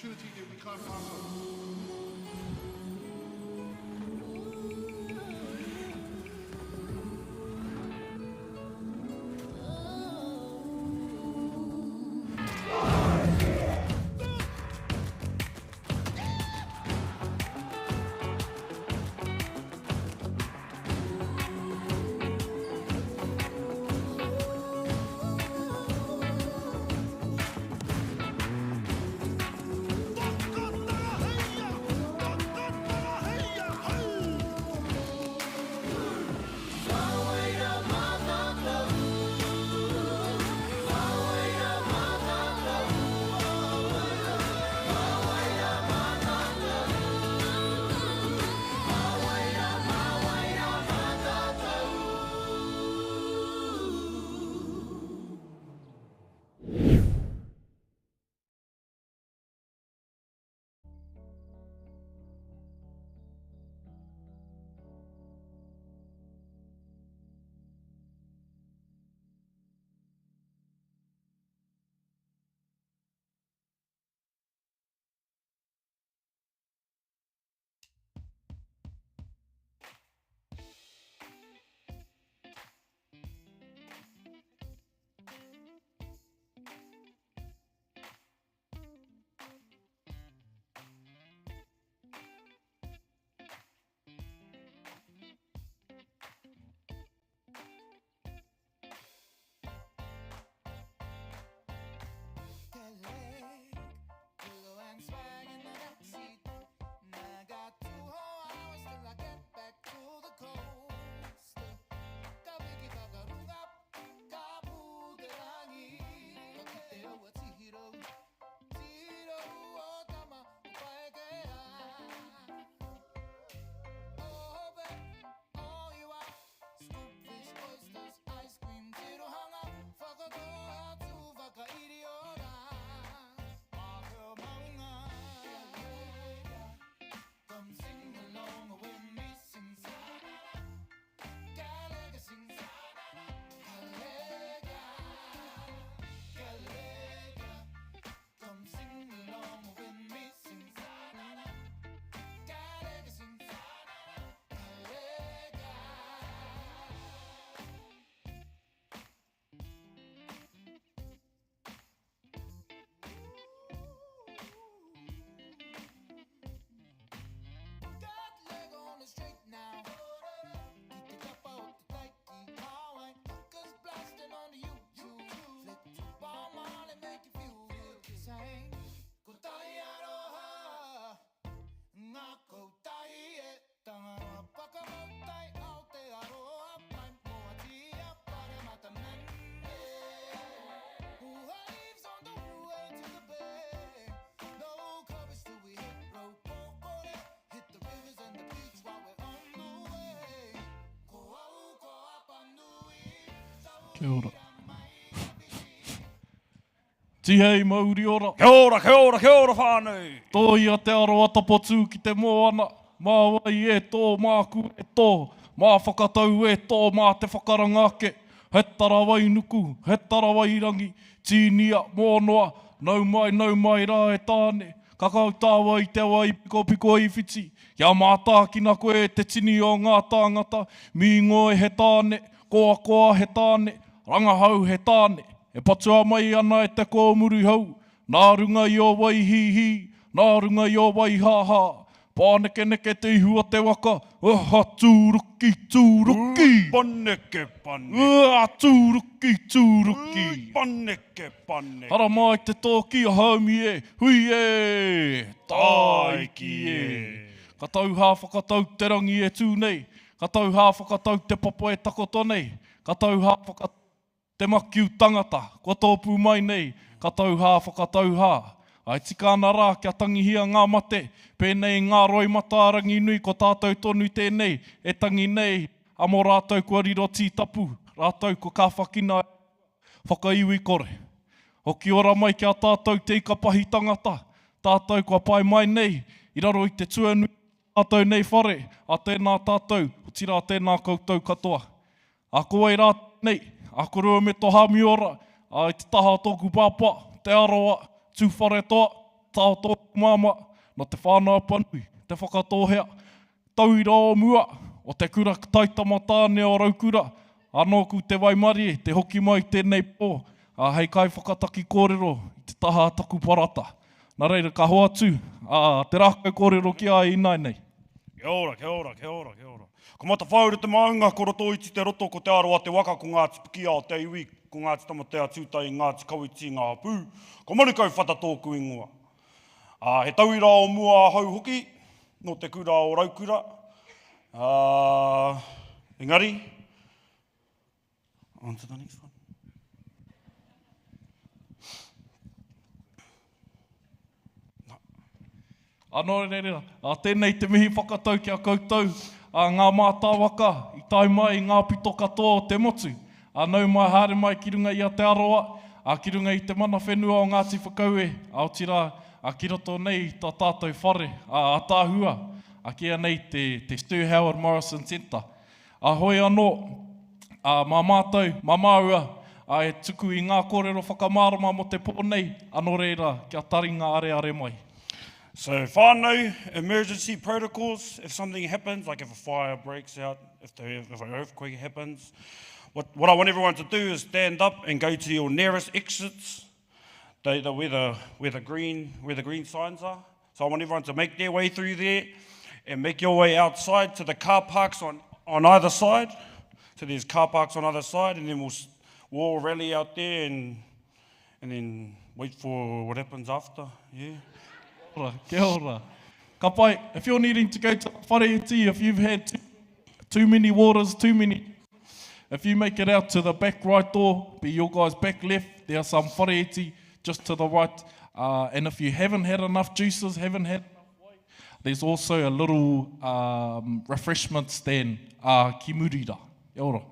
opportunity that we can't pass up. Kia ora. Tihei mauri ora. Kia ora, kia ora, kia ora whānau. Tōia te aro a Tapotū ki te moana, mā wai e tō, māku e tō, mā whakatau e tō, mā te whakaranga ake. He tarawai nuku, he tarawai rangi, tīnia, mōnoa, nau mai, nau mai rā e Tāne, kakau tāua i te awa i pikopiko i whiti, kia mātākina koe e te tini o ngā tāngata, mīngoi he tāne, koakoa he tāne, rangahau he tāne, e patua mai ana e te kōmuri hou, Nā runga i ō wai hīhī, nā runga i ō wai hāhā, Pānekeneke te ihu o te waka, Aha, tūruki, tūruki! Ui, paneke, paneke! Ua, tūruki, tūruki! Ui, paneke, paneke! Haramai te tōki a Haumi e, hui e! Tāiki e! Ka tau hā whakatau te rangi e tū nei, ka tau hā whakatau te papa e takoto nei, ka tau hā whakatau. Te makiu tangata, kua tōpū mai nei, ka tauhā whakatauhā. Ae tika ana rā kia tangihia ngā mate, pēnei i ngā roimata a Ranginui ko tātou tonu tēnei e tangi nei a mō rātou kua riro tītapu, rātou kua kāwhakina e whakaiwi kore. Hoki ora mai ki a tātou te ika pahi tangata, tātou kua pae mai nei i raro i te tuanui o tātou nei whare, a tēnā tātou, otirā tēnā koutou katoa. A ko wai rā tēnei? A koroua me to Hamiora, a i te taha o tōku pāpā, Te Arawa, Tūwharetoa. Tao tōku māmā, nō Te Whānau-a-Apanui, Te Whakatōhea, tauira o mua o te kura taitama tāne o Raukura, ā, nōku te waimarie te hoki mai i tēnei pō, ā, hei kaiwhakataki kōrero i te taha a taku parata. Nā reira, ka hoatu, ā, te rākau kōrero ki a ia ināianei. Kia ora, kia ora, kia ora, kia ora. Ko Matawhāura te maunga, ko Rotoiti te roto, ko Te Arawa te waka, ko Ngāti Pikiao te iwi, ko Ngāti Tamatea Tūtai, Ngāti Kawiti ngā hapū, ko Marukauwhata tōku ingoa. Ā, he tauira o mua ahau hoki, nō te kura o Raukura. Ā, engari, on to the next one. Anō reira, ā, tēnei te mihi whakatau ki a koutou, ā, ngā mātāwaka i tae mai i ngā pito katoa o te motu. Ā, nau mai haere mai ki runga i a Te Arawa, ā, ki runga i te mana whenua o Ngāti Whakaue, ā, otirā, ā, ki roto nei i tā tātou whare, ā, ātaahua, ā, kīia nei te, te Sir Howard Morrison Centre. Ā, hoi anō, ā, mā mātou, mā māua, ā, e tuku i ngā kōrero whakamārama mō te pō nei, ā, nō reira, kia taringa areare mai. So whānau, emergency protocols, if something happens, like if a fire breaks out, if, the, if an earthquake happens, what, what I want everyone to do is stand up and go to your nearest exits, the, the, where, the, where, the green, where the green signs are. So I want everyone to make their way through there and make your way outside to the car parks on, on either side. So there's car parks on either side, and then we'll, we'll all rally out there and, and then wait for what happens after. Yeah. Ora, kia ora. Ka pai, if you're needing to go to whare iti, if you've had too, too many waters, too many If you make it out to the back right door, be your guys back left, there are some whare iti just to the right. Uh, and if you haven't had enough juices, haven't had enough wine, there's also a little um, refreshment stand uh, ki muri rā. Kia ora.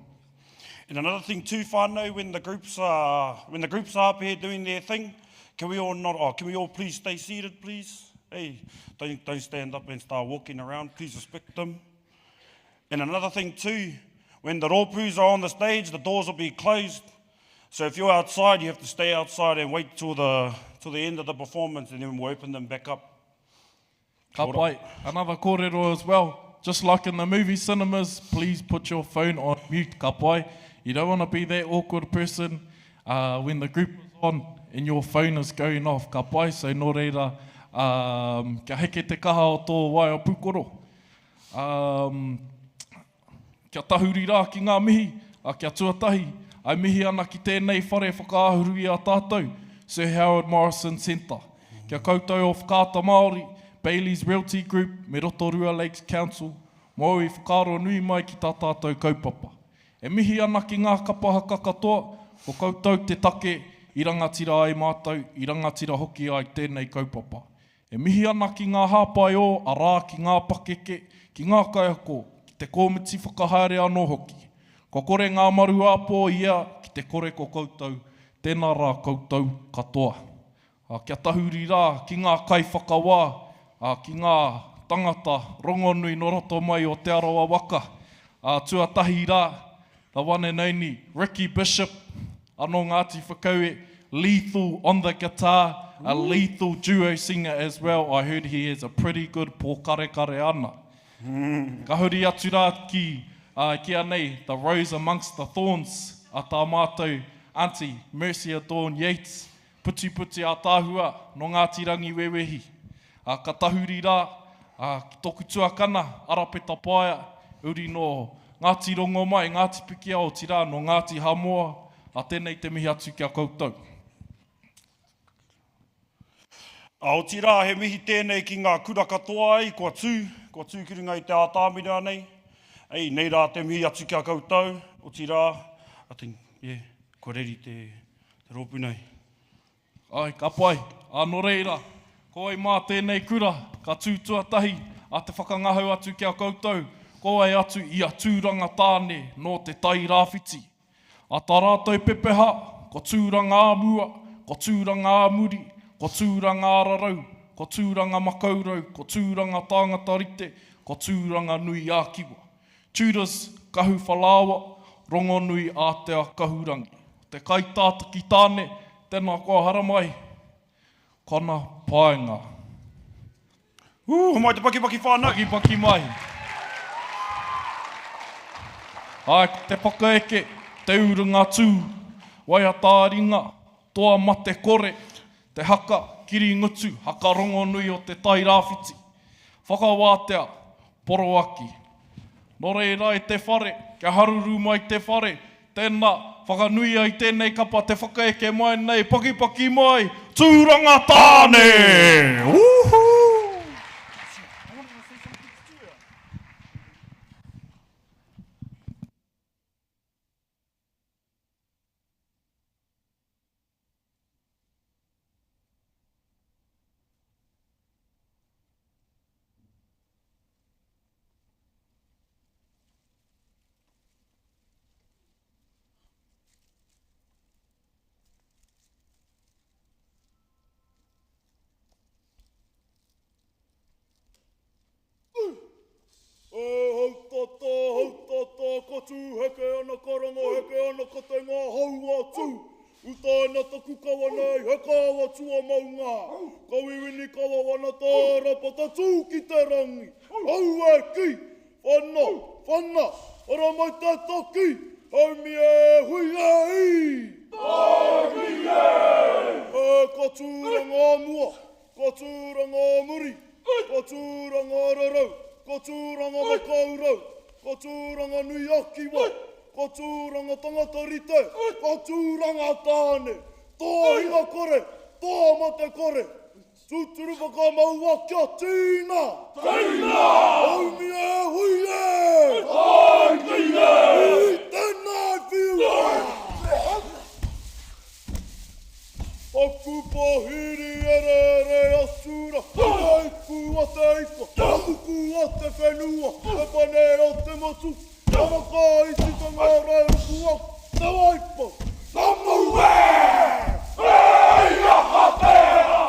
And another thing too, whānau, when the groups are, when the groups are up here doing their thing, can we all not, oh, can we all please stay seated, please? Hey, don't, don't stand up and start walking around. Please respect them. And another thing too, when the rōpūs are on the stage, the doors will be closed. So if you're outside, you have to stay outside and wait till the, till the end of the performance and then we'll open them back up. Ka pai. Another kōrero as well, just like in the movie cinemas, please put your phone on mute, ka pai. You don't want to be that awkward person uh, when the group is on and your phone is going off, ka pai. So nō reira, um, kia heke te kaha o tō waea pūkoro. Um, kia tahuri rā ki ngā mihi, a kia tuatahi, ai mihi ana ki tēnei whare whakaahuru i a tātou, Sir Howard Morrison Centre. Kia koutou o Whakaata Māori, Bayleys Realty Group me Rotorua Lakes Council, mōu i whakaaro nui mai ki tā tātou kaupapa. E mihi ana ki ngā kapa haka katoa, ko koutou te take i rangatira ai mātou, i rangatira hoki ai tēnei kaupapa. E mihi ana ki ngā hāpai ō, arā, ki ngā pakeke, ki ngā kaiako, ki te kōmiti whakahaere anō hoki. Kua kore ngā maru ā-pō i ea ki te kore ko koutou, tēnā rā koutou katoa. Ā, kia tahuri rā ki ngā kaiwhakawā, ā, ki ngā tangata rongonui nō roto mai o Te Arawa waka. Ā, tuatahi rā, the one and only Ricky Bishop, Anō Ngāti Whakaue, lethal on the guitar, a lethal duo singer as well, I heard he has a pretty good pōkarekare ana. Ka huri atu rā ki, ā, ki a nei, the rose amongst the thorns, a tā mātou aunty, Mercia Dawn Yates, Putiputi ātaahua nō Ngāti Rangiwewehi. Ā, ka tahuri rā, ā, ki tōku tuakana, Arapeta Paea, uri nō Ngāti Rongomai, Ngāti Pikiao, otirā nō Ngāti Hamoa, ā, tēnei te mihi atu ki a koutou. Ā, otirā, he mihi tēnei ki ngā kura katoa ai kua tū, kua tū ki runga i te ātamira nei. Ei, nei rā te mihi atu ki a koutou, otirā, I think, yeah, kua reri te, Te rōpū nei. Āe, ka pai. Ā, nō reira, ko wai mā tēnei kura ka tū tuatahi a te whakangahau atu ki a koutou, ko wai atu i a Tūranga Tāne nō Te Tai Rāwhiti. A tā rātou pepeha, ko Tūranga-ā-mua, ko Tūranga-ā-muri, ko Tūranga-ā-rarau, ko Tūranga-makaurau, ko Tūranga tāngata rite, ko Tūranga-nui-ā-Kiwa. Tudors, Kahu Whalaoa, Rongonui Ātea Kahurangi. Te kaitātaki tāne, tēnā koa haramai. Kona Paenga. Ū, homai te pakipaki whānau. Pakipaki mai. Āe, ko te whakaeke, te urunga tū, waiata-ā-ringa, toa mate kore, te haka, kiri ngutu, haka rongonui o Te Tai Rāwhiti. Whakawātea, poroaki. Nō reira e te whare, kia haruru mai te whare, tēnā, whakanuia i tēnei kapa te whakaeke mai nei, pakipaki mai, Tūranga Tāne! Woohoo! E hautata, hautata, ka tū heke ana, ka ranga heke ana, ka te ngā hau a tū. Utaina taku kawa nei, he kawa tua maunga. Ka wiwini kawa wana tāra pata tū ki te rangi. Aue ki! Whana, whana, ara mai te taki, haumi e hui e i! Taki e! E ka tūranga mua, Ko Tūranga muri, ko Tūranga rarau, ko Tūranga makaurau, ko Tūranga nui a Kiwa, ko Tūranga tangata rite, ko Tūranga tāne, toa hinga kore, toa mate kore, tūturu whakamaua kia tīna! Tīna! Haumi e hui e! Tāiki e! I tēnā e whiua! Taku pahiri e rere atu ra, Te ipu a te ika, te puku a te whenua, Te pane o te motu, te waka i tikanga ra e ruku aku, Te Waipa. Ka mau e! Hei aha tērā!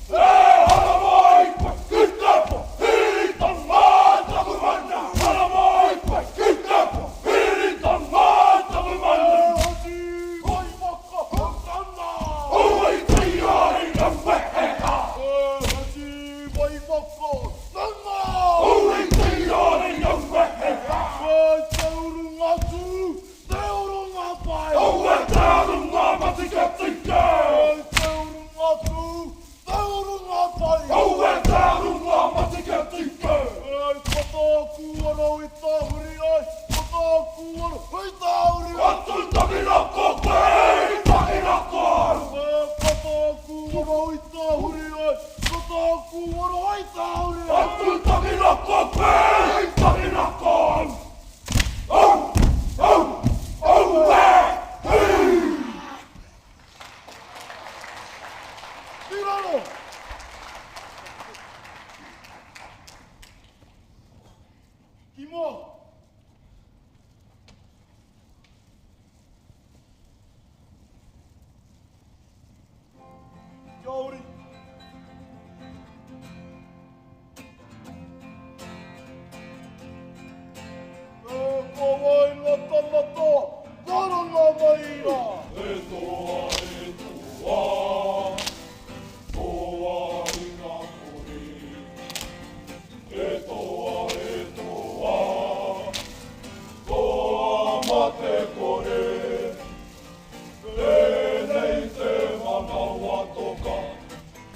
E haramai koe ki te pahiritanga taku mana! Haramai koe ki te pahiritanga taku mana! E hati wai waka Ki mua! Kia ori! E ko wai nga tangata karanga mai ra? E toa, e toa, toa ringa kore. E toa, e toa, toa mate kore. Tēnei te manawa toka,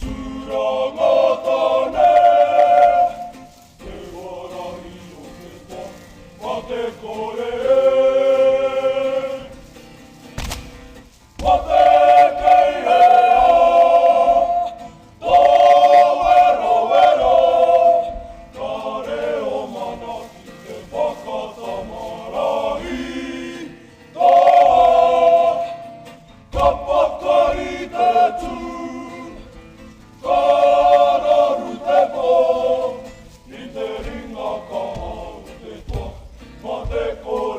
tūranga tāne. Te warahi o te toa, mate kore. Mate kei hea, tō werowero, ka reo mana ki te whakatamarahi. Toa, ka pakari te tū, ka raru te pō, i te ringa kaha o te toa, mate kore.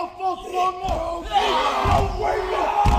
Whangara! Whangara!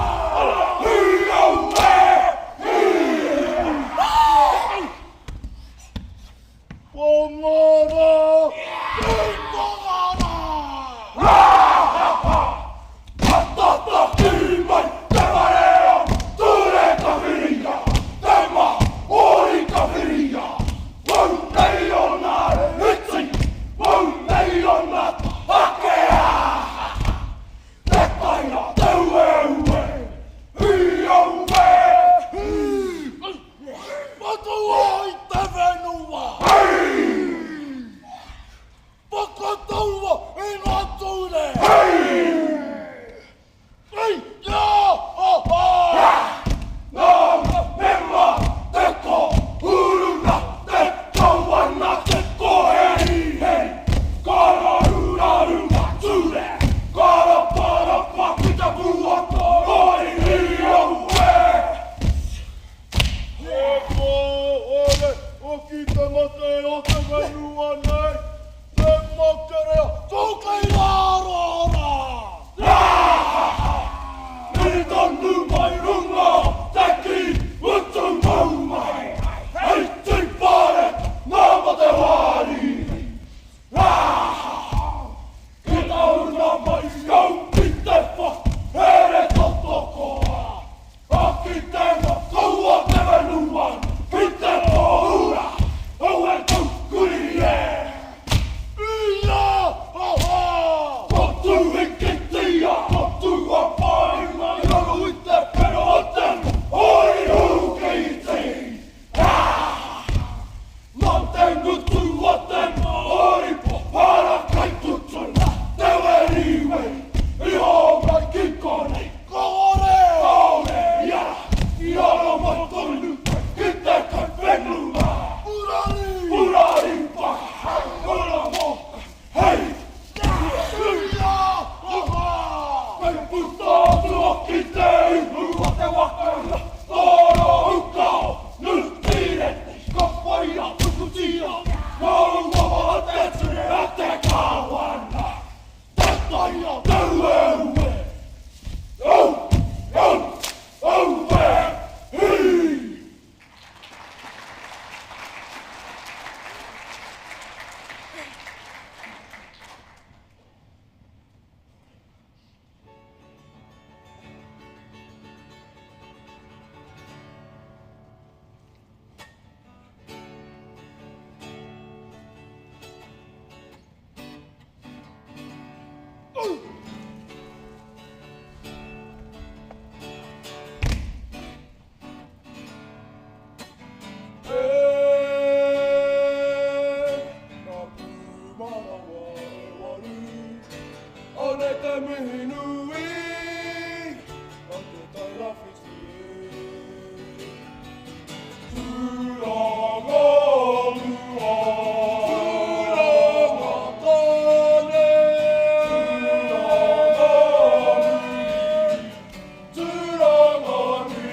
Matua i te whenua! Whakataua i ngā ture! Hei! Kia! Ha! Ha! Nā mema te ko uruna te kawana te koheriheri kararuraru ngā ture karaparapa ki te puata roiri aue. He kāore hoki te mate o te whenua nei, te makerea tōkei rāro rā! Riri tonu mai runga te ki utu mau mai, hei tīpare ngā mate wāriri. Ki tahuna mai au ki te whahere totokoa. Ka kite nga kaua te whenua ki te pohura, aue taukuri e. Ia aha! Ko Tuhikitia, ko Tuapaima i raro i te whero o te Horihukeiti. Nā te ngutu o te Māori pōhara kai tutuna te weriweri i hōmai ki konei. Kāore! Kāore i ara, i ara mai tonu koe ki te kai whenua. Purari! Purari whakahau ora mō hei. Ia aha! Kei puta atu hoki te ihu o te waka, tōro uka o Nū Tīreni, ka whai a Pukutia, ngā uawa a te ture a te Kāwana. Te taia te ueue! Au! Au! Aue! Hī!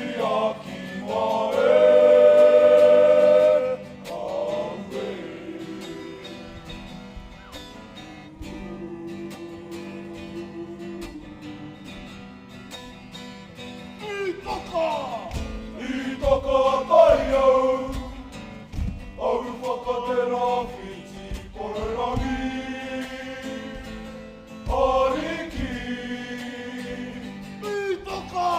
Tūranga-nui-a-Kiwa e, aue. I taka! I taka tai au, au whakaterāwhiti kororangi. Ariki. I taka!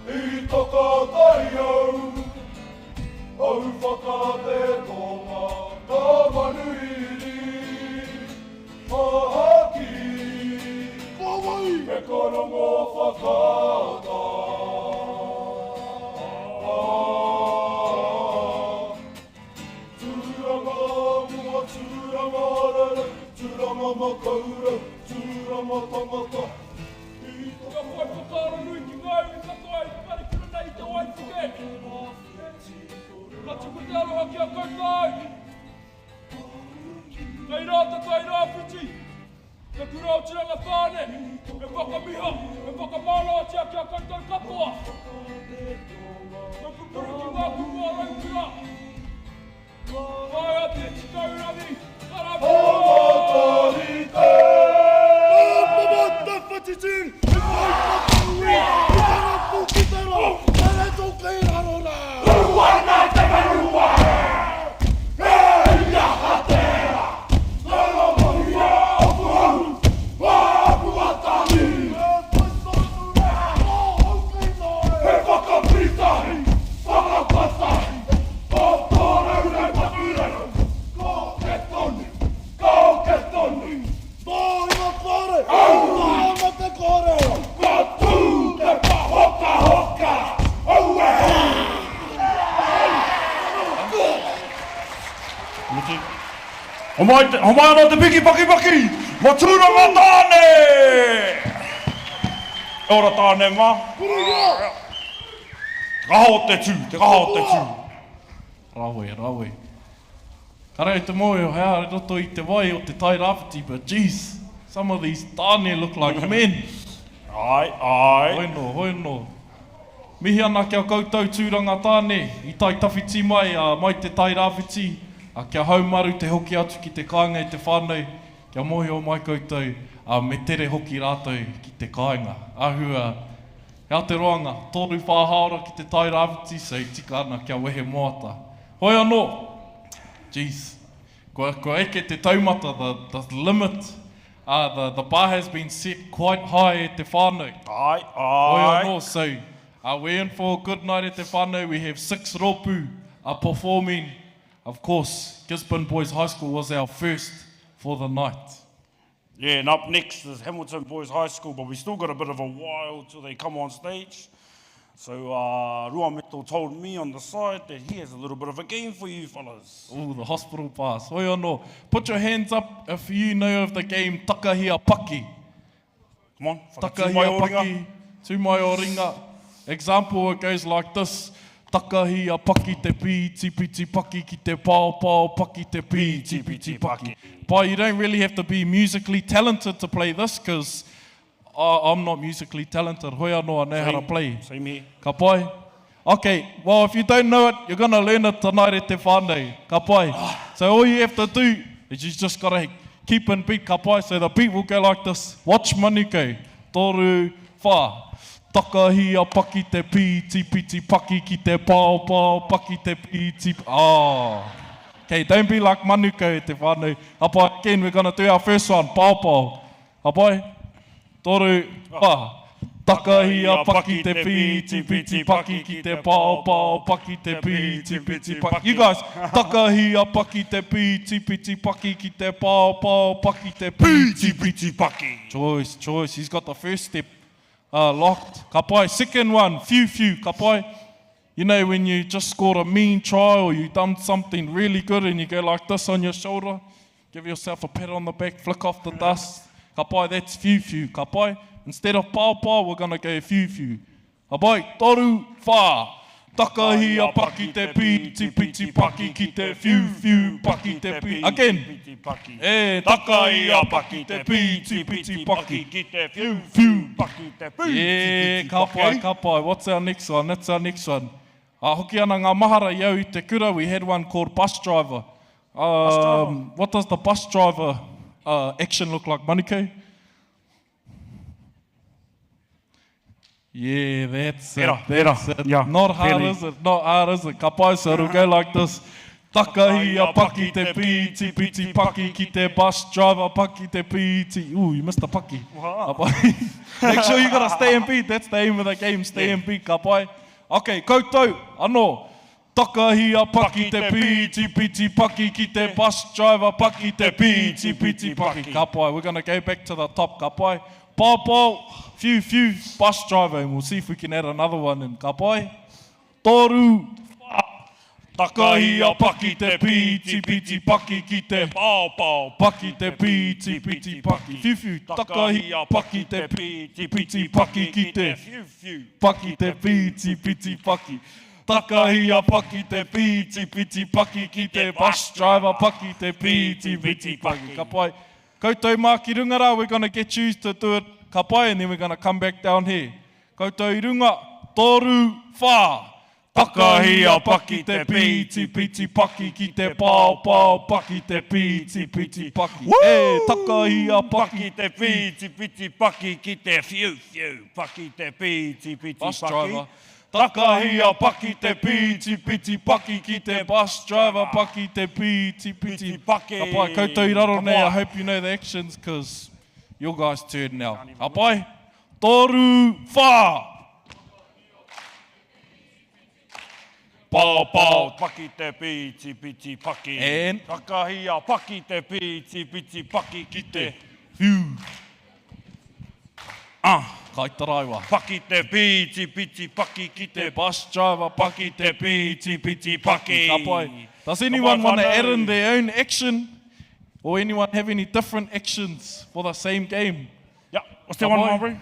I taka tai au, au whaka te tonga, ka manuhiri, mahaki. Ko wai? Me ka rongo whakaata. Tūranga mua, tūranga rere, tūranga makaurau, tūranga tangata. I Kia whai whakaaro nui ki ngā iwi katoa i parekura nei i te waipuke. Ka tuku te aroha ki a koutou. Kei rā te tai rāwhiti, te kura o Turanga Tāne, e whakamiha, e whakamānawatia ki a koutou katoa. Me pupuri ki ngā kupu a Raukura. Whāia te tikaurangi, karawhiua! Ka Homai, te, homai ana te piki paki paki! Ma tūranga tāne! E ora tāne mā. Te kaha o te tū, te kaha o te tū. Rawe, rawe. Kare au te mōhio he aha roto i te wai o te Tairāwhiti but jeez, some of these tāne look like men. Ae, ae. Hoi no, hoi no. Mihi ana ki a koutou tūranga tāne i tae tawhiti mai, ā, mai te Tairāwhiti, ā, kia haumaru te hoki atu ki te kāinga i te whānau, kia mōhio mai koutou, ā, me tere hoki rātou ki te kāinga. Āhua He aha te roanga? Toru whā hāora ki te Tairāwhiti, so tika ana kia wehe moata. Hoi anō! Jeez. Kua, kua eke te taumata, the, the limit, uh, the, the bar has been set quite high e te whānau. Aye, Hoi aye. anō, so, uh, we're in for a good night e te whānau. We have six rōpū uh, performing. Of course, Gisborne Boys High School was our first for the night. Yeah, and up next is Hamilton Boys High School, but we still got a bit of a while till they come on stage. So uh, Ruameto told me on the side that he has a little bit of a game for you fellas. Oh, the hospital pass. Hoi anō, put your hands up if you know of the game Takahia Paki. Come on, whakatū mai Takahia o ringa. Paki, tū mai o ringa. Example, it goes like this. Takahia paki te pīti piti paki ki te pao pao paki te pīti piti paki. But you don't really have to be musically talented to play this because I'm not musically talented. Hoi anō, I know how to play. Same here. Ka pai? Okay, well if you don't know it, you're gonna learn it tonight e te whānau. Ka pai? So all you have to do is you just gotta keep in beat, ka pai? So the beat will go like this. Watch Manuko. Toru, wha. Takahi a paki te pīti piti paki ki te pao pao paki te pīti Ah. Okay, don't be like Manuko e te whānau. Ka pai? Again, we're gonna do our first one, pao pao. Ka pai? Toru, wha. Takahi a paki te pīti piti paki ki te pao pao paki te pīti piti paki. You guys, takahi a paki te pīti piti paki ki te pao pao paki te pīti piti paki. Choice, choice. He's got the first step uh, locked. Ka pai. Second one, whiu whiu. Ka pai. You know when you just scored a mean try or you done something really good and you go like this on your shoulder, give yourself a pat on the back, flick off the dust. Ka pai, that's whiu whiu. Ka pai. Instead of pao pao, we're going to go whiu whiu. Ka pai, toru, whā. Takahi a paki te piti piti paki ki te whiu whiu paki te pi. Again. E, takahi a paki te piti piti paki ki te whiu whiu paki te piti Yeah, piti ka pai, paki. ka pai. What's our next one? That's our next one. Uh, hoki ana ngā mahara i au i te kura, we had one called bus driver. Bus driver. Um, what does the bus driver uh, action look like, Manukau? Yeah, that's it. Tērā, That's tērā. it. Yeah, Not hard, tēnei. is it? Not hard, is it? Ka pai, so it'll go like this. Takahi a paki te pīti, piti paki ki te bus driver, paki te pīti. Ooh, you missed the paki. Ka pai. Make sure you gotta stay in beat. That's the aim of the game, stay in beat. Ka pai. Okay, koutou, anō. Takahi a paki te pīti, piti paki ki te bus driver, paki te pīti, piti paki. Ka pai. We're gonna go back to the top. Ka pai. Pao pao, whiu whiu, bus driver, and we'll see if we can add another one in. Ka pai. Toru, wha. Takahi a paki te pīti, piti paki ki te Pao pao, paki te pīti, piti paki. Whiu whiu, takahi a paki te pīti, piti paki ki te Whiu whiu. Paki te pīti, piti paki. Takahi a paki te pīti, piti paki ki te bus driver, paki te pīti, piti paki. Ka pai. Koutou mā ki runga rā, we're gonna get you to do it, ka pai, and then we're gonna come back down here. Koutou i runga, toru, whā. Takahi a paki te pīti, piti paki ki te pao, pao, paki te pīti, piti paki. E, takahi a paki Paki te pīti, piti paki ki te whiu, whiu. Paki te pīti, piti Bus paki. driver. Takahi a paki te pīti, piti paki ki te bus driver, paki te pīti, piti Piti paki. Ka pai, koutou i raro Ka nei, I pai. hope you know the actions, cause your guys turn now. Ka pai? Toru, whā! Pao, pao, paki te pīti, piti paki. And? Takahi a paki te pīti, piti paki ki te Whiu. Ah. Kai taraiwa. Paki te pīti, piti paki ki te bus driver, paki te pīti, piti paki. paki. Ka pai. Does anyone Ka pai, want to add whānau. in their own action? Or anyone have any different actions for the same game? Yeah, what's that one, Aubrey?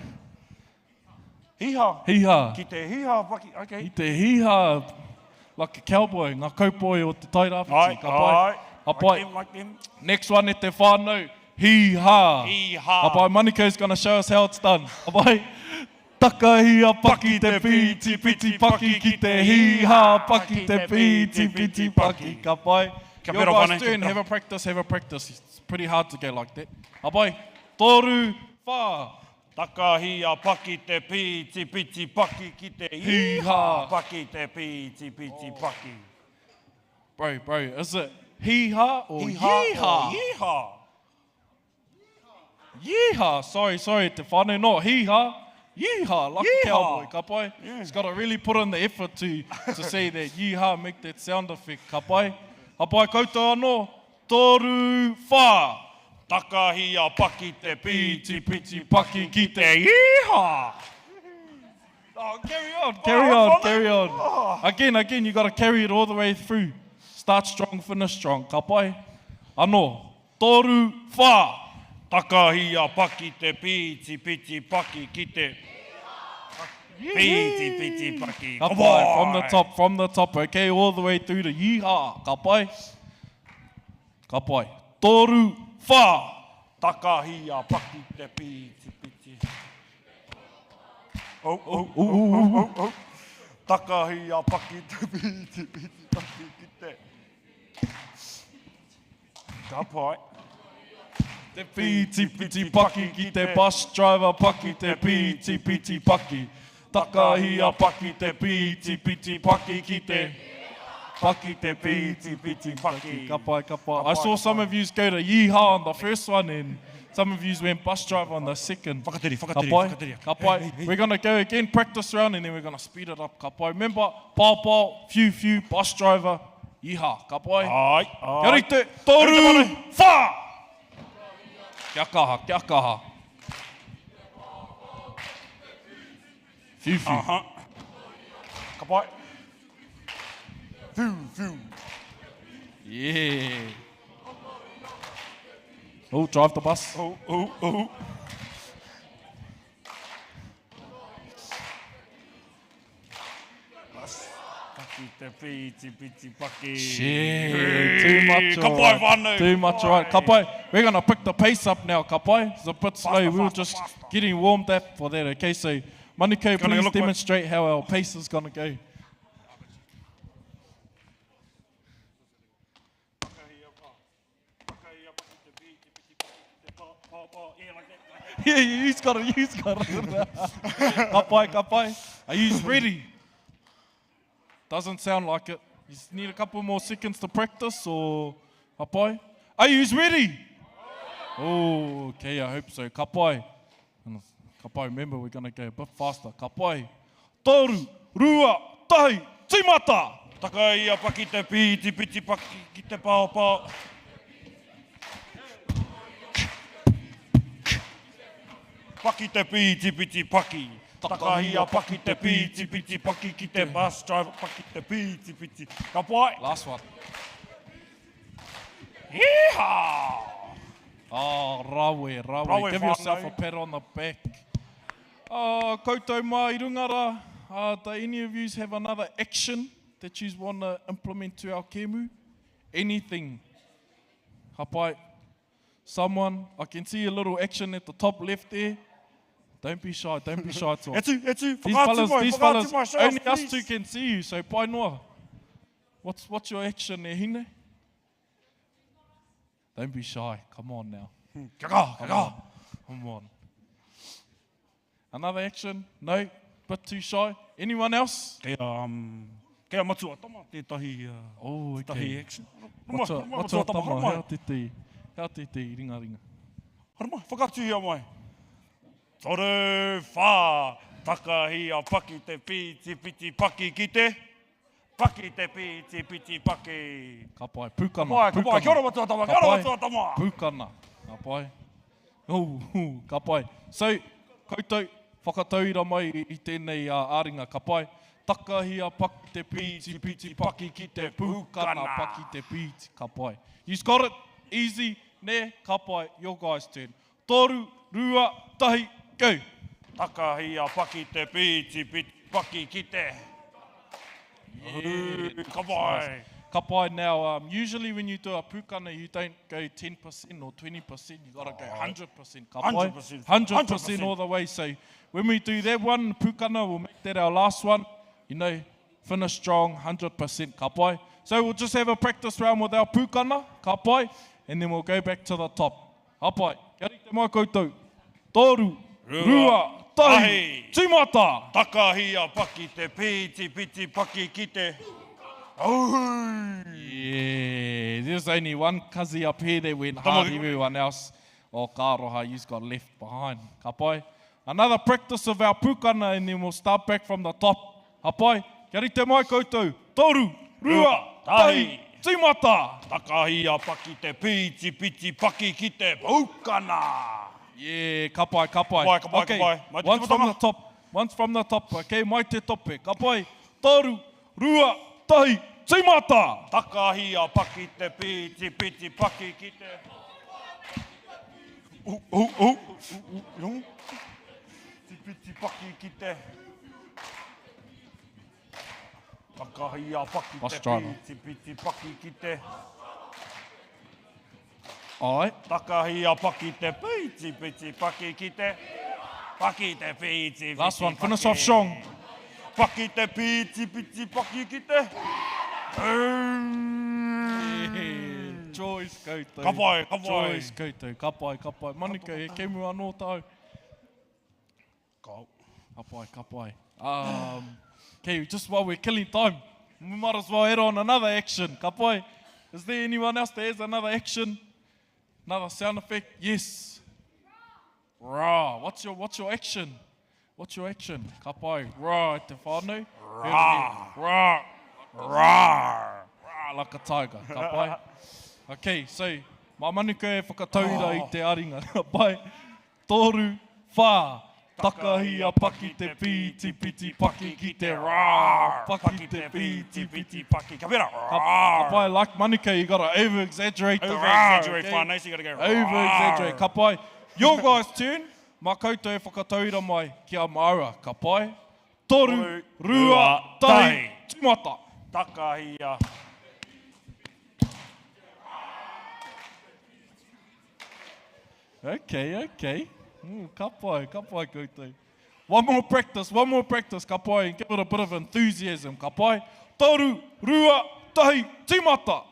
Hīhā. Hīhā. Ki te hīhā, paki, okay. Ki te hīhā, like a cowboy, ngā kaupoi o te Tairāwhiti. Ka pai. Ai, Ka pai. Like them, like them. Next one e te whānau, hīhā. Hīhā. Ka pai, Manukau's gonna show us how it's done. Ka pai. Takahia paki te pīti piti paki ki te hīhā paki te pīti piti paki. Ka pai. Kia Your pera guys whānau, kia turn, pera. have a practice, have a practice. It's pretty hard to go like that. Ka pai. Toru, whā. Takahia paki te pīti piti paki ki te Hīhā. Paki te pīti piti paki. Bro, bro, is it hīhā or Hīhā or yeehaw? Yeehaw. Yeehaw. Sorry, sorry, te whānau, not hīhā. Yeehaw, like a Yeehaw. cowboy, ka pai. He's got to really put in the effort to, to say that yeehaw, make that sound effect, ka pai. Ka pai koutou anō, toru, whā. Takahia paki te Piti, piti piti, paki ki te yeehaw. Oh, carry on, carry on, carry on. Again, again, you got to carry it all the way through. Start strong, finish strong. Ka pai. Anō, toru, whā. Takahia paki te piti piti paki ki te piti piti paki. Ka pai, from the top, from the top, okay, all the way through to yeehaw. Ka pai. Ka pai. Toru, whā. Takahia paki te piti piti. Oh, oh, oh, oh, oh, oh. Takahia paki te piti piti paki ki te. Ka pai. Te piti piti paki ki te bus driver paki te piti piti paki. Takahia paki te piti piti paki ki te Paki te piti piti paki. Ka pai, ka pai. I saw some of yous go to yeehaw on the first one and some of yous went bus driver on the second. Whakatiri, Ka whakatiri, pai, whakatiri. ka pai. We're going to go again, practice round, and then we're going to speed it up. Ka pai. Remember, pao pao, whiu whiu, bus driver, yeehaw. Ka pai. Ai, Kia ai. rite, toru, whā! Kia kaha, kia kaha. Whiu whiu. Aha. Ka pai. Whiu, whiu. Yeah. Oh, drive the bus. Oh, oh, oh. Bus. Paki te piti piti paki. Shit, too much. Ka pai, alright. whānau. Too much, all right. Ka pai. We're going to pick the pace up now, ka pai. It's a bit slow. Faster, we were faster, just faster. getting warmed up for that, okay? So, Manukau, Gonna please look like- demonstrate how our pace is going to go. Yeah, he's got it, he's got it. ka pai, ka pai. Are you ready? Doesn't sound like it. You just need a couple more seconds to practice or ka pai? Are you ready? Oh, okay, I hope so. Ka pai. And Ka pai, remember we're going to go a bit faster. Ka pai. Toru, rua, tahi, timata! Takaia paki te piti piti paki ki te pao pao. Paki te piti piti paki. Takahia paki te piti piti paki ki te bus driver paki te piti piti. Ka pai. Last one. Yeehaw! Oh, rawe, rawe. Rawe, Give yourself whānau. a pat on the back. Oh, koutou mā i runga rā. Uh, do any of yous have another action that you want to implement to our kemu? Anything? Ka pai. Someone, I can see a little action at the top left there. Don't be shy, don't be shy. To E tu, e tu, These whakaatu fellas, mai, these whakaatu fellas, mai, show us, only us please. two can see you, so pai noa. What's, what's your action there, Hine? Don't be shy. Come on now. Kia kaha, kia Come kaha. on. Come on. Another action? No? Bit too shy? Anyone else? Kei a, um, kei a Matua Tama tētahi, uh, Oh, tētahi okay. action. Haramai, Matua, haramai, Matua Tama, haramai. hea te te, hea te te ringa ringa. Haramai, whakaatuhia mai. Toru, whā, takahi a paki te piti piti paki ki te, paki te piti piti paki. Ka pai, pūkana, Ka pai, ka pai, kia ora Matua Tama, kia Ka ora pai, Matua Tama. Pūkana, ka pai. Oh, ka pai. So, koutou, whakatauira mai i tēnei uh, āringa, ka pai. Takahi a paki te piti piti paki ki te pūkana, paki te piti, ka pai. You've got it, easy. Nē, ka pai, your guys turn. Toru, rua, tahi, go! Takahi a paki te piti, piti, paki ki te. Yeah. Ka pai. Ka pai now, um, usually when you do a pukana, you don't go 10% or 20%, you gotta go 100%. Ka pai? 100%. 100% all the way. So when we do that one, pukana, we'll make that our last one. You know, finish strong, 100%. Ka pai? So we'll just have a practice round with our pukana, ka pai, and then we'll go back to the top. Ka pai. Kia rite mai koutou. Toru, rua, tahi, tīmata! Takahi a paki te piti, piti, paki ki te. Auhui! Yeah, there's only one kazi up here that went hard, everyone else, oh ka aroha, you's got left behind. Ka pai. Another practice of our pukana and then we'll start back from the top. Ka pai. Kia rite mai koutou. Toru, rua, tahi, tīmata! Takahi a paki te piti, piti, paki ki te pukana! Yeah, ka pai, ka pai. Ka pai, ka pai, okay. ka pai. Mai te Once from timatanga. the top, once from the top. Okay, mai te tope. Ka pai. Toru, rua, tahi, tīmata! Takahi a paki te piti, piti, paki ki te. Uh, uh, uh, uh, uh. Piti, piti, paki ki te. Takahi a paki Bus te driver. piti, piti, paki ki te. Alright. Takahi a paki te piti, piti, paki ki te. Paki te piti, piti, Last one, finish paki. off strong. Paki te piti, piti, paki ki te. Joyce koutou. Ka pai, ka pai. Joyce koutou. Ka pai, ka pai. Manuka, he kemu anō tāu. Ka. Ka pai, ka pai. Um, okay, just while we're killing time, we might as well add on another action. Ka pai. Is there anyone else that has another action? Another sound effect? Yes. Rah. What's your, what's your action? What's your action? Ka pai. Rah, te whānau. Rah. Rah. Rah. Rah, like a tiger. Ka pai. Okay, so, mā Manuka e whakatauira i te aringa. Ka pai. Toru, whā. Takahi a paki te piti, piti, paki ki te rā. Paki te piti, piti, paki. Ka pera. Ka, ka pai, like Manuka, you gotta over-exaggerate the rā. Over-exaggerate okay? whānau, so you gotta go Over-exaggerate. Ka pai. Your guys turn. Mā koutou e whakatauira mai ki a māua. Ka pai. Toru, rua, tahi, tīmata. Takahi a. Okay, okay. Mm, ka pai, ka pai koutou. One more practice, one more practice, ka pai, and give it a bit of enthusiasm, ka pai. Toru, rua, tahi, tīmata!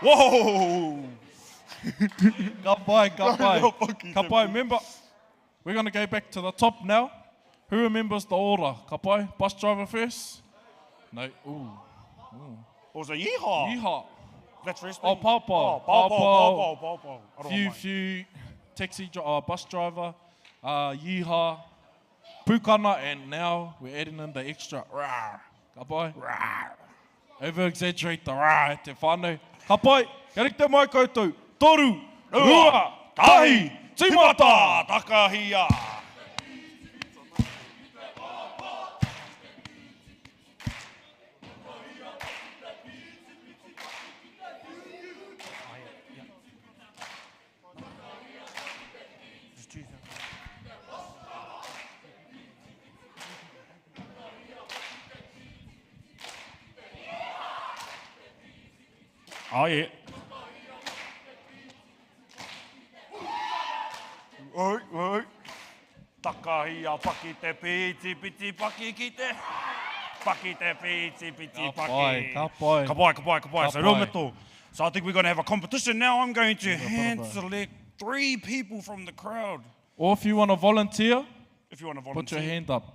Whoa! Ka pai, ka pai. Ka pai, remember, we're going to go back to the top now. Who remembers the order? Ka pai, bus driver first? No, ooh. Or was it yeehaw? Yeehaw. That's wrestling. Oh, pow pow. Oh, pow Pow pow, pow. pow pow, pow pow. Few, Aroha mai. few, taxi, bus driver, yeehaw, pukana, and now we're adding in the extra rah. Ka pai? Rah. Over exaggerate the rah e te whānau. Ka pai, kia rite mai koutou. Toru, rua, tahi, tīmata! Takahia! Oh, yeah. Oi, oi. Takahi a paki te piti, piti, paki ki te. Paki te piti, piti, Ka paki. pai, ka pai. Ka pai, ka pai, ka pai. Ka So, pai. Rūmeto. So I think we're going to have a competition now. I'm going to hand select three people from the crowd. Or if you want to volunteer, If you want to put volunteer. your hand up.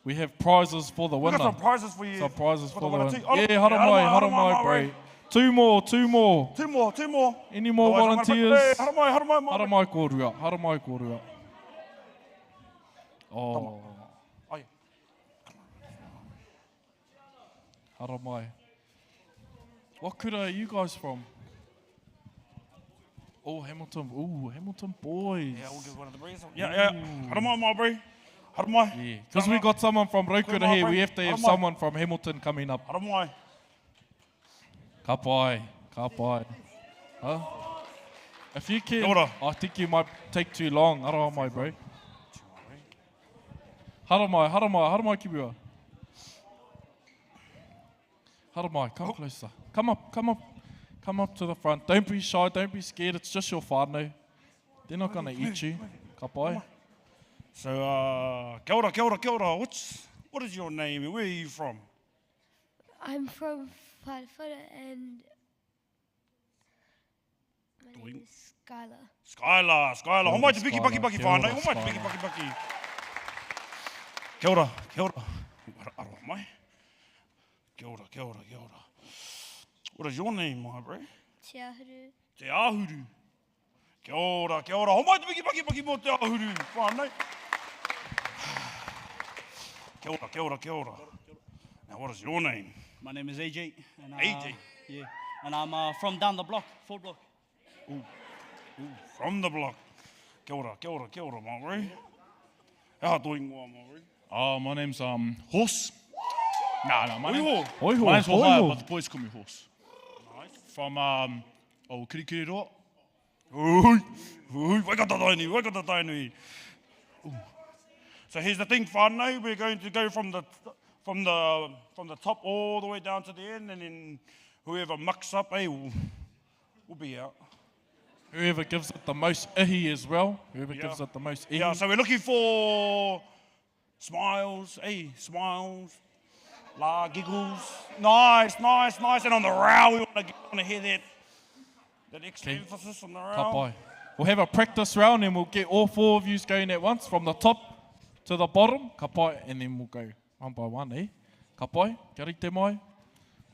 We have prizes for the We've winner. got some prizes for you. Some prizes for the winner winner. too. Oh, look, Yeah, haramai, haramai, haramai, bro. Two more, two more. Two more, two more. Any more Otherwise, I'm gonna volunteers? put- Hey, haramai, haramai, haramai. Haramai kōrua, haramai kōrua. Oh. Oh, yeah. Haramai. What kura are you guys from? Oh, Hamilton. Ooh, Hamilton boys. Yeah, we'll give one of the breeze. Yeah, yeah. Haramai, my bro. Haramai. Yeah, because we got someone from Raukura here, we have to have Haramai. someone from Hamilton coming up. Haramai. Ka pai, ka pai. Huh? If you can, Kia ora. I think you might take too long. Aroha mai, bro. Haramai, haramai, haramai ki mua. Haramai, come closer. Come up, come up, come up to the front. Don't be shy, don't be scared. It's just your whānau. They're not going to eat you. Ka pai. So, uh, kia ora, kia ora, kia ora. What's, what is your name and where are you from? I'm from Whatawhata and my name is Skylar. Skylar, Skylar. Homai te piki paki paki Kia ora, whānau. Homai te piki paki paki. Kia ora, kia ora. Aroha mai. Kia ora, kia ora, kia ora. What is your name, my bro? Te Ahuru. Te Ahuru. Kia ora, kia ora. Homai te piki paki paki mō Te Ahuru. Whānau. Kia ora, kia ora, kia ora. Now, what is your name? My name is AJ. And, uh, AJ. Yeah. And I'm uh, from down the block, Fort Block. Ooh, ooh, from the block. Kia ora, kia ora, kia ora, my bro. He aha tō ingoa, my bro? Uh, my name's um, Horse. Nah, nah, my, name, Oiho, my name's Hohaya, oiho. but the boys call me Horse. Nice. From um, oh, Kirikiriroa. Ui, ui, Waikato Tainui, Waikato Tainui. Ooh. So here's the thing, whānau, we're going to go from the, from the, from the top all the way down to the end, and then whoever mucks up, eh, will, will be out. Whoever gives it the most ihi as well. Whoever Yeah. gives it the most ihi. Yeah, so we're looking for smiles, eh, smiles, la giggles. Nice, nice, nice. And on the row, we want to want to hear that, that extra Okay. emphasis on the row. Ka pai. We'll have a practice round and we'll get all four of yous going at once from the top to the bottom. Ka pai, and then we'll go one by one, eh? Ka pai, kia rite mai.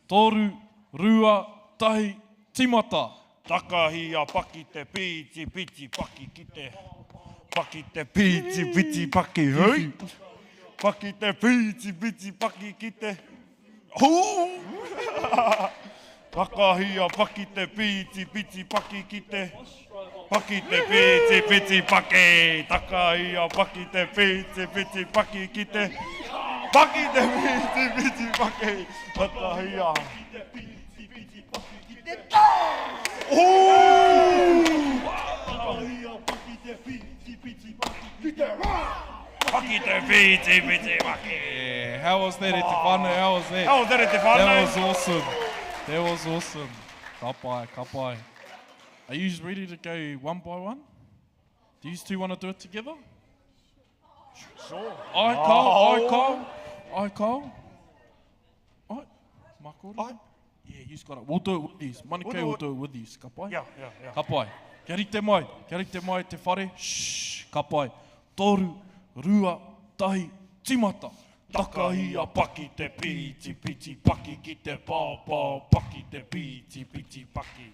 Toru, rua, tahi, timata. Takahi a paki te pīti, piti, paki ki te. Paki te pīti, piti, paki, hei. Paki te pīti, piti, paki ki te. Hū! Takahi a paki te pīti, piti, paki ki te. Paki te pīti, piti, paki. Takahi a paki te pīti, piti, paki ki te. Paki te pīti, piti, paki. Takahi a. Paki te pīti, piti, paki. Yeah, how was that, e te whānau? How was that? How was that, e te whānau? That was awesome. That was awesome. Ka pai, ka pai. Are you ready to go one by one? Do you two want to do it together? Sure. I Kyle, I Kyle, I Kyle. I, Makoro. I. Yeah, you've got it. We'll do it with these. Manukau We'll do will it. do it with these. Ka pai? Yeah, yeah, yeah. Ka pai. Kia rite mai, kia rite mai te whare. Shh, ka pai. Toru, rua, tahi, timata. Takahi a paki te pīti, piti, paki ki te pāpā, paki te pīti, piti, paki.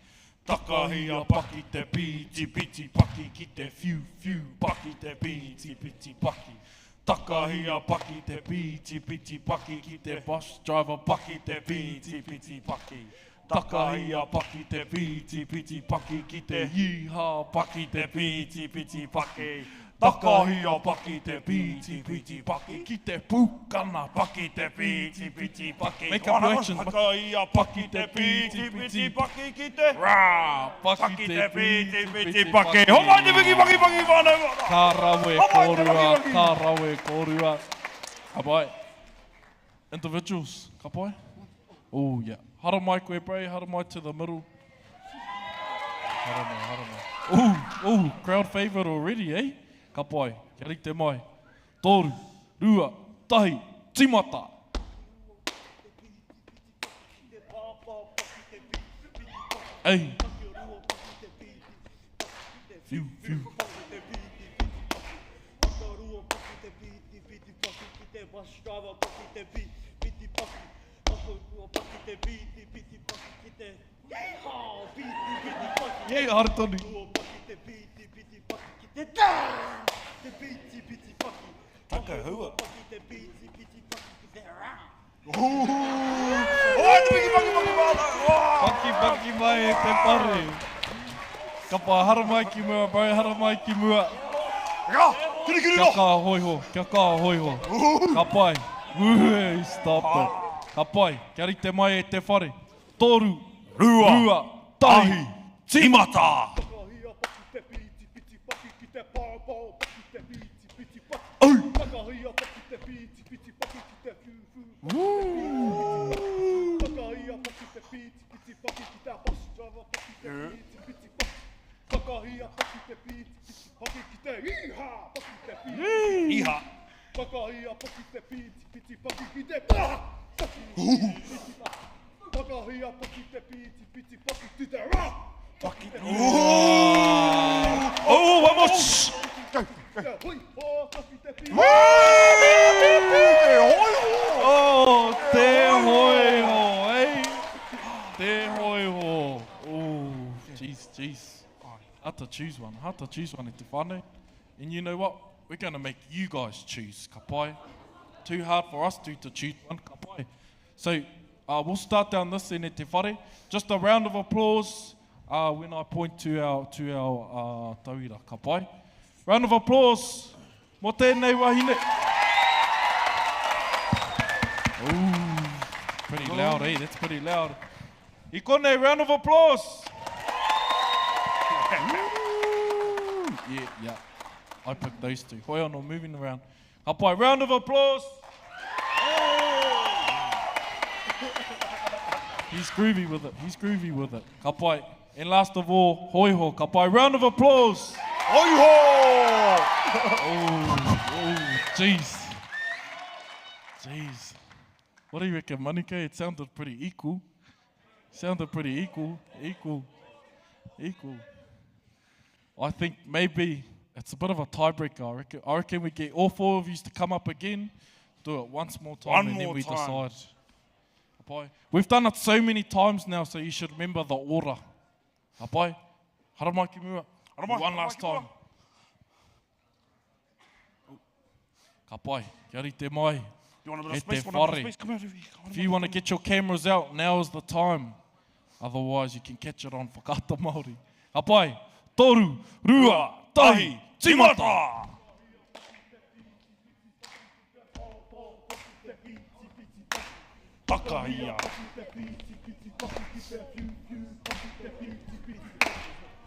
Takahi a paki te pīti, piti, paki ki te whiu, whiu, paki te pīti, piti, paki. Takahi a paki te pīti, piti, paki ki te Bus driver, paki te pīti, piti, paki. Takahi a paki te pīti, piti, paki ki te Yeehaw, paki te pīti, piti, paki. Takahi a paki te pīti, piti, paki ki te pūkana, Paki te pīti, piti, paki. Make up your actions. Takahi a paki te pīti, piti, paki ki te. Rā, Paki te pīti, piti, paki. Homai te piki, paki, paki, whānau. Ka rawe Homai te kōrua, paki, paki. ka rawe kōrua. Ka pai. Individuals, ka pai? Oh, yeah. Haramai koe, bro, haramai to the middle. Haramai, haramai. Ooh, ooh, crowd favourite already, eh? Ka pai, kia rite mai. Toru, rua, tahi, timata. Ei. Whiu, whiu. Yeah, haere tonu. Takahua. Homai te piki, paki, paki, whānau. Paki, paki mai e te pare. Ka pai, haramai ki mua, bro, haramai ki mua. Ka, kiri, kiri, Kia no. kaha hoiho, kia kaha hoiho. Ka pai. Ui, stop it. Ka pai, kia rite mai e te whare. Toru, Rua, rua, tahi, tīmata! Takahia paki te pīti piti paki ki te pao pao paki te pīti piti paki. Takahia paki te pīti piti paki ki te whiu whiu paki te pīti piti paki. Takahia paki te pīti piti paki ki te bus driver paki te pīti piti paki. Takahia paki te pīti piti paki ki te īhā paki te pīti piti. Īhā. Takahia paki te pīti piti paki ki te pā paki te pīti piti paki. Takahia paki te pīti piti paki ki te rā paki te Oh, one more. Shh. Te hoi hō paki te pīti. Oh, te hoi ho, eh? Te hoi ho. Oh, jeez, jeez. Hard to choose one. Hard to choose one e te whānau. And you know what? We're going to make you guys choose. Ka pai. Too hard for us two to choose one. Ka pai. So uh, we'll start down this end at te whare. Just a round of applause uh, when I point to our, to our uh, tauira. Ka pai. Round of applause. Mō tēnei wahine. Ooh, pretty loud, eh? That's pretty loud. I konei, round of applause. Ooh, yeah, yeah. I picked those two. Hoi anō, moving around. Ka pai, round of applause. He's groovy with it. He's groovy with it. Ka pai. And last of all, hoi ho. Ka pai, round of applause. Hoi ho! Oh, oh, jeez. Jeez. What do you reckon, Manuka? It sounded pretty equal. Sounded pretty equal. Equal. Equal. I think maybe it's a bit of a tiebreaker. I reckon, I reckon we get all four of you to come up again, do it once more time, One and then more we time. decide. Ka pai. We've done it so many times now, so you should remember the order. Ka pai. Haramai ki mua. Haramai, One haramai last ki mua. time. Ka pai. Kia rite mai. You want a bit E of space? te Want a bit whare. of space? Come out over here. Come on, If you want to get your cameras out, now is the time. Otherwise, you can catch it on Whakaata Māori. Ka pai. Toru, rua, tahi, tīmata! Takahia.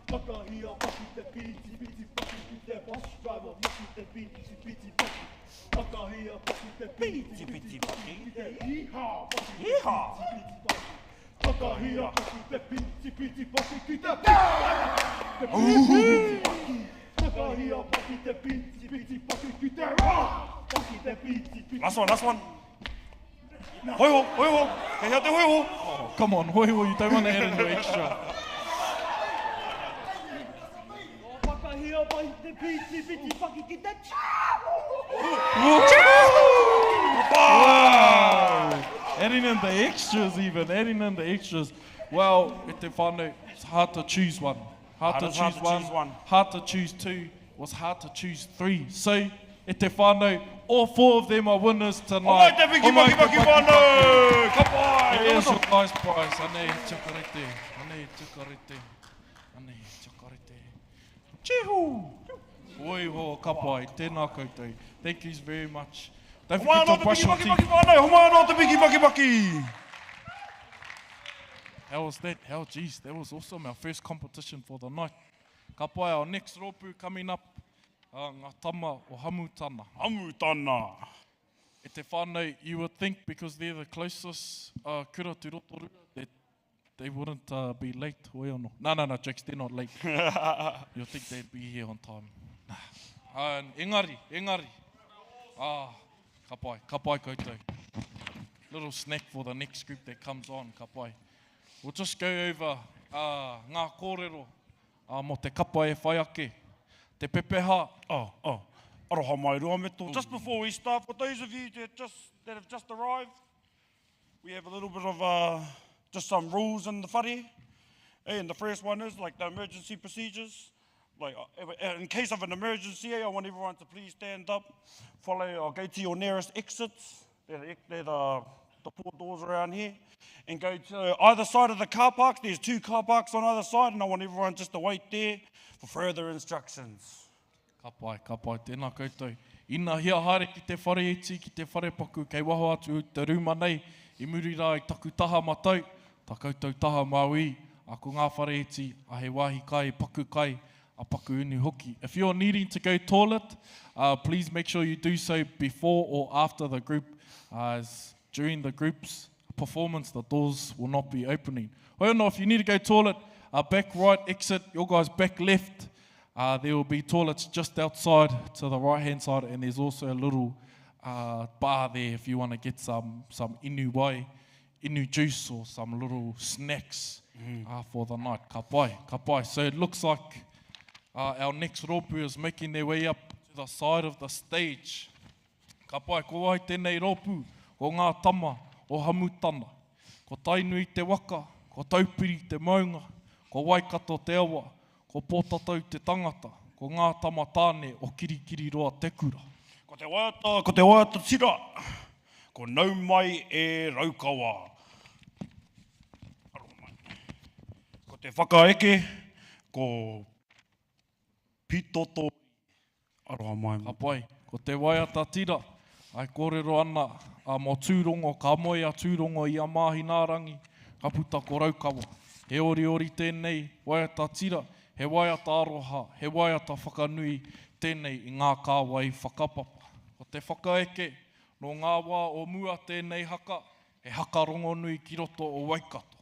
Takahia paki te pīti piti paki ki te bus driver paki te pīti piti paki. Takahia paki te pīti Piti paki. ki te īhā paki te Īhā. pīti piti paki. Takahia paki te pīti piti paki ki te pā! Te pīti piti paki. Takahia paki te pīti piti paki ki te rā! Paki te pīti piti Last one, last one. Hoi ho, hoi ho. Kei hea te hoi ho. Come on, hoi ho, you don't want to add in your extra. Whakahia mai te piti piti paki ki te Wow! Adding in the extras even, adding in the extras. Well, e te whānau, it's hard to choose one. Hard, It to, is hard choose to one. choose one. Hard to choose two. Was hard to choose three. So, e te whānau, all four of them are winners tonight. Homai te piki Homai paki te paki paki whānau. Ka pai. Here's your guys prize. Anei, chakarete. Anei, chakarete. Anei, chakarete. Chihu! Oi ho, ka pai. Tēnā koutou. Thank you very much. Don't Homai forget to anō te brush piki your paki teeth. paki whānau. Homai anō te piki paki paki. How was that? How, geez, that was awesome. Our first competition for the night. Ka pai, our next rōpū coming up, uh, ngā tama o Hamutana. Hamutana. E te whānau, you would think because they're the closest uh, kura to Rotorua that they wouldn't uh, be late. Hoi anō. No, no, no, jokes, they're not late. You'll think they'd be here on time. Nah. Uh, engari, engari. Ah, ka pai, ka pai koutou. Little snack for the next group that comes on, ka pai. We'll just go over uh, ngā kōrero uh, mō te kapa e whai ake. Te pepeha, Oh, oh. Aroha mai rua me tō. Just before we start, for those of you that, just, that have just arrived, we have a little bit of uh, just some rules in the whare. Eh, and the first one is like the emergency procedures. Like uh, in case of an emergency, eh, I want everyone to please stand up, follow or go to your nearest exits. They're the, they're the, the four doors around here. And go to either side of the car park. There's two car parks on either side, and I want everyone just to wait there for further instructions. Ka pai, ka pai, tēnā koutou. Ina hia haere ki te whare iti, ki te whare paku, kei waho atu i te rūma nei, i muri rā i taku taha matau, Tā koutou taha mauī, a ko ngā whare iti, a he wāhi kai, paku kai, a paku inu hoki. If you're needing to go toilet, uh, please make sure you do so before or after the group, uh, as during the group's performance, the doors will not be opening. Hoi anō, if you need to go toilet, uh, back right exit, your guys back left, uh, there will be toilets just outside to the right hand side, and there's also a little uh, bar there if you want to get some, some inu wai, inu juice or some little snacks mm. uh, for the night. Ka pai, ka pai. So it looks like uh, our next rōpū is making their way up to the side of the stage. Ka pai, ko wai tēnei rōpū? Ko ngā tama o Hamutana. Ko Tainui te waka, ko Taupiri te maunga, ko Waikato te awa, ko Pōtatau te tangata, ko ngā tama tāne o Kirikiriroa te kura. Ko te waiata, ko te waiata tira, ko Nau Mai e Raukawa. Aroha mai. Ko te whakaeke, ko Pitoto Aroha mai. Ka pai. Ko te waiata tira, e kōrero ana a mō Tūrongo, ka moe a Tūrongo i a Māhinaarangi, ka puta ko Raukawa. He oriori tēnei waiata tira, he waiata aroha, he waiata whakanui tēnei i ngā kāwai whakapapa. Ko te whakaeke, nō ngā wā o mua tēnei haka, He haka rongonui ki roto o Waikato.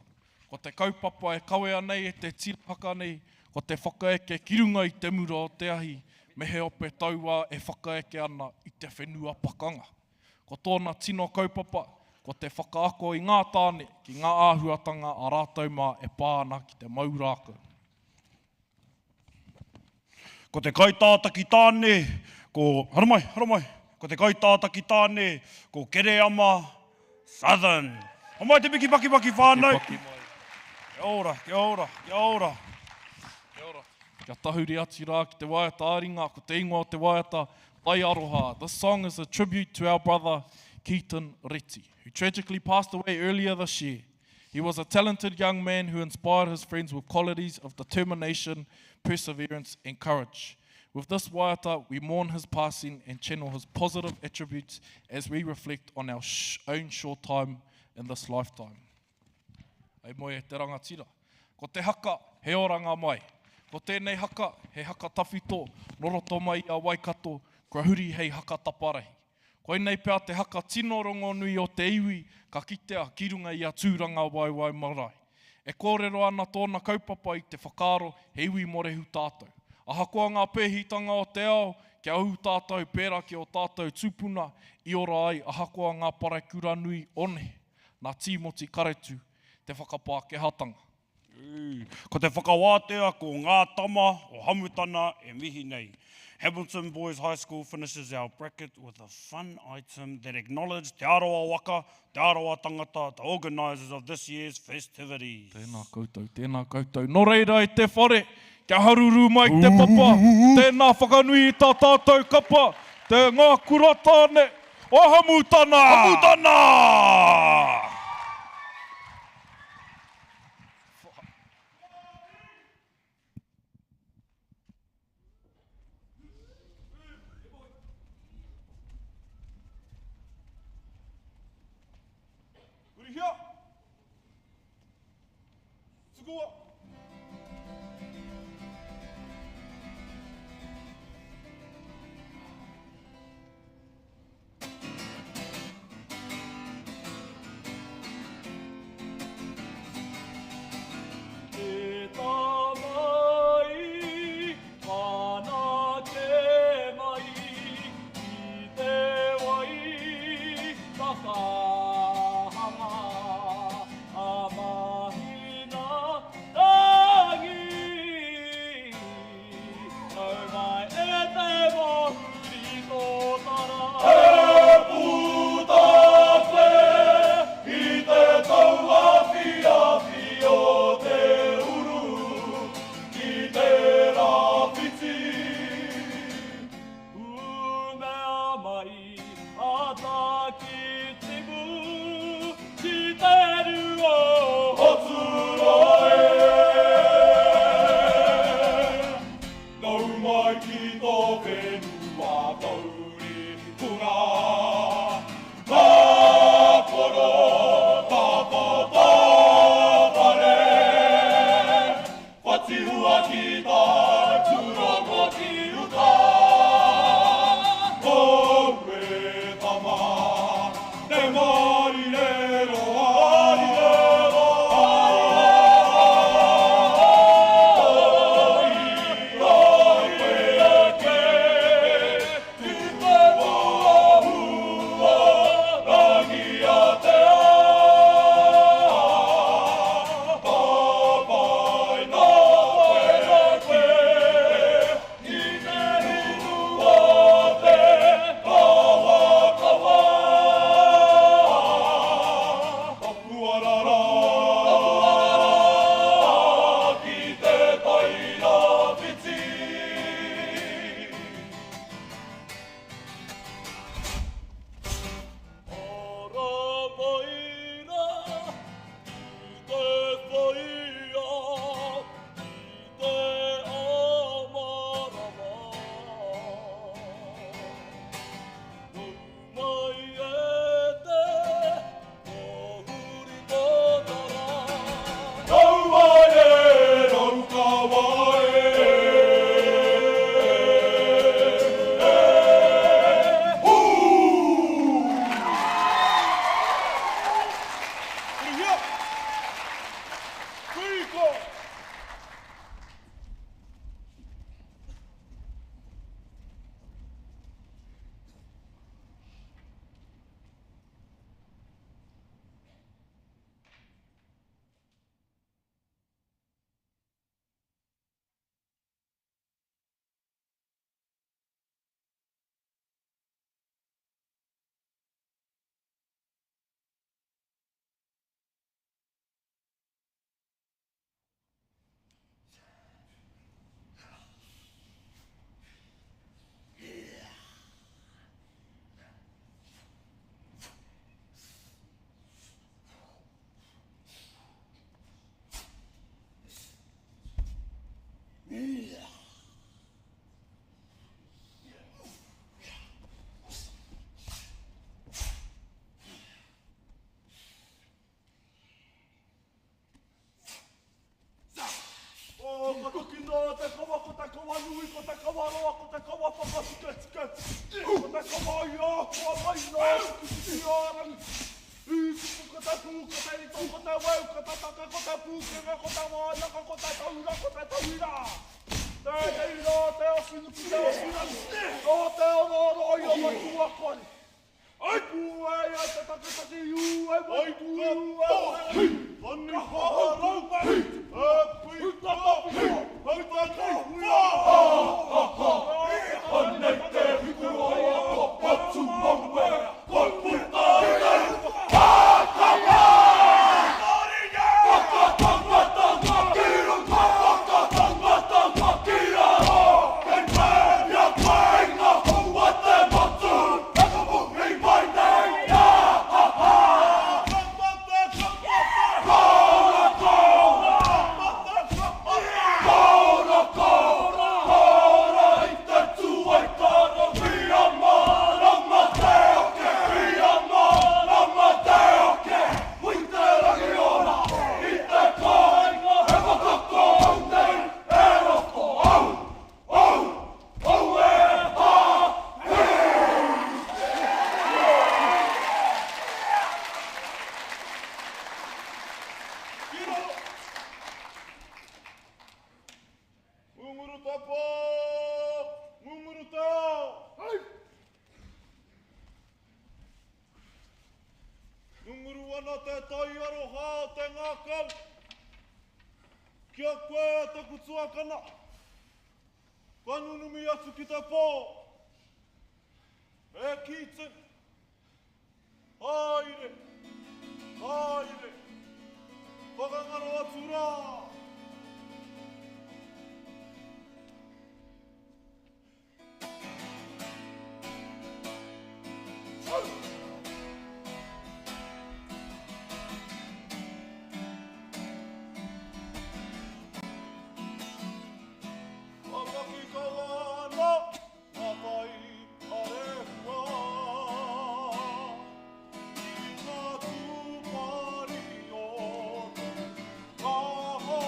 Ko te kaupapa e kawea nei e te tira haka nei, ko te whakaeke ki runga i te mura o te ahi me he ope tauā e whakaeke ana i te whenua pakanga. Ko tōna tino kaupapa, ko te whakaako i ngā tāne ki ngā āhuatanga a rātou mā e pā ana ki te mau rākau. Ko te kaitātaki tāne, ko, haramai, haramai, ko te kaitātaki tāne, ko Kereama Southern. Homai te piki paki paki whānau. Paki mai. Kia ora, kia ora, kia ora. Kia ora. Kia tahuri atu rā ki te waiata ā-ringa, ko te ingoa o te waiata, Tai Aroha. This song is a tribute to our brother Keaton Reti, who tragically passed away earlier this year. He was a talented young man who inspired his friends with qualities of determination, perseverance, and courage. With this waiata, we mourn his passing and channel his positive attributes as we reflect on our own short time in this lifetime. Hei moe e te rangatira. Ko te haka, he oranga mai. Ko tēnei haka, he haka tawhito, nō roto mai i a Waikato, kua huri hei haka taparahi. Koinei pea te haka tino rongonui o te iwi ka kitea ki runga i a Tūrangawaewae Marae. E kōrero ana tōna kaupapa i te whakaaro he iwi morehu tātou. Ahakoa ngā pēhitanga o te ao, kia ū tātou pērā ki ō tātou tūpuna i ora ai ahakoa ngā parekura nui o nehe, nā Tīmoti Karetu te whakapākehātanga. Ko te whakawātea ko ngā tama o Hamutana e mihi nei. Hamilton Boys High School finishes our bracket with a fun item that acknowledged Te Arawa Waka, Te Arawa Tangata, the organisers of this year's festivities. Tēnā koutou, tēnā koutou. Nō reira e te whare, kia haruru mai te papa, tēnā whakanui i tā tātou kapa, te ngā kura tāne o Hamutana! Hamutana! Hurihia! Tukua! E tamai, whanake mai i te wai whakahanga a mahina. Wairua ki tai, Tūrongo ki uta. Aue tama, te marire roa. Oh, ka tukina te kawa, ko te kawa nui, ko te kawa roa, ko te kawa whakatiketike, ko te kawa i āhua mai nā ki ārangi. I tupu ko te pū, ko te rito, ko te weu, ko te take, ko te pūkenga, ko te wānanga, ko te taura, ko te tauira. Tēnei rā te awhinuku, te awhirangi, nō te orooro i o matua koe. Ai pū ai ai te taketake i ū ai wai pū i ū ai wai. Ka whakarau mai, e pui ka pui, hei te kai hui Anei te hiku o ko patu maue, ko puta Ngunguru te pō, ngunguru te ao. Hei! Ngunguru ana te tai aroha o te ngākau. Ki a koe taku tuakana. Ka nunumi atu ki te pō. E Keaton. Haere! Haere! Whakangaro atu rā! Papaki kau ana ngā tai a Rehua i ngā tūpari o te kaha.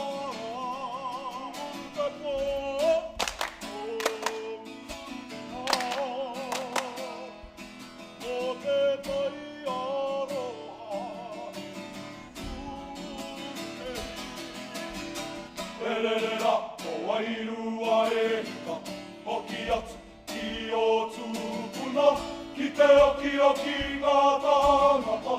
akiaki ngā tāngata,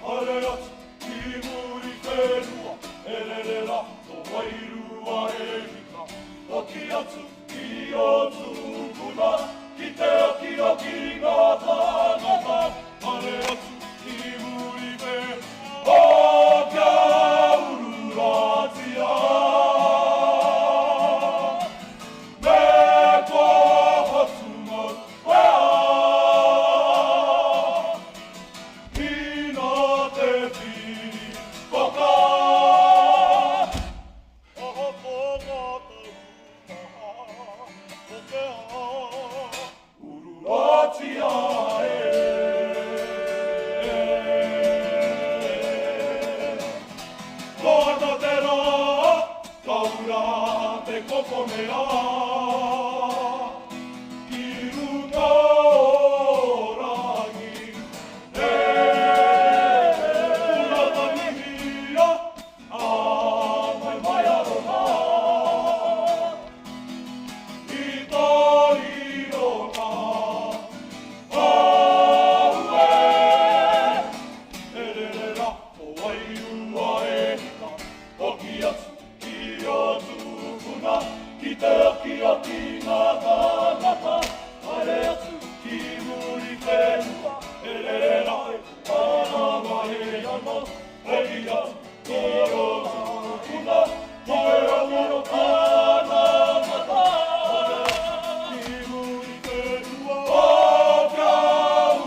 haere atu ki Muriwhenua, e rere rā tō wairua e hika. Hoki atu ki ō tūpuna, ki te akiaki ngā tāngata, haere atu ki Muriwhenua, kia ururatia. Me kua whatumau wea, Hina te piri waka. Ahakoa ngā taumaha o te ao, Uruatia e. Koana te rā, ka ura te kokonea. Ki runga o Rangi, e ura tangihia, a mai mai aroha. I tō rironga, aue, e rere rā tō wairua e hika, hoki atu ki ō tūpuna, ki te akiaki ngā tāngata, haere atu ki Muriwhenua, e rere rā e marama e ana, hoki atu ki ō tūpuna, ki te akiaki ngā tāngata, haere atu ki Muriwhenua, kia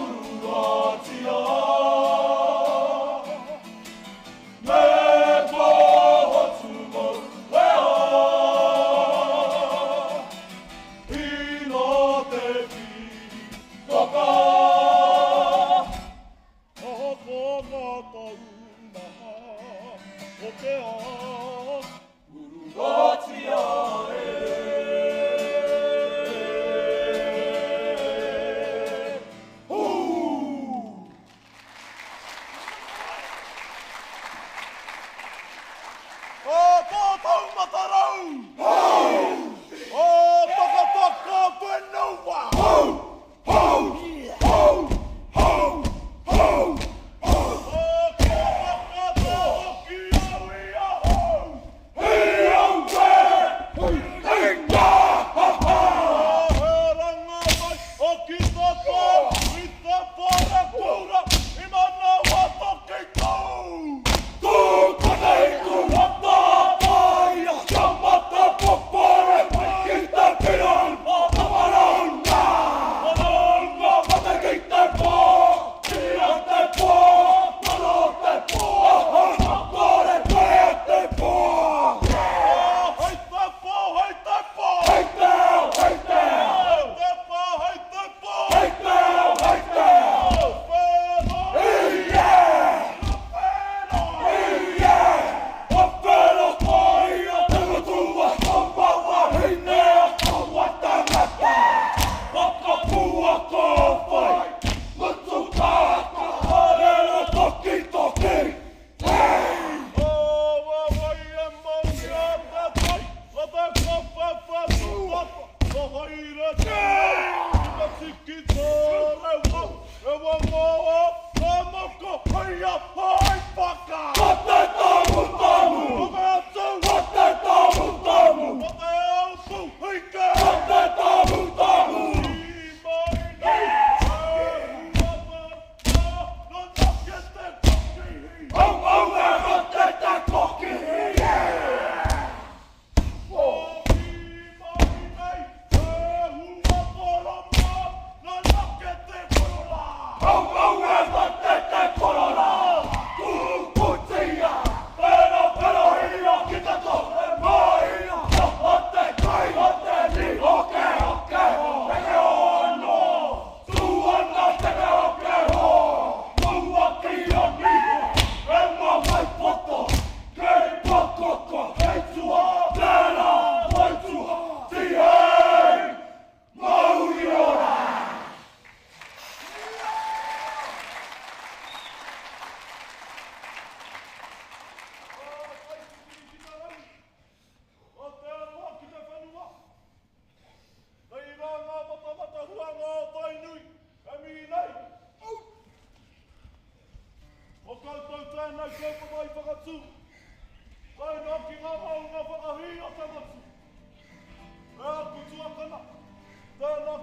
uruatia. Me kua hotu mau wea.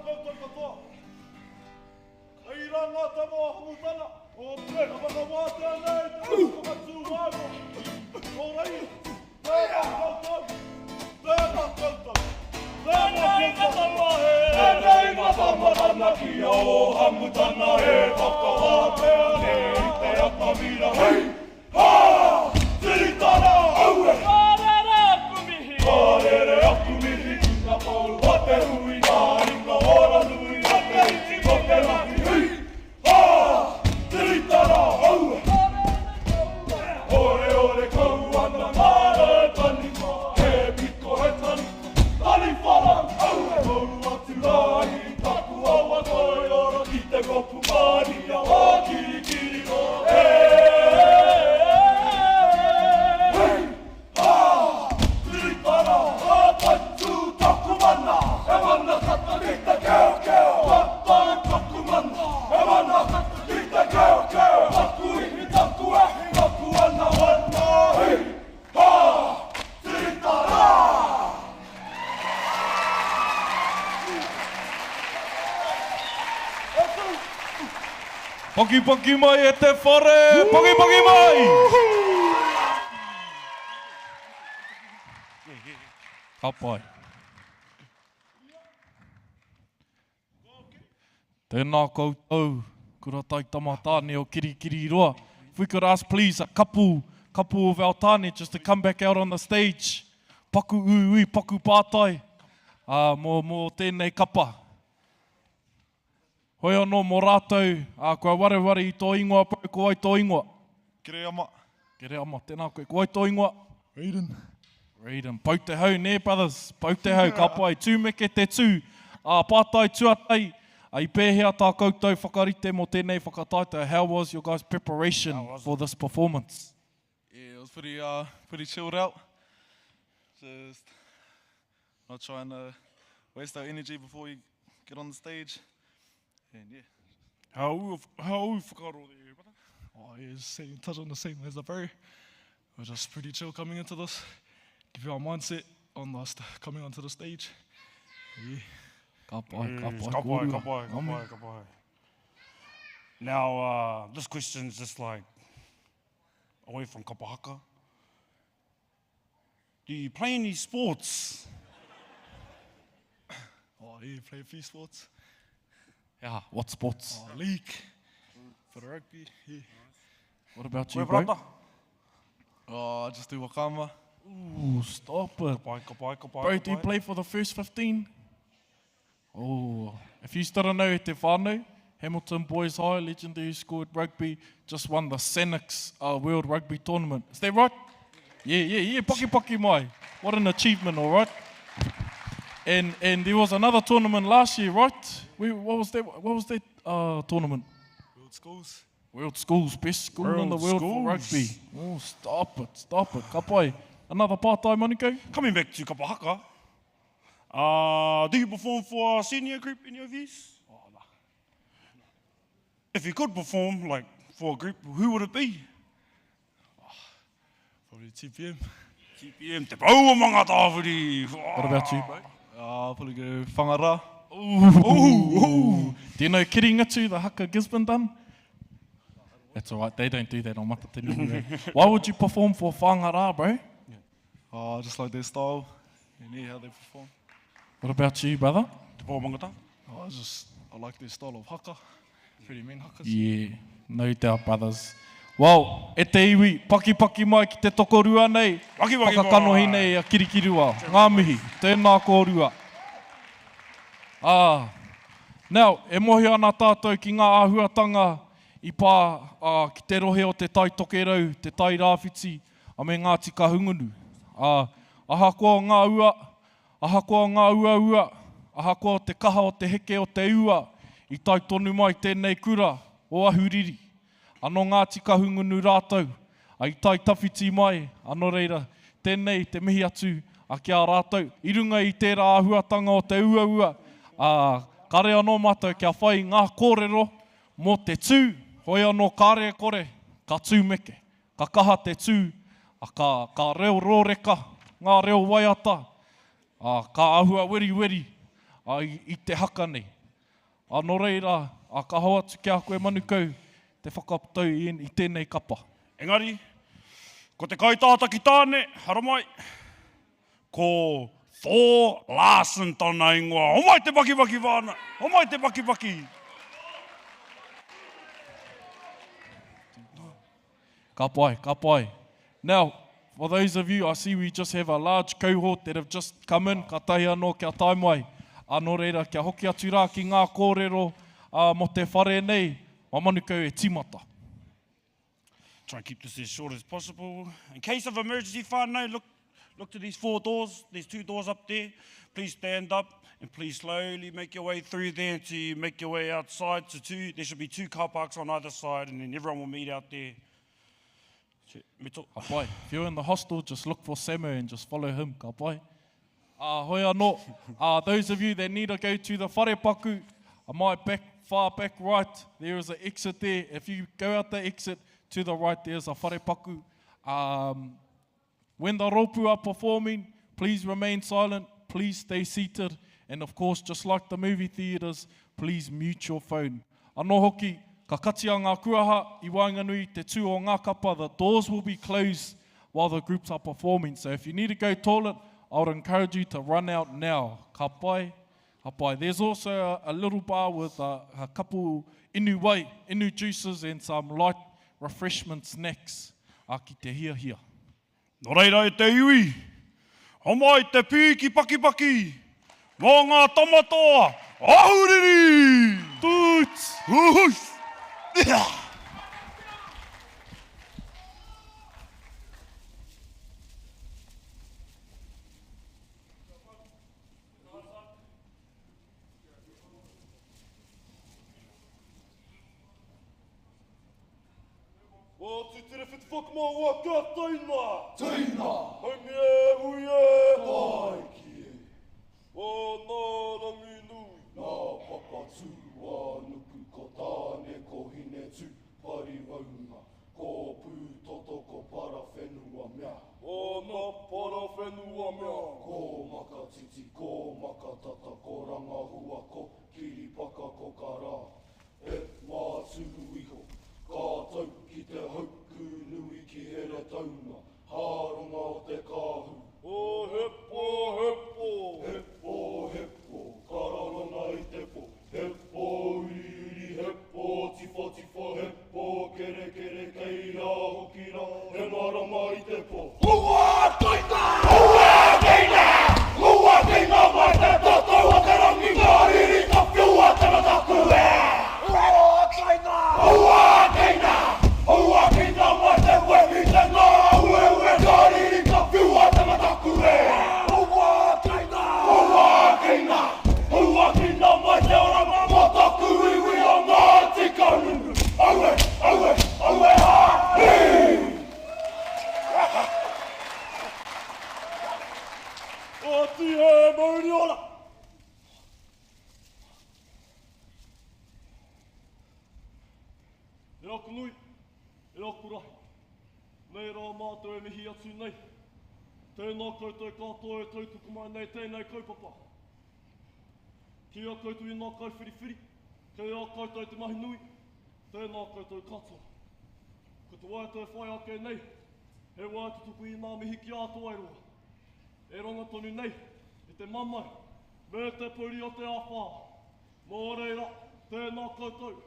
koutou katoa. Hei rā ngā tama o Hamutana, o te whakawātea nei te uru whakatū waenga. Nō reira, tēnā koutou, tēnā koutou, tēnā koutou. Tēnei ngā tama ranaki o Hamutana e whakawātea nei te atamira. Hei! Hā! Tiritara! Aue! Ka rere aku mihi! Ka rere aku mihi ki ngā pou o te hui, ngā ringa ora nui o te iti o te rahi. Hui! Hā! Tiritara! Aue! Ka rere kau ana. Oreore kau ana ngā rau taniwha, he piko he taniwha, taniwha rau! Aue! Mau atu rā i taku awa toiora ki te kopu mānia o Kirikiriroa. Pakipaki mai e te whare! Pakipaki mai! Ka pai. Tēnā koutou, Kura Taitama Tāne o Kirikiriroa. If we could ask please a couple, couple of our tāne just to come back out on the stage. Paku uiui, paku pātai uh, mō, mō tēnei kapa. Hoi anō mō rātou, ā, kua wareware i tō ingoa bro, ko wai tō ingoa? Kereama. Kereama, tēnā koe. Ko wai tō ingoa? Raiden. Raiden. Pau te hau, nē, brothers? Pau te hau, ka pai. Tūmeke te tū. Ā, pātai tuatahi, ā, i pēhea tā koutou whakarite mō tēnei whakataetae? How was your guys preparation for this performance? Yeah, it was pretty, uh, pretty chilled out. Just not trying to waste our energy before we get on the stage. And yeah. How how whakaaro there, brother? Oh, yeah, same, touch on the same as the bro. We're just pretty chill coming into this. Keep our mindset on the coming onto the stage. Yeah. Ka pai, ka pai, Ka pai, ka pai, ka pai, ka pai. Now, uh, this question's just like away from kapahaka. Do you play any sports? Oh, yeah, play a few sports. Yeah, what sports? Oh, league. For the rugby, yeah. What about you, bro? brother? Oh, I just do wakama. Ooh, stop it. Kapai, kapai, kapai, Bro, do you play for the first 15? Oh, if you still don't know te whānau, Hamilton Boys High, legendary school at rugby, just won the Senex uh, World Rugby Tournament. Is that right? Yeah, yeah, yeah, poki poki mai. What an achievement, all right? And, and there was another tournament last year, right? We, what was that, what was that uh, tournament? World Schools. World Schools, best school World in the world schools. for rugby. Oh, stop it, stop it. Ka pai. Another pātai, Manukau? Coming back to Kapahaka, uh, do you perform for a senior group in your views? Oh, no. If you could perform, like, for a group, who would it be? Probably TPM. TPM, te pau o Mangatāwhiri. What about you, bro? Uh, I'll probably go Whangara. Ooh, ooh, ooh. Do you know Kiringatu, the haka Gisborne done? That's all right, they don't do that on Matatini anyway. Why would you perform for Whangara, bro? Oh, I just like their style and yeah, how they perform. What about you, brother? Te pau o Mangatāwhiri. Oh, I just, I like their style of haka. Pretty mean hakas. Yeah, no doubt, brothers. Well, e te iwi, pakipaki mai ki te tokorua nei, Pakipaki mai. whakakanohi nei a Kirikiriwa. Ngā mihi, tēnā kōrua. Ā, now, e mōhio ana tātou ki ngā āhuatanga i pā ā, ki te rohe o Te Tai Tokerau, Te Tai Rāwhiti, a me Ngāti Kahungunu. Ā, ahakoa ngā ua, ahakoa ngā uaua, ahakoa te kaha o te heke o te ua, i tae tonu mai tēnei kura o Ahuriri. Ano Ngāti Kahungunu rātou, a i tae tawhiti mai, a nō reira, tēnei te mihi atu a ki a rātou, i runga i tērā āhuatanga o te uaua, ā, kare anō mātou kia whai ngā kōrero mō te tū, hoi anō kāre e kore, ka tūmeke, ka kaha te tū, a ka, ka reo rōreka ngā reo waiata, ā, ka āhua weriweri, ā, i, i te haka nei. Ā, nō reira, ā, ka hoatu ki a koe Manukau te whakatau i, i tēnei kapa. Engari, ko te kaitātaki tāne, haramai, ko Thor Larsen tana ingoa. Homai te pakipaki whānau! Homai te pakipaki! Ka pai, ka pai. Now, for those of you, I see we just have a large cohort that have just come in, katahi anō kia tae mai. Ā, nō reira, kia hoki atu rā ki ngā kōrero ā, mō te whare nei, mā Manukau e tīmata. Try and keep this as short as possible. In case of emergency whānau, look, look to these four doors. There's two doors up there. Please stand up and please slowly make your way through there to make your way outside. To two, there should be two car parks on either side and then everyone will meet out there. Ka pai. If you're in the hostel, just look for Samo and just follow him. Ka pai. Ā, hoi anō, ā, those of you that need to go to the wharepaku, my back, far back right, there is an exit there. If you go out the exit to the right, there's a wharepaku. Um, when the rōpū are performing, please remain silent, please stay seated, and of course, just like the movie theatres, please mute your phone. Anō hoki, ka katia ngā kuaha i waenganui i te tū o ngā kapa, the doors will be closed while the groups are performing, so if you need to go toilet, I would encourage you to run out now. Ka pai, ka pai. There's also a, a little bar with a, a couple inu wai, inu juices and some light refreshment snacks a ki te hiahia. Nō reira e te iwi, homai te pīki pakipaki mō ngā tama toa ahuriri! Toots! Hūhūs! Ko Tūterewhiti whakamaua kia teina! Teina! Haumi e, hui e! Tāiki e! O nā Ranginui! Nā Papatūānuku ko Tāne ko Hinetū Pariwaunga ko Pūtoto ko Parawhenua mea. O nā Parawhenua mea. Ko Makatiti ko Makatata ko Rangahua ko Kiripaka ko Karā He māturu iho, ka tau ki te haukū nui ki Heretaunga, hāronga o te kāhu. O he pō, he pō. He pō, he pō, ka rarona i te pō. He pō uriuri, he pō tiwhatiwha, he pō kerekere kei rā hoki rā, he marama i te pō. Hua teina! Hua teina! Hua teina mai te tatau o te rangi Ka riri ka whiua te mataku e! Hua teina! Hua teina! Hua teina mai te wehi te ngāueue Ka riri ka whiua te mataku e! Hua teina! Hua teina! Hua teina mai te oranga mō taku iwi o Ngāti Kahungunu Aue! Aue! Aue hā! Hī! Oti e mauri ora! E aku nui, e aku rahi, nei rā mātou e mihi atu nei. Tēnā koutou katoa e tautoko mai nei tēnei kaupapa. Ki a koutou i ngā kaiwhiriwhiri, kei a koutou te mahi nui, tēnā koutou katoa. Ko te waiata e whai ake nei, he waiata tuku i ngā mihi ki a Toairoa. E rongo tonu nei i te mamae me te puri o te āwhā. Nō reira, tēnā koutou,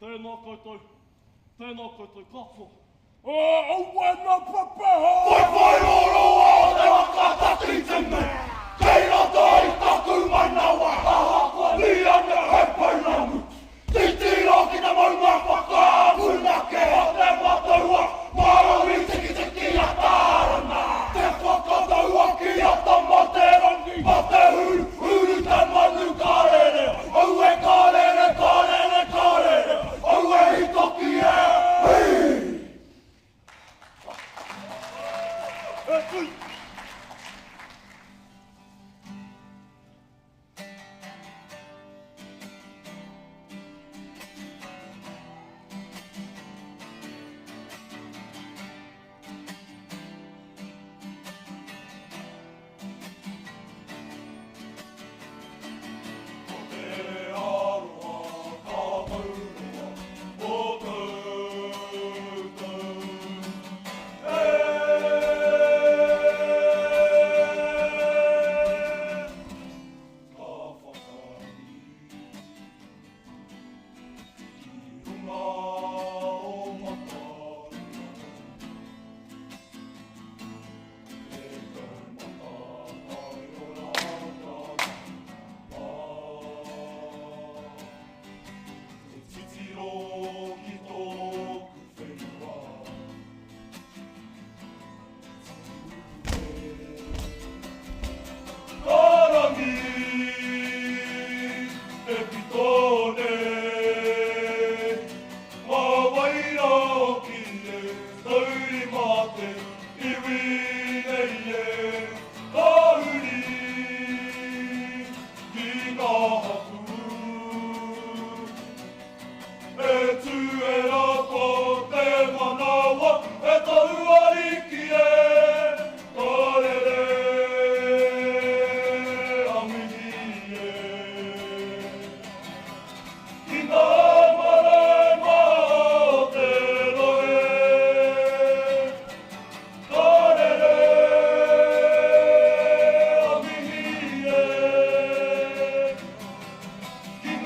tēnā koutou, tēnā koutou katoa. Aue na pepeha! Whaiwhaioroa o te waka Takitimu, Kei roto i taku manawa, Ahakoa nui ana he pounamu, Titiro ki te maunga whakapunake o te mataua, Maui tikitiki a Tarana, Te whakataua ki a Tamaterangi, Ma te huru, huru te manu ka rere, Aue ka rere, ka rere, ka rere, Aue hitoki e, hi! E tui!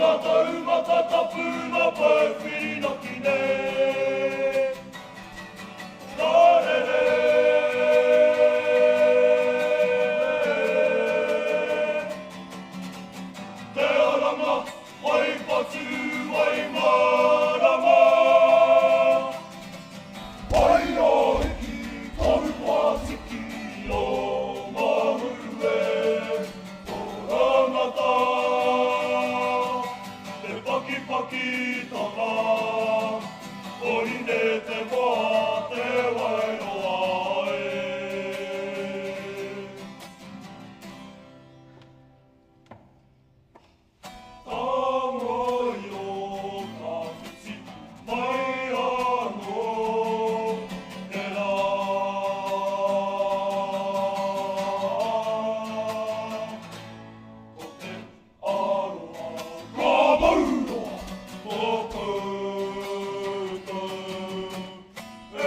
ngā taumata tapu ngā pou whirinaki nei. Ka rere. Te aranga, wai patu, wai marama. Waiariki, tohu pātiki o Mahuru e, Korangata, te pakipakitanga, Koine te wā, te wairoa e. Tangoio ka whiti mai anō te rā. Ko te aroha ka mau roa ko koutou e.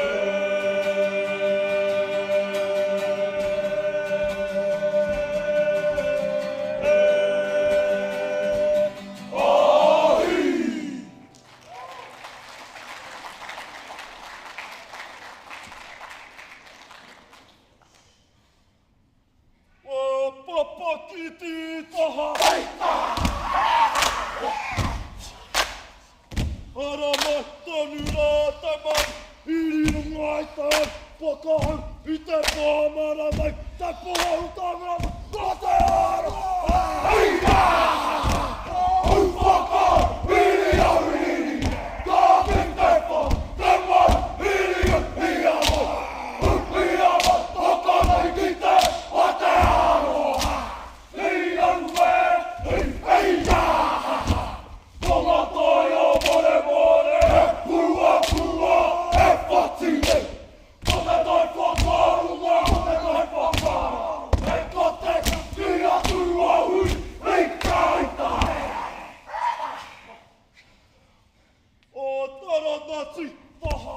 Papa ki tītaha. Ara mai tonu rā te mau, i riro ngai tāu, whakahau i te pāmara mai, te pōhau tāmara, ko te aroha. O Taranaki taha.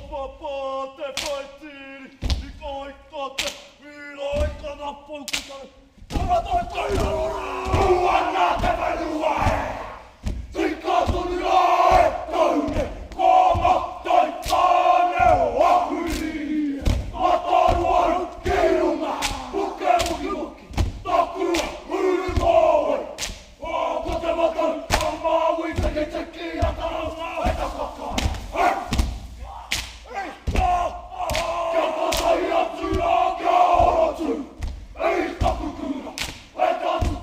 Papa te whaitiri, i ka te whira i kana pouku tare. Tara tai Uana te whenua e! Tika tonu rā e taune, ko ngā tai tāne o Ahuriri. Mataruaru ki runga, puke mukimuki, taku huru mōwai. O ko te matau a Māui tikitiki a Taranga e takaka. Hey! Kia kotahi atu rā, kia ora tū. Ei taku kura, e tatu.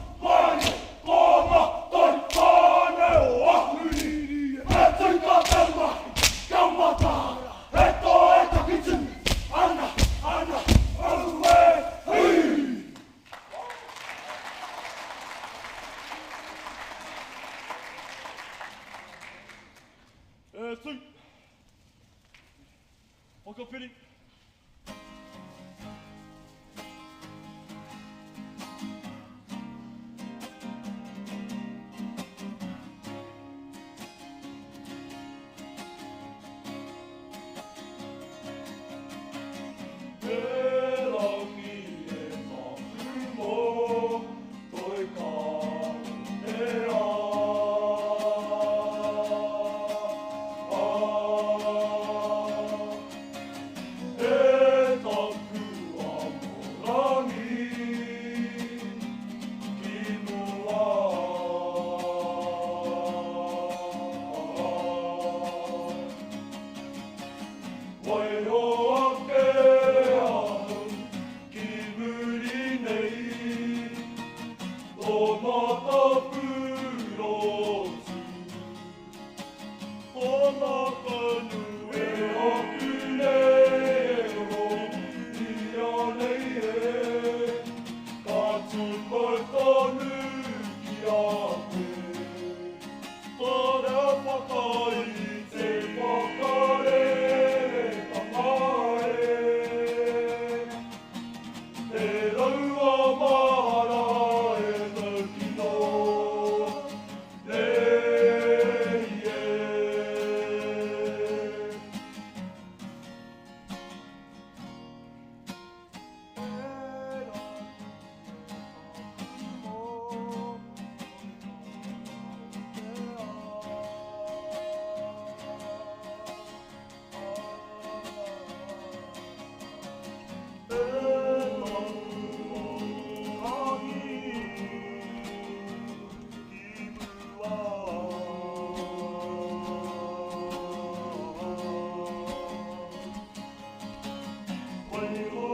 Waiho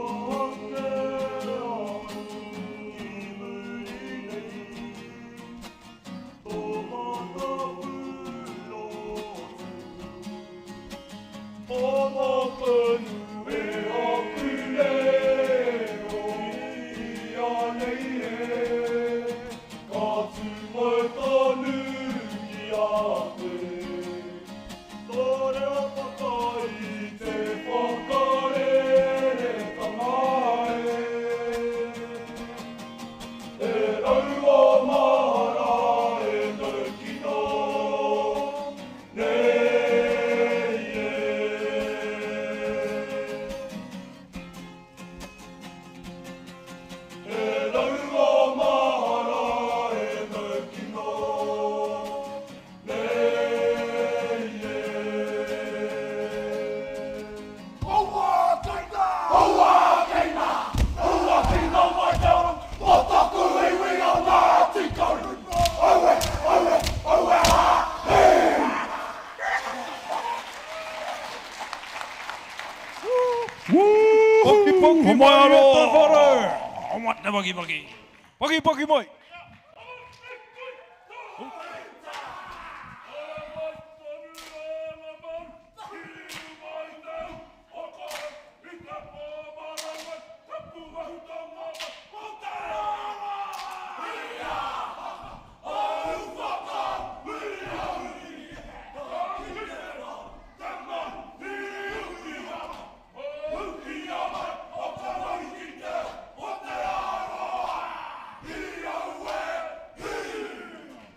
ake au ki muri nei, Tō mata pūrotu. Tōna tonu e aku reo i a nei e, Ka tū mau tonu ki a koe. Tō reo whakai te whakareretanga e. Te rau o mahara e taukino nei e. Te rau o mahara e taukino nei e. Aua keina! Aua keina! Aua keina mai te ora o taku iwi o Ngāti Kahungunu. Aue! Aue! Aue! Ha! Hi! Poki poki mai e te whare! Homai te pakipaki! Pakipaki mai!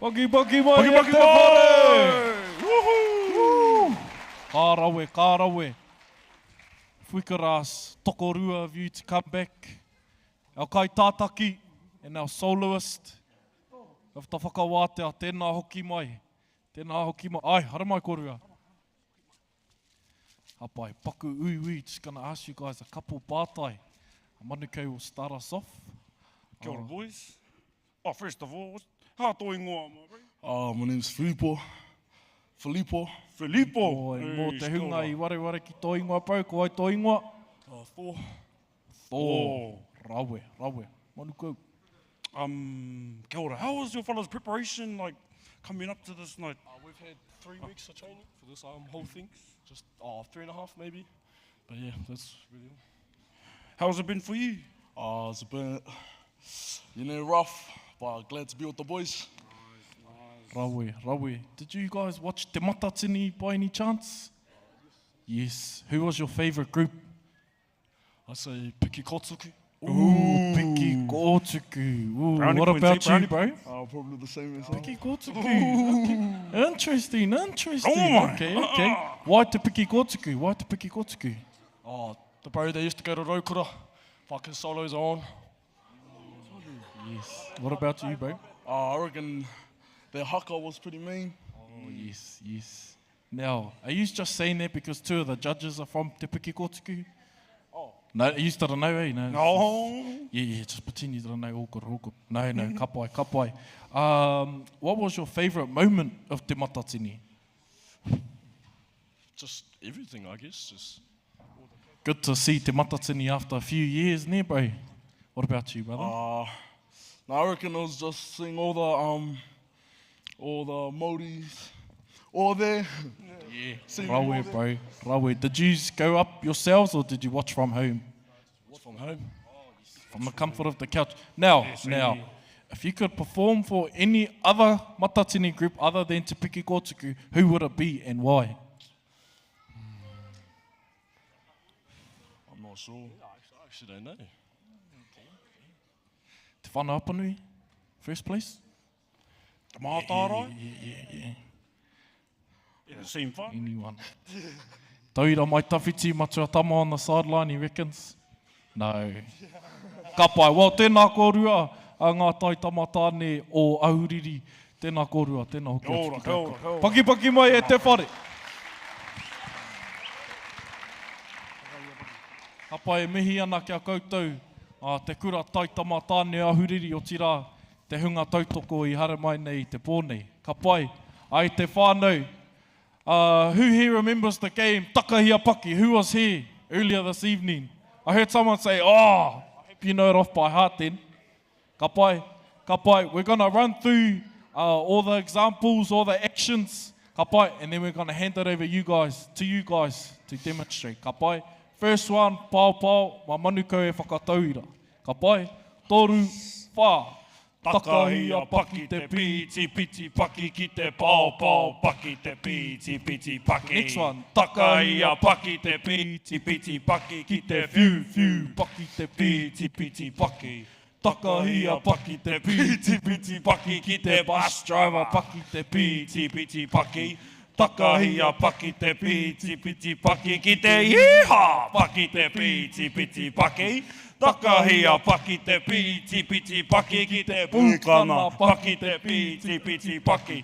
Paki paki mai e te whare! Woohoo! Ka rawe, ka rawe. If we could ask tokorua of you to come back, our kaitātaki and our soloist of the whakawātea, tēnā hoki mai, tēnā hoki mai. Ai, haramai kōrua. Ka pai. Paku uiui, just gonna ask you guys a couple pātai. Manukau will start us off. Kia ora boys. Oh, first of all, hā tō ingoa, my bro? Uh, my name's Filipo. Filipo. Filipo! Oi, mō te hunga i wareware ki tō ingoa, bro, ko ai tō ingoa? Uh, Thor. Thor. Rawe, rawe. Manukau. Um, kia ora. How was your fellas preparation like coming up to this night? Uh, we've had three weeks of training for this um, whole thing. Just oh, 3.5 maybe. But yeah, that's really all. How's it been for you? Uh, it's been, you know, rough, but glad to be with the boys. Rawe, rawe. Did you guys watch Te Matatini by any chance? Yes. Who was your favourite group? I say Piki Kōtuku. Ooh, Piki Kōtuku. Ooh, Brownie what points, eh, about you, brownie bro? Probably the same as well. Piki Kōtuku. Okay. Interesting, interesting. Oh my. Okay, okay. Why Te Piki Kōtuku? Why Te Piki Kōtuku? Oh, the bro, they used to go to Raukura. Fucking solos on. Yes. What about you, bro? I reckon their haka was pretty mean. Oh, yes, yes. Now, are you just saying that because two of the judges are from Te Piki Kōtuku? Oh. No, you didn't know, eh? No. No. Yeah, yeah, just pretend you didn't know. All good, all good. No, no, ka pai, ka pai. Um, what was your favourite moment of Te Matatini? Just everything, I guess. Just Good to see Te Matatini after a few years, ne, bro? What about you, brother? No, I reckon it was just seeing all the all the Māoris all there. Yeah. Seeing them all Rawe, there. bro. Rawe. Did you go up yourselves or did you watch from home? watch from home. From the comfort of the couch. Now, now, if you could perform for any other Matatini group other than Te Piki Kōtuku, who would it be and why? I'm not sure. I actually don't know. Te Whānau Apanui, first place? Te Mātārae? Yeah. Yeah, same fun. Anyone. Tauira mai tawhiti, Matua Tama on the sideline, he reckons. No. Ka pai. Well, tēnā kōrua a ngā taitama tāne o Ahuriri. Tēnā kōrua, tēnā hoki Kia atu ora, ki kia tākou. ora, kia ora. Paki paki mai e te whare. Ka pai e mihi ana ki a koutou a te kura taitama tāne Ahuriri, otirā te hunga tautoko i haere mai nei i te pō nei. Ka pai, ai te whānau. Who here remembers the game Takahia Paki? Who was here earlier this evening? I heard someone say, oh, I hope you know it off by heart then. Ka pai, ka pai. We're going to run through uh, all the examples, all the actions. Ka pai, and then we're going to hand it over you guys, to you guys to demonstrate. Ka pai. First one, pao pao, ma manukau e whakatauira. Ka pai. Toru, whā. Takahia paki te piti piti paki ki te pao pao paki te piti piti paki. Next one. Takahia paki te piti piti paki ki te whiu whiu paki te piti piti paki. Takahia paki te piti piti paki ki te bus driver paki te piti piti paki. Takahia paki te piti piti paki ki te yeehaw paki te piti piti paki. Takahia paki te piti piti paki ki te pūkana paki te piti piti paki.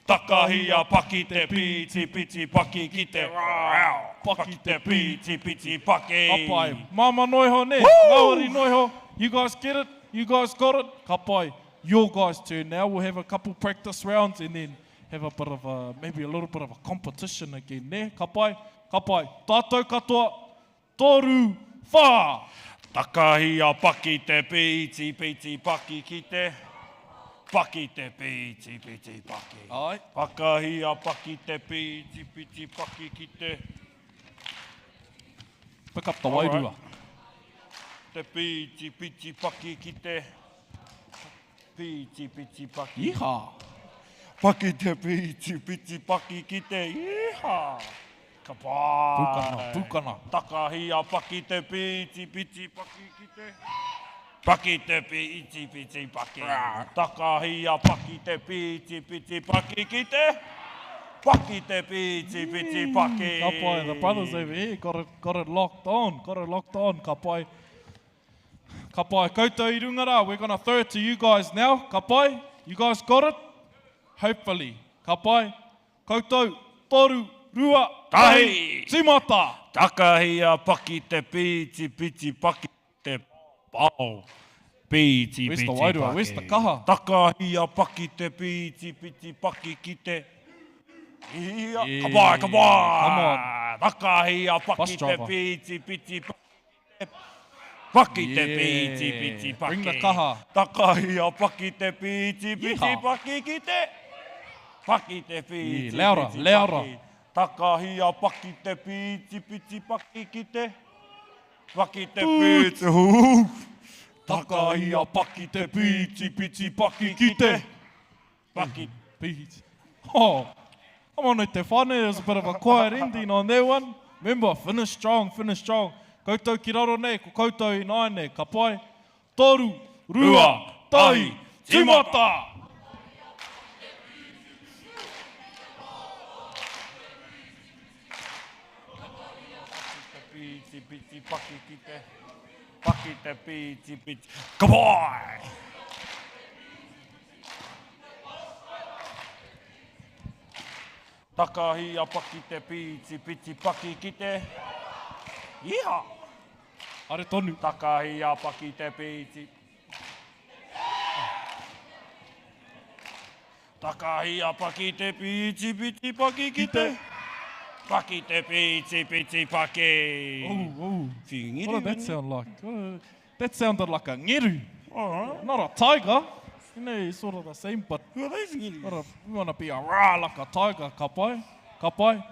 Takahia paki te piti piti paki ki te rau paki te piti piti paki. Ka pai. Māmā noa iho, nē? Ngāwari noa iho. You guys get it? You guys got it? Ka pai. Your guys turn now. We'll have a couple practice rounds and then have a bit of a, maybe a little bit of a competition again, nē? Ka pai? Ka pai. Tātou katoa, toru, whā! Takahi a paki te piti piti paki ki te paki te piti piti paki. Ai. Takahi a paki te piti piti paki ki te. Pick up the wairua. Te piti piti paki ki te piti piti paki. Iha. Paki te piti piti paki ki te iha. Ka pai. Pūkana, pūkana. Takahi a paki te piti piti paki ki te paki te piti piti paki. Takahi a paki te piti piti paki ki te paki te piti piti paki. Ka pai, the brothers over here got it, got it locked on, got it locked on. Ka pai. Ka pai. Koutou i runga rā, we're gonna throw it to you guys now. Ka pai, you guys got it? Hopefully. Ka pai. Koutou, toru, rua, tahi, tīmata! Takahi a paki te piti piti paki te pao. Piti Where's piti the wairua? paki. Where's the kaha? Takahi a paki te piti piti paki ki te Ia. Ka pai, ka pai! Come on. Takahi a Bus paki te driver. piti piti paki Paki te piti piti paki. Bring the kaha. Takahi a paki te piti piti Yeehaw. paki ki te Paki te piti Yeah, louder, piti louder. paki. Takahi a paki te piti piti paki ki te Paki te piti hū. Takahi a paki te piti piti paki ki te Paki Piti. Oh, come on, e te whānau, there's a bit of a quiet ending on that one. Remember, finish strong, finish strong. Koutou ki raro nei, ko koutou ināianei, ka pai. Toru, rua, tahi, tīmata! Te piti piti paki ki te Paki te piti piti Ka pai! Takahi a paki te piti piti paki ki te Iha! Haere tonu. Takahi a paki te piti. Takahi a paki te piti piti paki ki te. Paki te piti piti paki. Oh, oh. Whingiri What did that wini. sound like? That sounded like a ngeru. Alright. Not a tiger. You know, it's sort of the same, but Who are these ngeru? not a, we want to be a rah like a tiger. Ka pai, ka pai.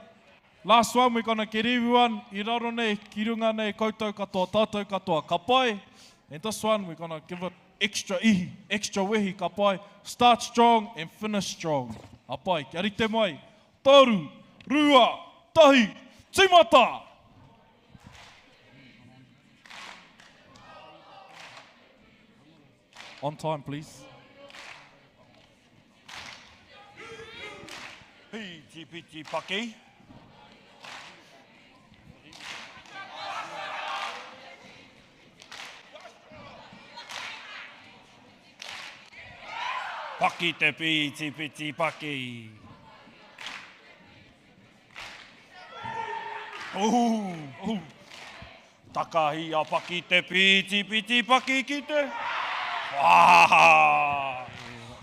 Last one, we're gonna get everyone i raro nei, ki runga nei, koutou katoa, tātou katoa, ka pai. And this one, we're gonna give it extra ihi, extra wehi, ka pai. Start strong and finish strong. Ka pai, kia rite mai. Toru, rua, tahi, tīmata! On time, please. Piti piti paki. Paki te piti piti paki. Ooh. Ooh. Takahi a paki te piti piti paki ki te. Wah!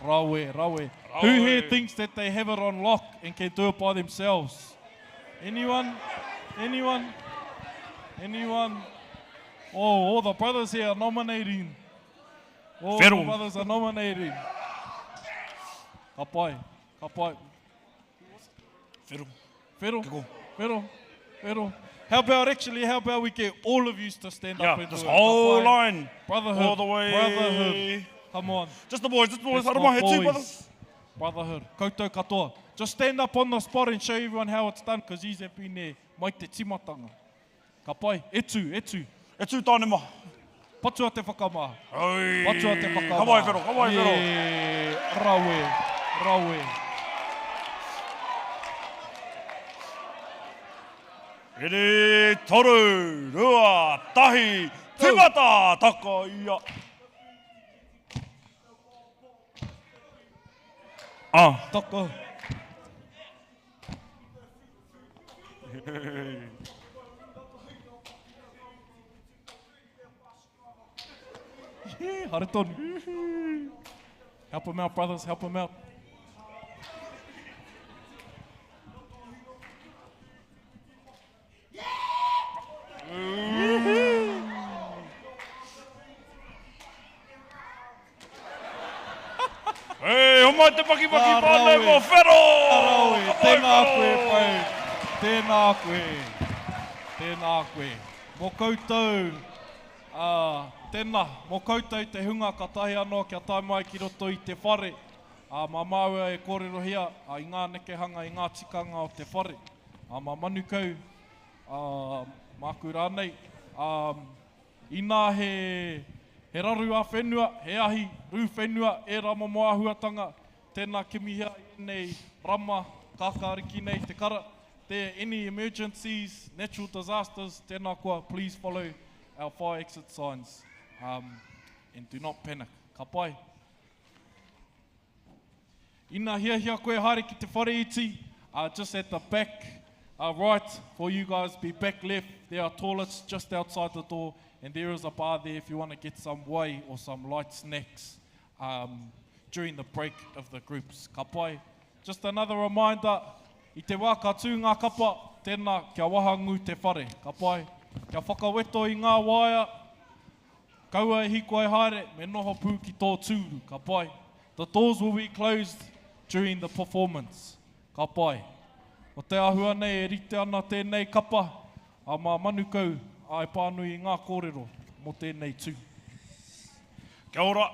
Rawe, rawe. Who here thinks that they have it on lock and can do it by themselves? Anyone? Anyone? Anyone? Oh, all the brothers here are nominating. All Whero. the brothers are nominating. Ka pai, ka pai. Whero. Whero, Kiko. whero, whero. How about actually, how about we get all of you to stand Yeah, up and this do it? Ka whole pai. line. Brotherhood. All the way. Brotherhood. Come on. Just the boys, just the boys. It's Haere my mai, he tū, boys. brothers. Brotherhood. Koutou katoa. Just stand up on the spot and show everyone how it's done because these have been there mai te timatanga. Ka pai. E tū, e tū. E tū tāne mā. Patua te whakamā. Oi. Patua te whakamā. Ka pai, Whero, ka pai, Whero. Yeah, rawe, rawe. Rere, toru, rua, tahi, timata, taka ia. Ah. Taka. Yeah, haere tonu. Help him out, brothers, help him out. Hey, homai te pakipaki Ka whānau rawe. mō Whero! Ka rawe, Ka pai, tēnā Whero! koe, Pou. Tēnā koe. Tēnā koe. Mō koutou, ā, tēnā, mō koutou te hunga ka tahi anō kia tae mai ki roto i te whare, ā, mā māua e kōrerohia ā, i ngā nekehanga, i ngā tikanga o te whare. Ā, mā Manukau, ā, māku rānei, ā, inā he, he raru ā-whenua, he ahi, rū whenua, ērā momo āhuatanga, tēnā kimihia ēnei rama kākāriki nei te kara, there any emergencies, natural disasters, tēnā koa, please follow our fire exit signs um, and do not panic. Ka pai. Ina hiahia koe haere ki te whare iti, uh, just at the back uh, right for you guys, be back left. There are toilets just outside the door and there is a bar there if you want to get some whey or some light snacks um, during the break of the groups. Ka pai. Just another reminder, i te wā ka tū ngā kapa, tēnā kia wahangū te whare. Ka pai. Kia whakaweto i ngā waea, Kaua e hikoi haere, me noho pū ki tō tūru, ka pai. The doors will be closed during the performance. Ka pai. Ko te āhua nei e rite ana tēnei kapa, ā, mā Manukau ā e pānui i ngā kōrero mō tēnei tū. Kia ora.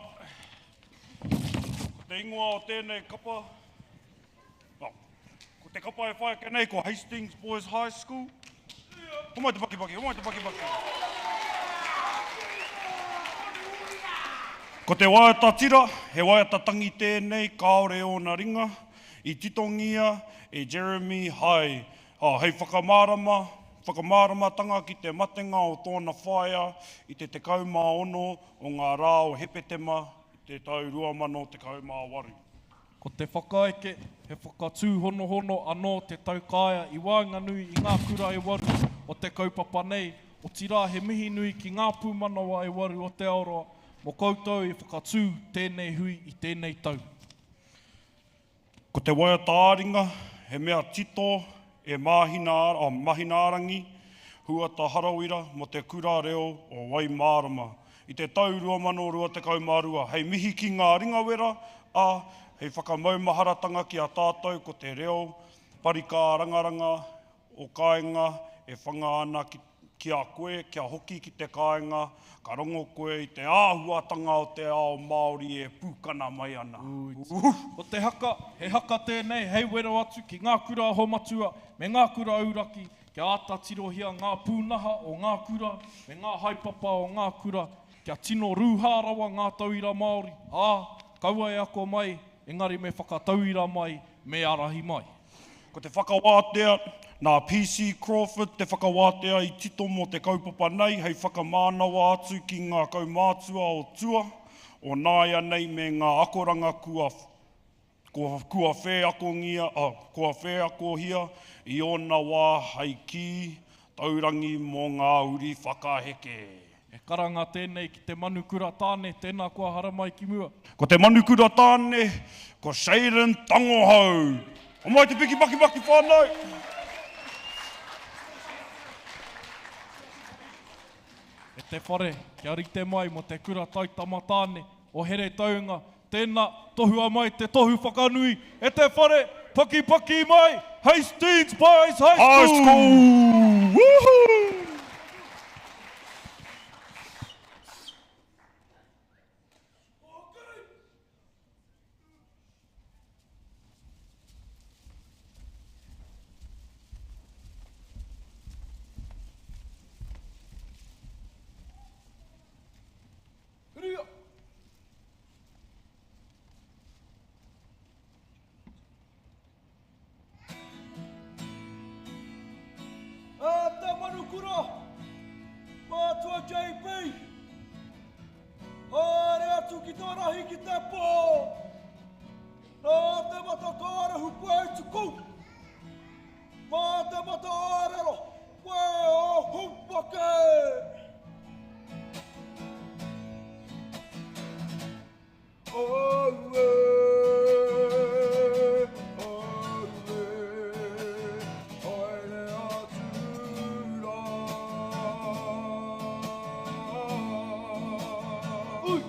Ko te ingoa o tēnei kapa, oh, ko te kapa e whai ake nei ko Hastings Boys High School. Homai te pakipaki, homai te pakipaki. Ko te waiata tira, he waiata tangi tēnei, kāore ōna ringa, i titongia e Jeremy Hai, oh, hei whakamārama, whakamāramatanga ki te matenga o tōna whaea i te 16 o ngā rā o Hepetema i te tau 2018. Ko te whakaeke, he whakatūhonohono anō te taukaea i waenganui i ngā kura e waru o te kaupapa nei, otirā he mihi nui ki ngā pūmanawa e waru o Te Aoroa mō koutou i whakatū tēnei hui i tēnei tau. Ko te waiata-ā-ringa, he mea tito e Mahinaarangi Huata Harawira mō te Kura Reo o Waimārama i te tau 2022 hei mihi ki ngā ringawera, ā, hei whakamaumaharatanga ki a tātou ko te reo parikārangaranga o kāinga e whanga ana ki ki a koe kia hoki ki te kāinga, ka rongo koe i te āhuatanga o te ao Māori e pūkana mai ana. Ko te haka, he haka tēnei hei wero atu ki ngā kura aho matua me ngā kura auraki kia āta tirohia ngā pūnaha o ngā kura me ngā haepapa o ngā kura kia tino rūhā rawa ngā tauira Māori, ā, kaua e ako mai, engari me whakatauira mai, me ārahi mai. Ko te whakawātea, nā PC Crawford te whakawātea i tito mō te kaupapa nei hei whakamānawa atu ki ngā kaumātua o tua, o nāianei me ngā akoranga kua, kua, kua whēakongia, oh, kua whēakohia i ōna wā hei kī taurangi mō ngā uri whakaheke. He karanga tēnei ki te manu kura tāne, tēnā kua haramai ki mua. Ko te manu kura tāne, ko Shaden Tangohau. Homai te piki makimaki whānau! E te whare, kia rite mai mō te kura taitama tāne o Heretaunga, tēnā, tohua mai te tohu whakanui e te whare, pakipaki mai, Hastings Boys High School! High School! Woohoo! Huria! E te manukura, Mātua JB, haere atu ki te rahi ki te pō, nā te mata kārehu koe tuku, mā te mata ārero koe o hupake. Aue, aue, haere atu rā. Ui!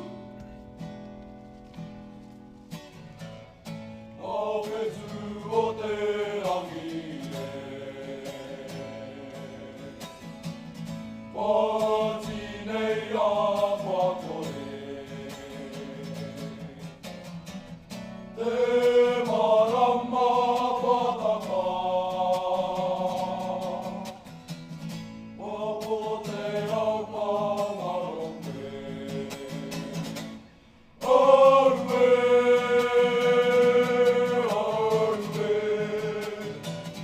Whetū o te rangi e. Pāti nei a kua kore. Te marama kua taka. Kua ko te rau pangaroke. Aue, aue,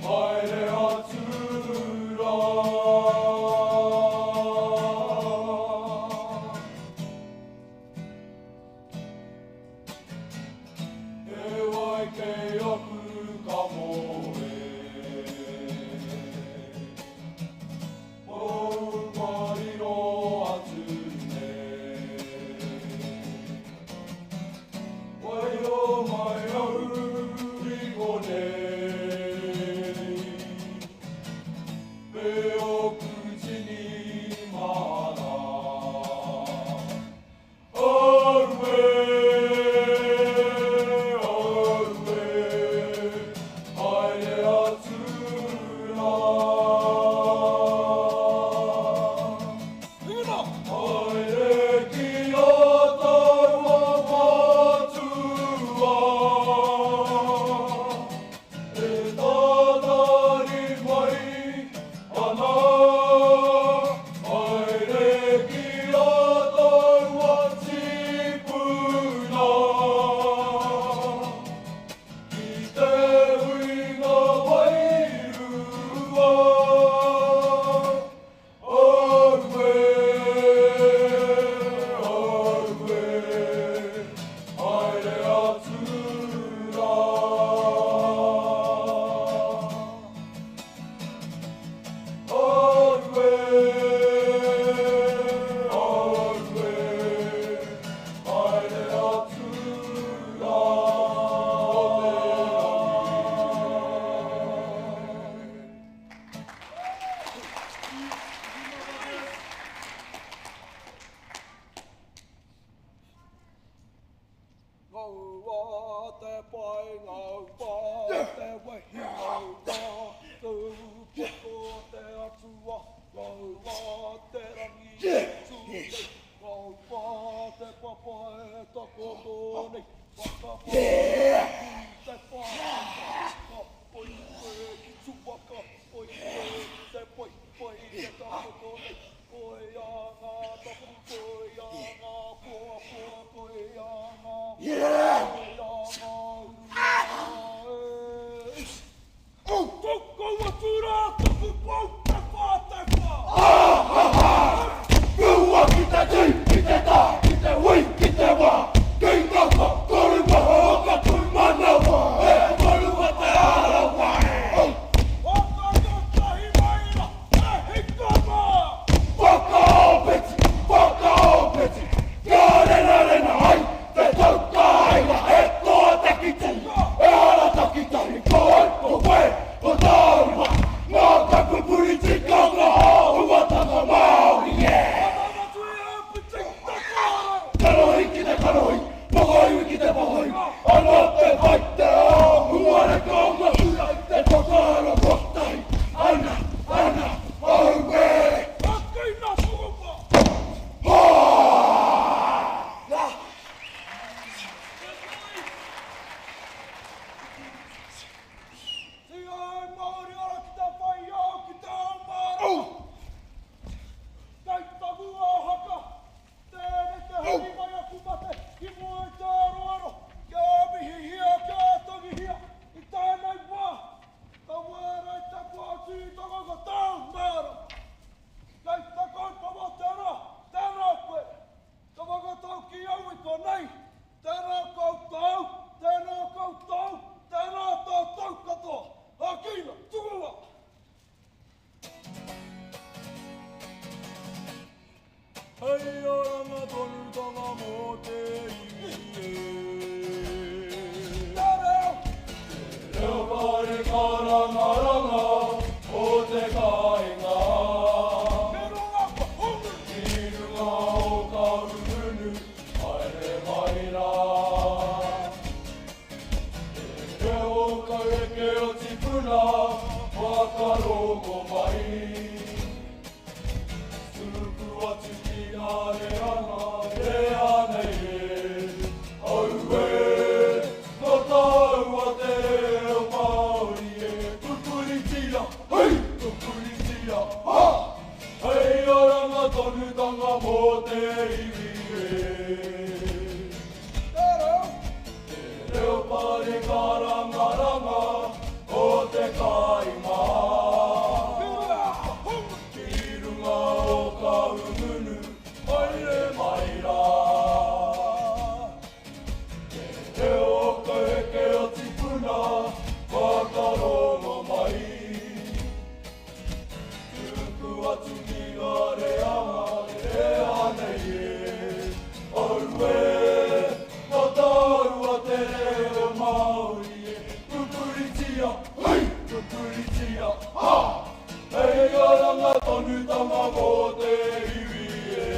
haere atu rā. He wai kei aku ka moe. Mōu kua riro atu nei. Waio mai au i konei. Me ōku tini mahara. Aue, aue, haere atu rā. Haere ki a taua matua, e tatari mai ana. Haere ki a taua tipuna, ki te huinga wairua. Aue, aue, haere atu rā. Aue, aue, haere atu rā. Ngaua te pai, ngaua te wehi, ngaua te upoko te atua, ngaua te rangi e tū nei, ngaua te papa e takoto nei, whakapae ki te whānau, ka poi koe ki tua, ka poi koe ki te pai, pai te takoto nei, koia ngā tapu, koia ngā poapoa, koia ngā koia ngā urua e. Toko atu rā taku pou te whā te whā. Pua ki te tī, ki te tā, ki te hui, ki te wā, ki te Hei oranga tonutanga mō te iwi e. Te reo! Te reo pare karangaranga o te kāinga. Ki runga o Kahungunu, haere mai rā. Te reo kauheke o Tipuna, whakarongo mai. Tuku atu ki a Reana, Reana e. Auē, nō tāua te reo Māori e. Pupuritia, hei! Pupuritia, ha! Hei oranga tonutanga mō te iwi e. Te reo! Te reo parekarangaranga o te kāinga. Ki runga o Kahungunu, haere mai rā. Te reo kauheke o Tipuna, whakarongo mai. Tuku atu ki ngā reanga, rea nei e. Auē, nō tāua te reo Māori e. Pupuritia, hei! Pupuritia, ha! Hei oranga tonutanga mō te iwi e.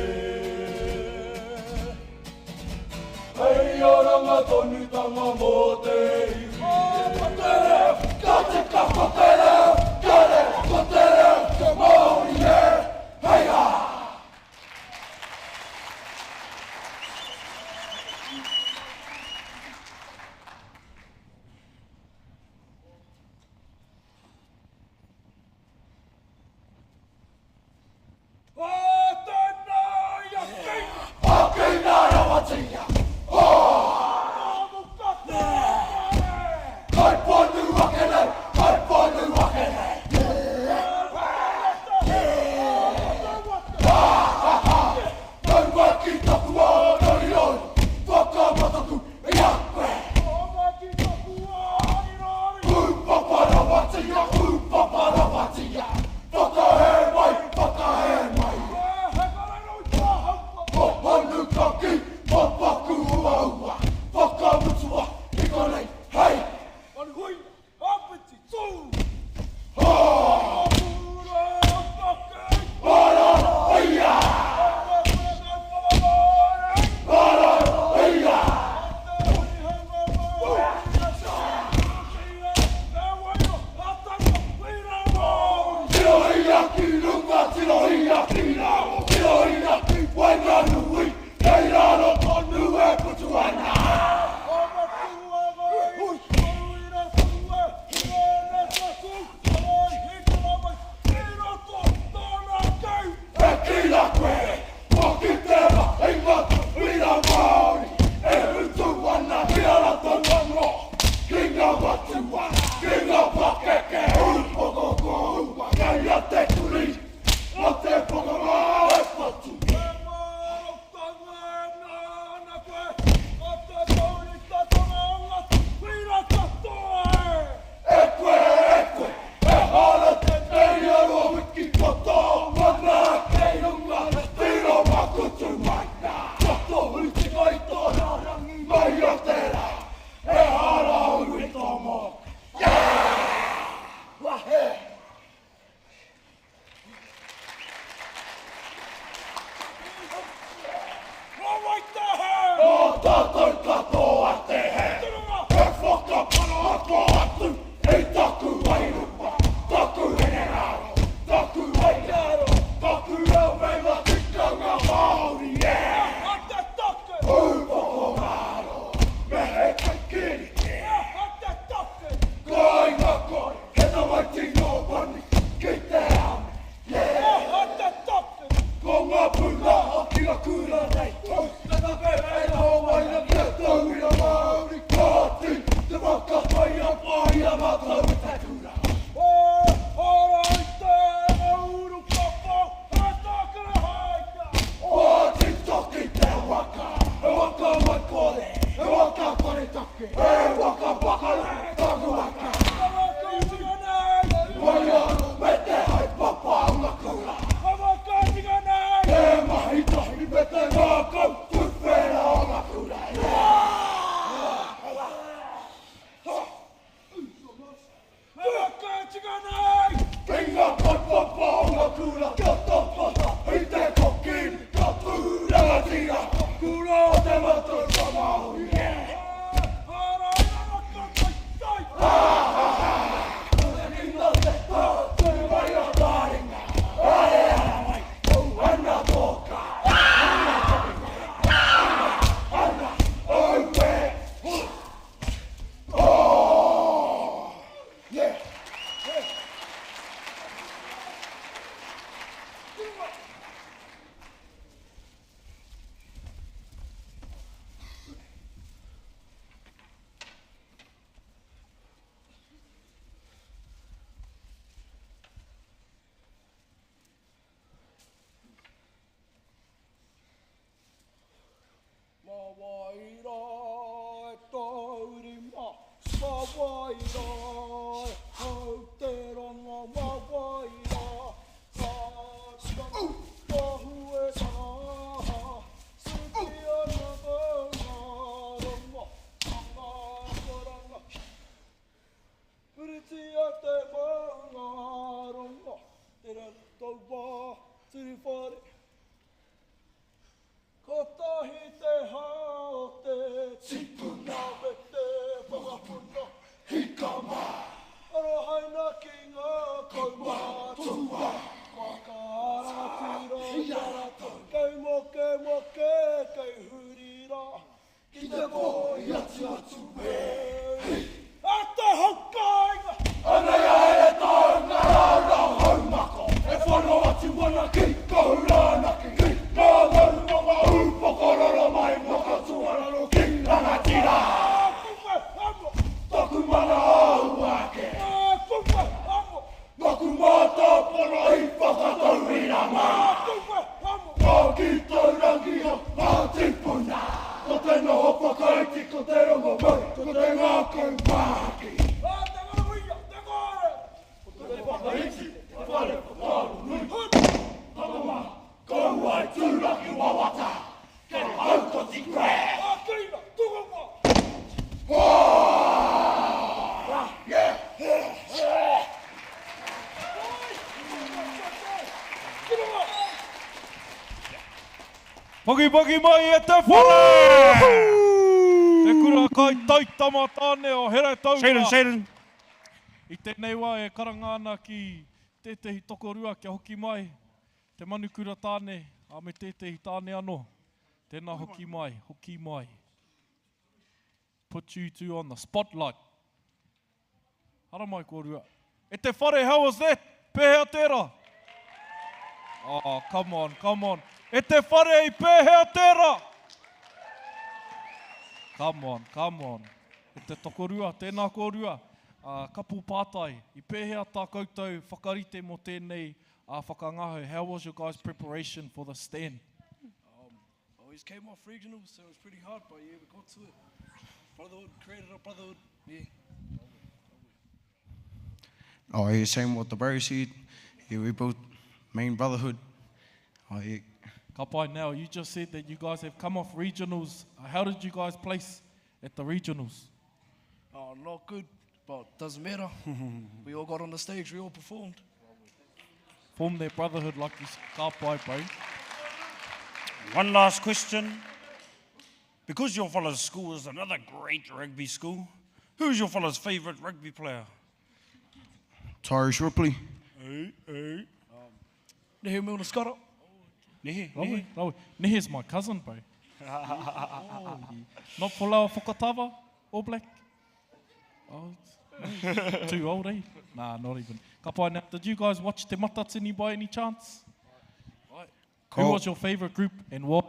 Hei oranga tonutanga mō te iwi e. Ko te reo, ka tika ko te reo, ka rere ko te reo, te Māori e, hei ha! E te ngākau tuwhera o ngā kura e. Ki ngā kaupapa o ngā kura kia tapata i te koki ka tū rangatira Kura o te Matauranga Māori e. Mā wai rā e taurima, mā wai rā e hau te rongo, mā wai rā ka tika tahu e tanga, suki ana maunga rongo, tanga karanga. Puritia te maunga rongo, te rau tauā tiri whare. Kotahi te hā o te tipuna me te whakapuna hika mā. Arohaina ki ngā kaumātua, whakarangatira i a rātou. Kei mokemoke, kei huri rā, ki te pō i atu atu e. E te hau kāinga! Anei a Heretaunga rāua o Haumako e whano atu ana ki Kahurānaki, ki ngā maru o ngā ūpoko roro mai Whakatuararo ki Rangatira. Taku mana āhua ake. Taku mātāpono i whakatauira mai. Ngā kī taurangi o ngā tīpuna. Ko te noho whakaiti, ko te rongo mau, ko te ngākau māhaki. Ko te whakaiti, te whare whakaaro nui. Tama, kaua e tūraki wawata, kei haukoti koe. Pokipaki mai e te whare! Te kura kai taitama tāne o Heretaunga. Shaden, Shaden. I tēnei wā e karanga ana ki tētehi tokorua kia hoki mai te manukura tāne, ā, me tētehi tāne anō. Tēnā hoki mai, hoki mai. Put you two on the spotlight. Haramai kōrua. E te whare, how was that? Pēhea tērā? Oh, come on, come on. E te whare, i pēhea tērā? Come on, come on. E te tokorua, tēnā kōrua. Uh, kapu pātai, i pēhea tā koutou whakarite mō tēnei uh, whakangahau? How was your guys' preparation for the stand? Always came off regional, so it was pretty hard, but yeah, we got to it. Brotherhood, created a brotherhood, yeah. Oh, yeah, same what the bro said. Yeah, we built main brotherhood. Oh, yeah. Ka pai, now, you just said that you guys have come off regionals. How did you guys place at the regionals? Oh, not good, but doesn't matter. We all got on the stage, we all performed. Form their brotherhood like you said. Ka pai, bro. One last question. Because your fella's school is another great rugby school, who's your fella's favourite rugby player? Tyrese Ripley. Hey, hey. Nehe Milner Skudder. Nehe, Rawe, Nehe. rawe. Nehe's my cousin, bro. Oh, yeah. Not Folau Fakatava, All Black. Oh, it's too old, eh? Nah, not even. Ka pai now, did you guys watch Te Matatini by any chance? Who was your favourite group and why?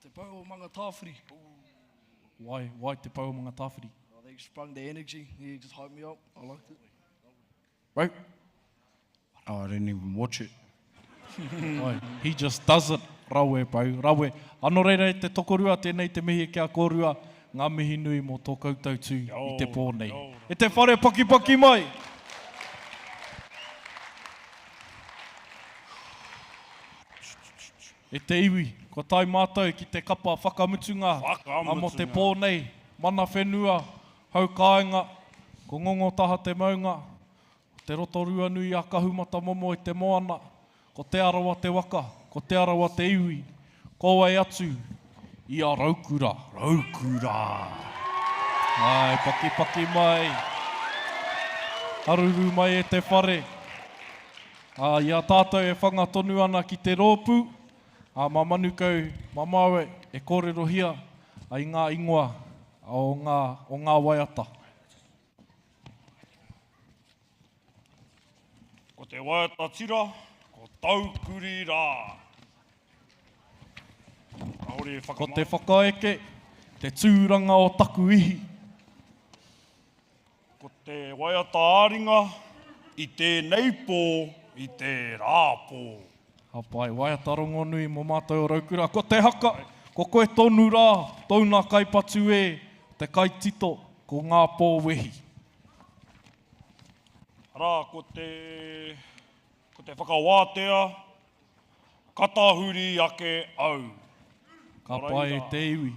Te Pau o Mangatāwhiri. Why, why Te Pau o Mangatāwhiri? Oh, they sprung the energy. He just hyped me up. I liked it. Right. Oh, I didn't even watch it. Oi, he just does it. Rawe, bro. Rawe. Ano reira e te tokorua, tēnei te mihi ki a kōrua, ngā mihi nui mō tō koutou tū i te pō nei. E te whare pakipaki mai! E te iwi, kua tae mātou ki te kapa whakamutunga a mō te pō nei, mana whenua, hau kāinga, ko Ngongotaha te maunga, ko Te Rotorua nui a Kahumatamomoe te moana, ko Te Arawa te waka, ko Te Arawa te iwi, ko wai atu i a Raukura. Raukura! Āe, pakipaki mai, haruru mai e te whare. Ā, i a tātou e whanga tonu ana ki te rōpū, ā, mā Manukau, mā Māua e kōrerohia ai ngā ingoa o ngā, o ngā waiata. Ko te waiata tira, ko Taukuri rā. Kāore e Ko te whakaeke, te tūranga o taku ihi. Ko te waiata ā-ringa i tēnei pō, i tērā pō. Ka pai, waiata rongonui mō mātou o Raukura. Ko te haka, ko koe tonu rā, tōu nā kaipatu e, te kaitito, ko ngā pō wehi. Arā, ko te, ko te whakawātea, ka tahuri ake au. Ka pai e te iwi.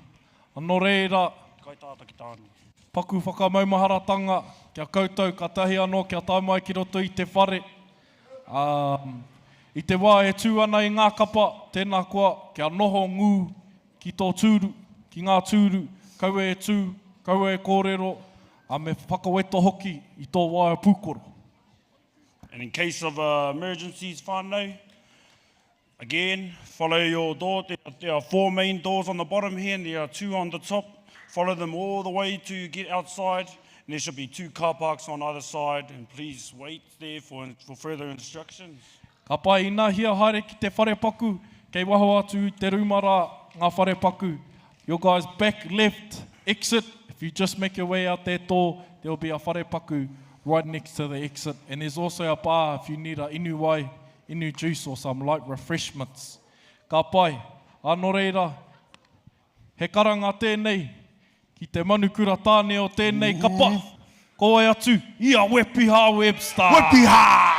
Nō reira, Kai tāta ki tāne. Paku whakamaumaharatanga ki a koutou katahi anō kia tae mai ki roto i te whare. Ā, i te wā e tū ana i ngā kapa, tēnā koa kia noho ngū ki tō tūru, ki ngā tūru, kaua e tū, kaua e kōrero, ā, me whakaweto hoki i tō waea pūkoro. And in case of uh, emergencies whānau, Again, follow your door. There, there are four main doors on the bottom here and there are two on the top. Follow them all the way to get outside. And there should be two car parks on either side. And please wait there for, for further instructions. Ka pai, ina hia haere ki te wharepaku, kei waho atu i te rūma rā ngā wharepaku. Your guys back left exit, if you just make your way out that door, there will be a wharepaku right next to the exit. And there's also a bar if you need a inu wai inu juice or some light refreshments. Ka pai. Ā, nō reira, he karanga tēnei ki te manukura tāne o tēnei kapa. Ko wai atu? I a Wepiha Webster! Wepiha!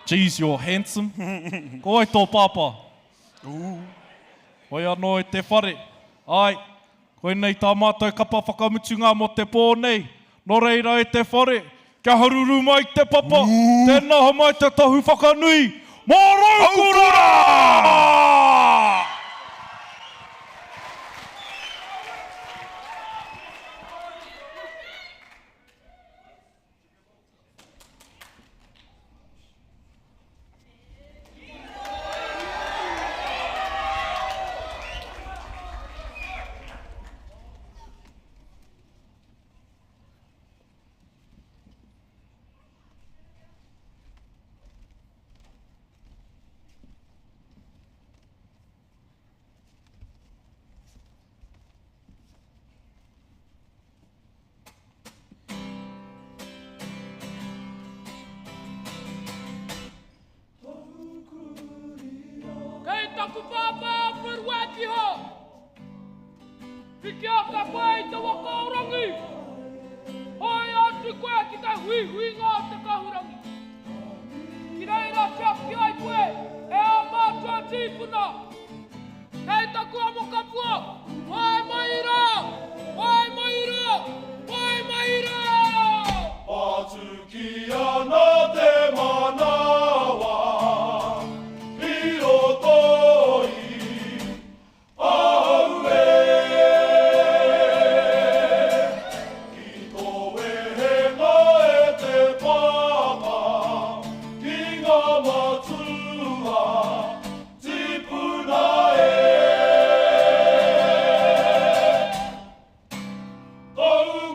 Geez, you're handsome. Ko wai tō pāpā? Hoi anō e te whare. Āe, Koinei tā mātou kapa whakamutunga mō te pō nei. Nō reira e te whare, kia haruru mai te papa, tēnā homai te tohu whakanui mō Raukura! Kei taku pāpā a Wheruēpiha. Pikia ka koe i te waka o Rangi. Hoea atu koe ki te huihuinga o te kahurangi. Ki reira tiaki ai koe e ā mātua tīpuna. Kei taku amokapua, hae mai rā, hae mai rā, hae mai rā! Patuki ana te manawa i roto i ahau e. Ki tō wehenga e te papa ki ngā matua Tipuna e. Tau.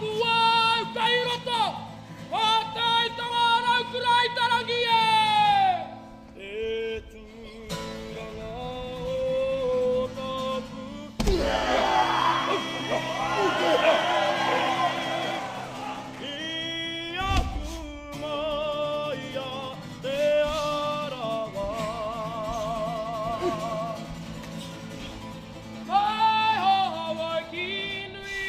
Tapuwae kei roto, ko Te Aitanga a Raukura i te rangi e! Te tūranga o taku I aku maia Te Arawa. Mai ho Hawaiki nui.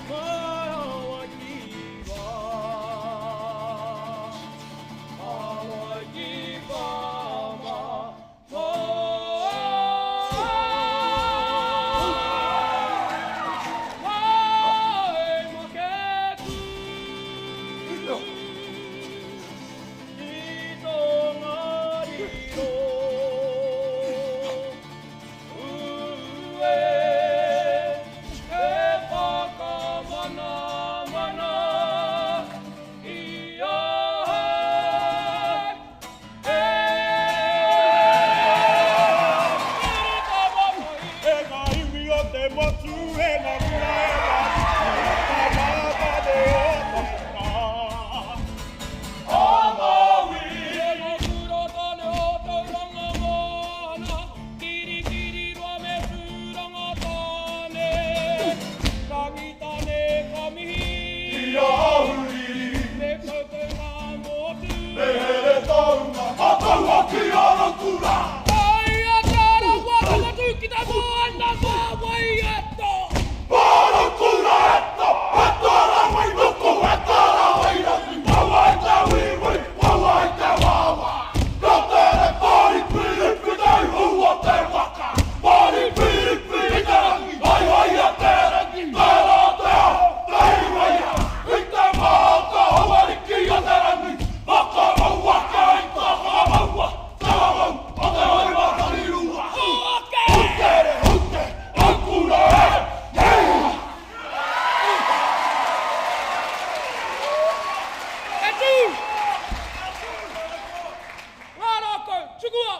Mai Hawaiki wā. Hawaiki whāma. E ngā iwi o te motu, e ngā kura e ngā tupu, ka mātane o te rā. A Māui! E ngā kura tāne o Tauranga Moana, Kirikiriroa me Tūranga tāne, Rangitāne ka mihi. I a Ahuriri. Me koutou ngā motu. Me Heretaunga, tātou hoki a Raukura. Aia te rawa whakatū ki te moana mā wai e tō. Mā Raukura e tō, e tō rā wainuku, e tō rā wairangi, wawa i te wīwī, wawa i te wāwā. Ka tere pōripiripi te ihu o te waka, pōripiripi i te rangi, haihaia te rangi, tērā te aho, te iwaia, i te mā o te hauariki o te rangi, whakamau ake i te whakamaua, te wawau o te waimatarirua. Houtere, houte, aukura e, yeah! E tū! Ngā rākau, tukua!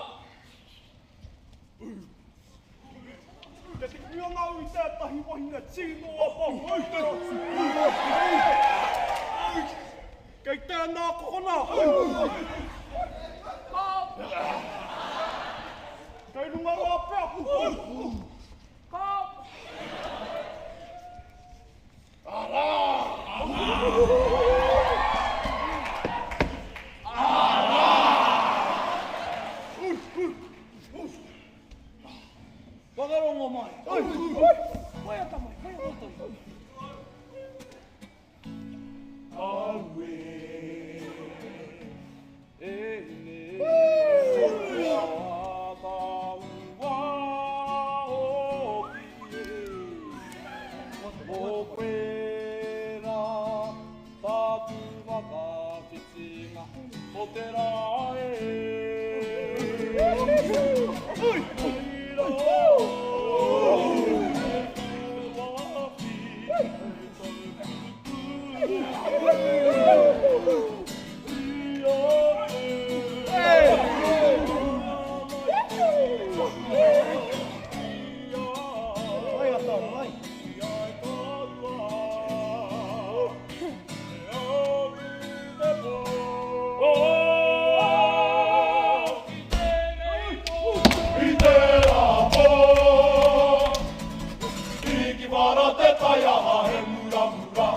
Te tiki ana au i tētahi wahine tino apahou te atu. Kei tēnā kokona. Kei runga rā pea. Arā! Arā! Whakarongo mai. Waiata mai, waiata mai. Aue, e hine Tāua hoki e, Ko koe rā tāku whakawhitinga o te rā e. I tērā pō, i ki whara te taiaha he muramura,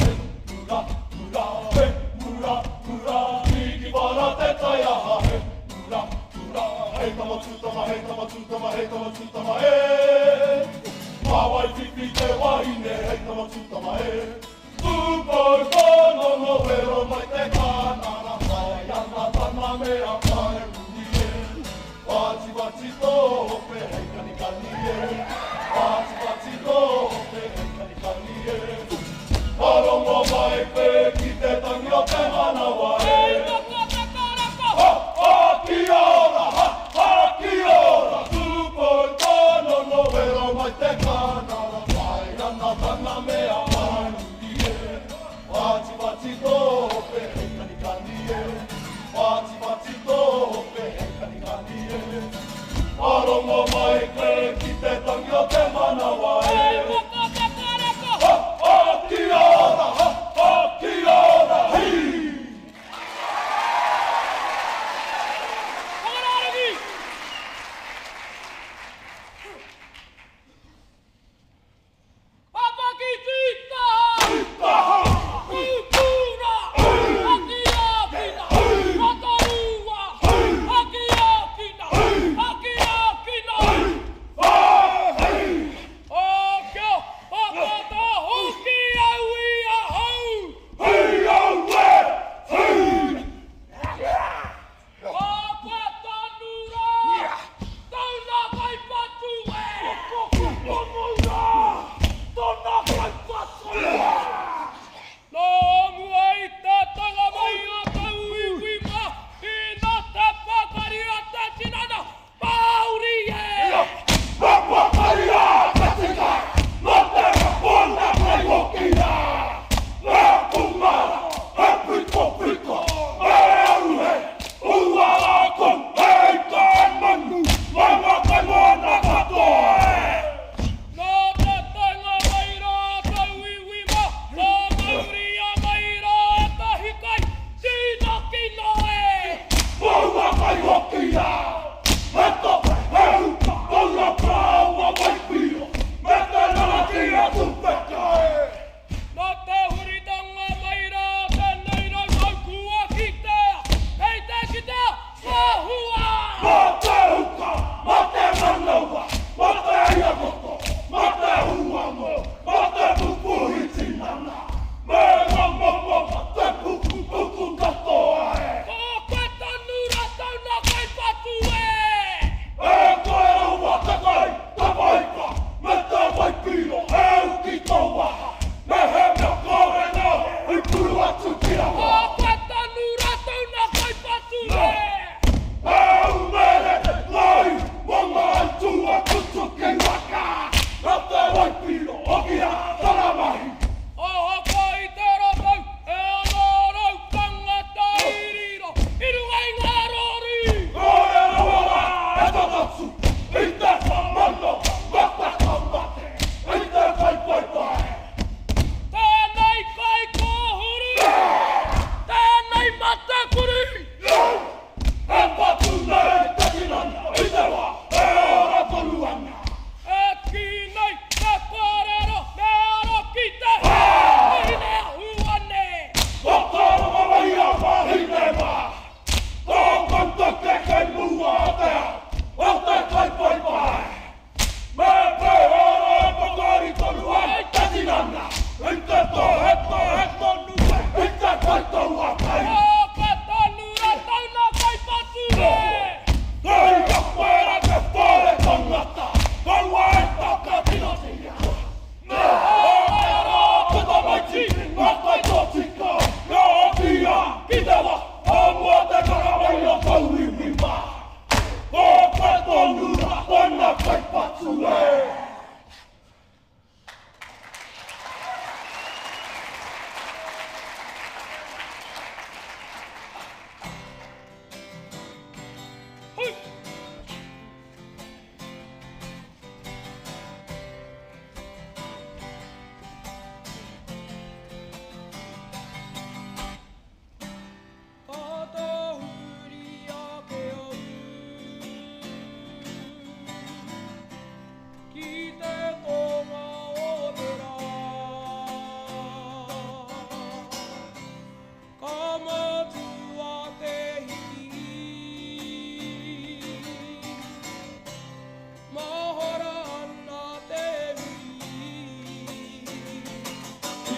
he muramura, he muramura. I ki whara te taiaha he muramura. Hei tama tūtama, hei tama tūtama, hei tama tūtama e. Mā wai whiwhi te wahine, hei tama tūtama e. Tūpou tōnono wero mai te kānara, whai ana tana mea whare uri e. Whatiwhati tō hope hei kanikani e. Whatiwhati tō hope hei kanikani e. Ka rongo mai koe ki te tangi o te manawa e. Ha, ha, kia ora, ha, ha, kia ora. Tūpou tōnono wero mai te kānara, whai ana tana mea whare uri e. Whatiwhati tō hope hei kanikani e. Whatiwhati tō hope hei kanikani e. Ka rongo mai koe ki te tangi o te manawa.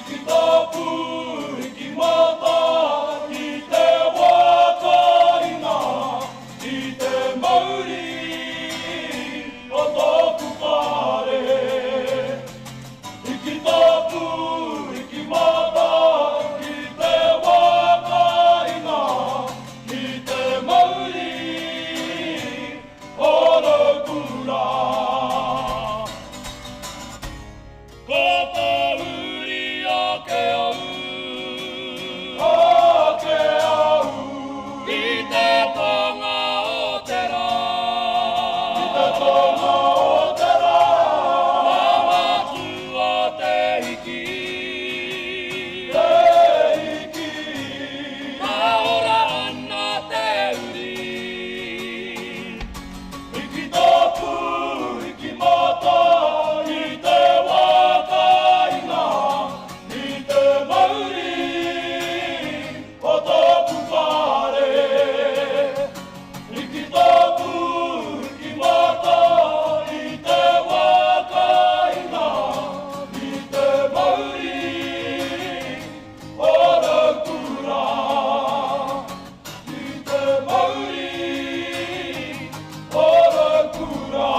Hiki tapu, hiki mata, ki te wā kāinga, ki te mauri o tōku whare. Hiki tapu, hiki mata, ki te wā kāinga, ki te mauri o Raukura. Ka tahuri ake au. Ake au. Ki te tonga o te rā. Ki te tonga o te rā. Mamatua te hiki. Te hiki. Maora ana te uri. Hiki tapu, hiki mata, i te wā kāinga, i te mauri o tōku whare. Hiki tapu, hiki mata, i te wā kāinga, i te mauri o Raukura. I te mauri o Raukura.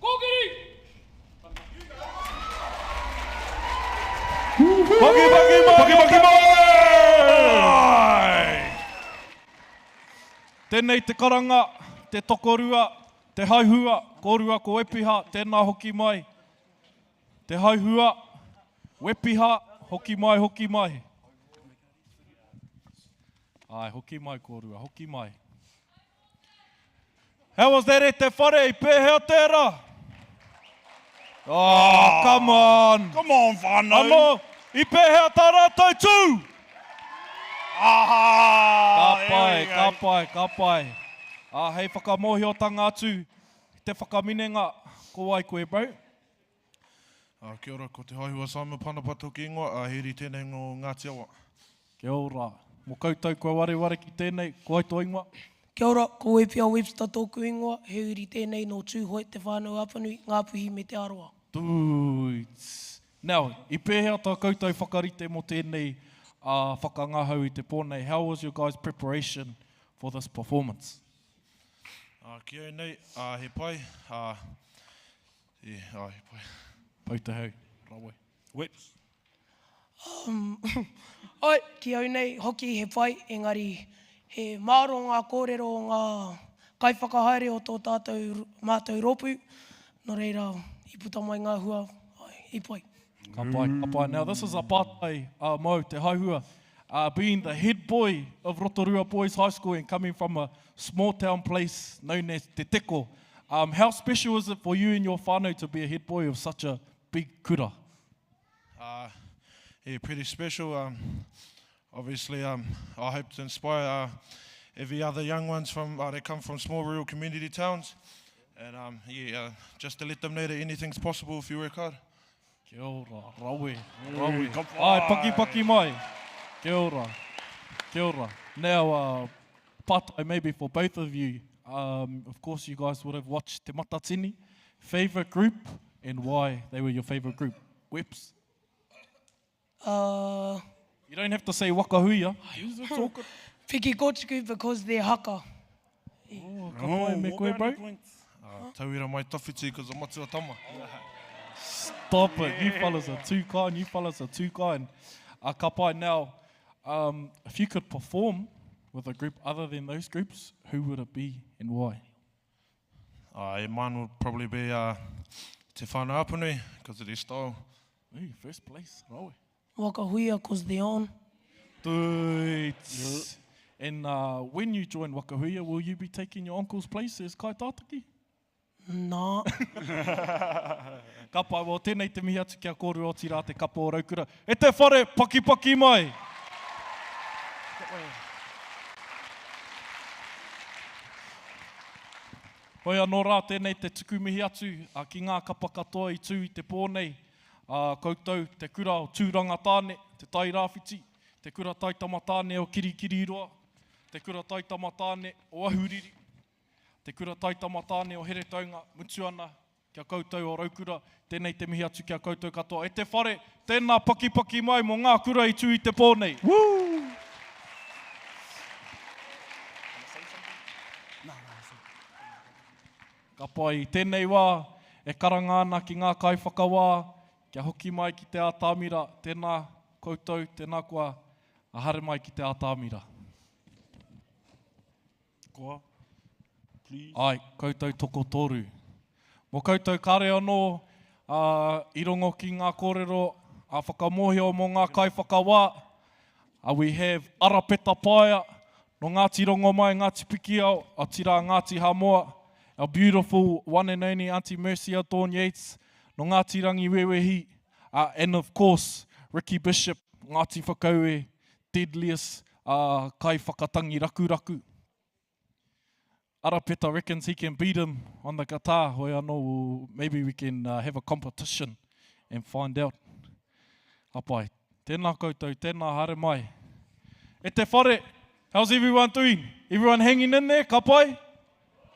Kōkiri! Paki paki mai! Paki paki mai! Tēnei te karanga, te tokorua, te haihua, kōrua ko Wepiha, tēnā hoki mai. Te haihua, Wepiha, hoki mai, hoki mai. Āe, hoki mai kōrua, hoki mai. How was that e te whare, i pēhea tērā? Oh, come on. Come on, whānau. Anō, i pēhea tā rātou tū? Aha! Ka pai, ka pai, ka pai. Ā, hei whakamōhiotanga atu i te whakaminenga, ko wai koe, bro? Ā, kia ora, ko Te Haihua Simon Panapa toku ingoa, ā, he uri tēnei nō Ngāti Awa. Kia ora. Mō koutou kua wareware ki tēnei, ko wai tō ingoa? Kia ora, ko Wepia Webster tōku ingoa, he uri tēnei nō Tūhoe, Te Whānau-a-Apanui, Ngāpuhi me Te Arawa. Tūits. Now, i pēhea tā koutou whakarite mō tēnei whakangahau i te pō nei? How was your guys preparation for this performance? Ā, ki au nei, ā, he pai, ā, E, ai, pai. Pau te hau, rawe. Whips. Um, ai, ki au nei, hoki he pai, engari he māro ngā kōrero o ngā kaiwhakahaere o tō tātou, mātou rōpū, nō reira, i puta mai ngā hua, ai, i pai. Ka pai, ka pai. Now this is a pātai uh, mōu, Te Haihua. Uh, being the head boy of Rotorua Boys High School and coming from a small town place known as Te Teko, um, how special is it for you and your whānau to be a head boy of such a big kura? Uh, yeah, pretty special. Um, obviously, um, I hope to inspire uh, every other young ones from uh, that come from small rural community towns. And um, yeah, uh, just to let them know that anything's possible if you work hard. Kia ora, rawe, rawe. Ai, pakipaki mai. Kia ora, kia ora. Now, uh, pātai maybe for both of you. Um, of course, you guys would have watched Te Matatini. Favorite group and why they were your favorite group? Whips. Uh, you don't have to say waka huia. It's all good. Piki Kōtuku because they're haka. Oh, ka pai me koe, bro. Uh, tauira mai tawhiti because of Matua Tama. Stop it. You fellas are too kind. You fellas are too kind. Uh, ka pai now, um, if you could perform with a group other than those groups, who would it be and why? Uh, mine would probably be uh, Te Whānau Apanui because of their style. Ooh, first place, rawe. Waka Huia cause they're on. Dudes. And uh, when you join Waka Huia, will you be taking your uncle's place as kaitātaki? Nā. Ka pai, well, tēnei te mihi atu ki a kōrua otirā te kapa o Raukura. E te whare, pakipaki mai! Hoi anō rā, tēnei te tuku mihi atu ki ngā kapa katoa i tū i te pō nei. Ā koutou, te kura o Tūranga Tāne, Te Tairāwhiti, te kura taitama tāne o Kirikiriroa, te kura taitama tāne o Ahuriri, Te Kura Taitama Tāne o Heretaunga, mutu ana ki a koutou o Raukura, tēnei te mihi atu ki a koutou katoa. E te whare, tēnā pakipaki mai mō ngā kura i tū i te pō nei. Woo! Ka pai, i tēnei wā, e karanga ana ki ngā kaiwhakawā, kia hoki mai ki te ātamira, tēnā koutou, tēnā koa, haere mai ki te ātamira. Koa, please. Āe, koutou tokotoru. Mō koutou kāre anō i rongo ki ngā kōrero a whakamōhio mō ngā kaiwhakawā, we have Arapeta Paea, nō Ngāti Rongomai, Ngāti Pikiao, otirā Ngāti Hamoa, our beautiful one and only Aunty Mercia Dawn Yates, nō Ngāti Rangiwewehi, and of course, Ricky Bishop, Ngāti Whakaue, Deadliest kaiwhakatangi rakuraku. Arapeta reckons he can beat him on the guitar, hoi anō, we'll, maybe we can uh, have a competition and find out. Ka pai. Tēnā koutou, tēnā haere mai. E te whare, how's everyone doing? Everyone hanging in there? Ka pai?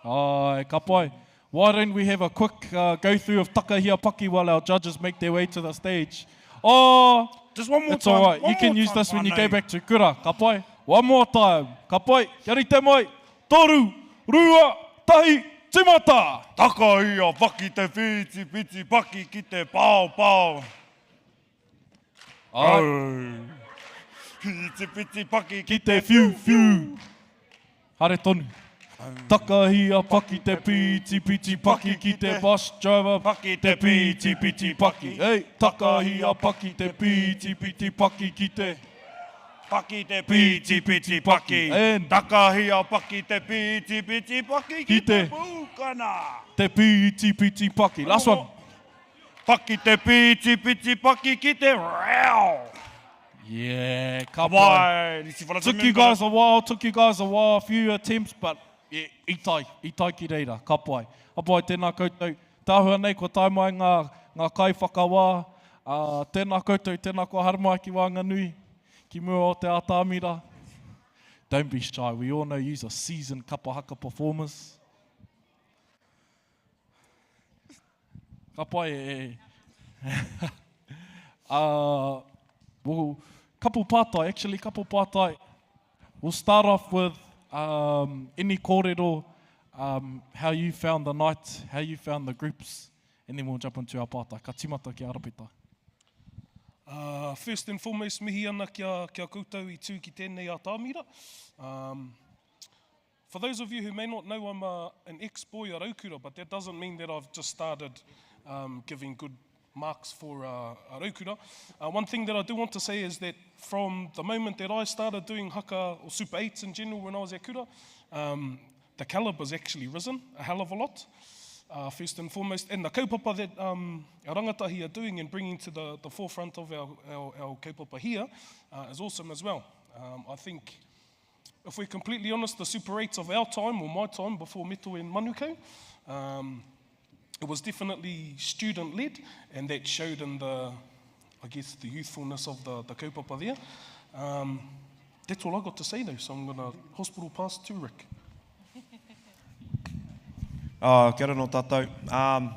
Ai, ka pai. Why don't we have a quick uh, go through of Takahia Paki while our judges make their way to the stage? Oh, Just one more it's time. all right. One You can more use time, this when you go whānau. back to kura. Ka pai. One more time. Ka pai. Kia rite mai. Toru, rua, tahi, timata! Takahia paki te whiti whiti paki ki te pao pao. Ai. Whiti whiti paki ki te whiu whiu. Haere tonu. Takahia paki te piti piti paki ki te bus driver paki te piti piti paki. Hey, takahia paki te piti piti paki ki te Paki te piti piti paki. And Takahia paki te piti piti paki ki te pūkana. Te piti piti paki. Last one. Paki te piti piti paki ki te reo. Yeah, ka pai. Took you guys a while, took you guys a while, a few attempts, but yeah, i tae, i tae ki reira, ka pai. Ka pai, tēnā koutou. Tāhua nei, kua tae mai ngā, ngā kaiwhakawā. Uh, tēnā koutou, tēnā kua haere mai ki waenganui, ki mua o te atamira. Don't be shy, we all know you's a seasoned kapa haka performers. Ka pai e. uh, well, couple pātai, actually, couple pātai. We'll start off with um, any kōrero, um, how you found the night, how you found the groups, and then we'll jump into our pātai. Ka timata ki Arapeta. Uh, first and foremost, mihi ana kia, kia koutou i tū ki tēnei atamira. Um, For those of you who may not know, I'm a, an ex-boy at Raukura, but that doesn't mean that I've just started um, giving good marks for uh, Raukura. Uh, one thing that I do want to say is that from the moment that I started doing haka or Super 8s in general when I was at Kura, um, the caliber's actually risen a hell of a lot. Uh, first and foremost, and the kaupapa that um, our rangatahi are doing and bringing to the, the forefront of our, our, our kaupapa here uh, is awesome as well. Um, I think if we're completely honest, the Super 8s of our time, or my time, before Meto and Manukau, um, It was definitely student-led, and that showed in the, I guess, the youthfulness of the, the kaupapa there. Um, that's all I got to say though, so I'm going to hospital pass to Rick. Oh, kia ora no tātou. Um,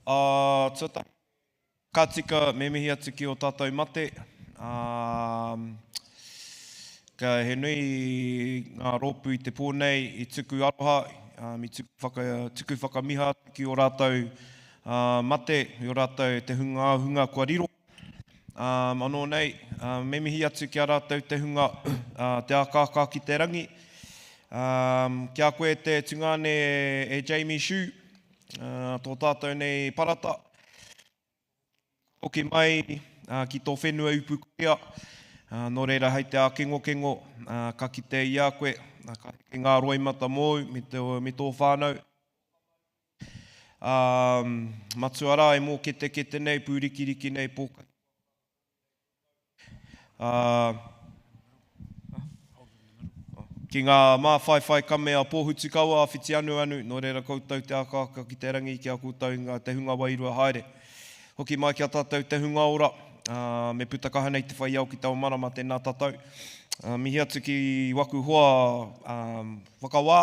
uh, tuatahi, Ka tika me mihi atu ki ō tātou mate. Ka he nui ngā rōpū i te pō nei i tuku aroha, i tuku, whaka, tuku whakamiha atu ki ō rātou mate, i ō rātou te hunga hunga kua riro. Anō nei, me mihi atu ki a rātou te hunga te akaaka ki te rangi. Ki a koe te tungāne e Jamie Shue, tō tātou nei parata, hoki mai ki tō whenua upukorea, nō reira hei te ākengokengo, ka kite i a koe, ka heke ngā roimata mōu me, te, me tō whānau. Matua rā e mōketekete nei, pūrikiriki nei, pōkai. Ā, ki ngā māwhaiwhai kame a Pōhutukawa, a Whitianuanu, nō reira koutou te akaaka ki te rangi, ki a koutou ngā te hunga wairua haere. Hoki mai ki a tātou te hunga ora, ā, me puta kaha nei te whai ao ki te ao marama, tēnā tātou. Ā, mihi atu ki waku hoa, ā, whakawā,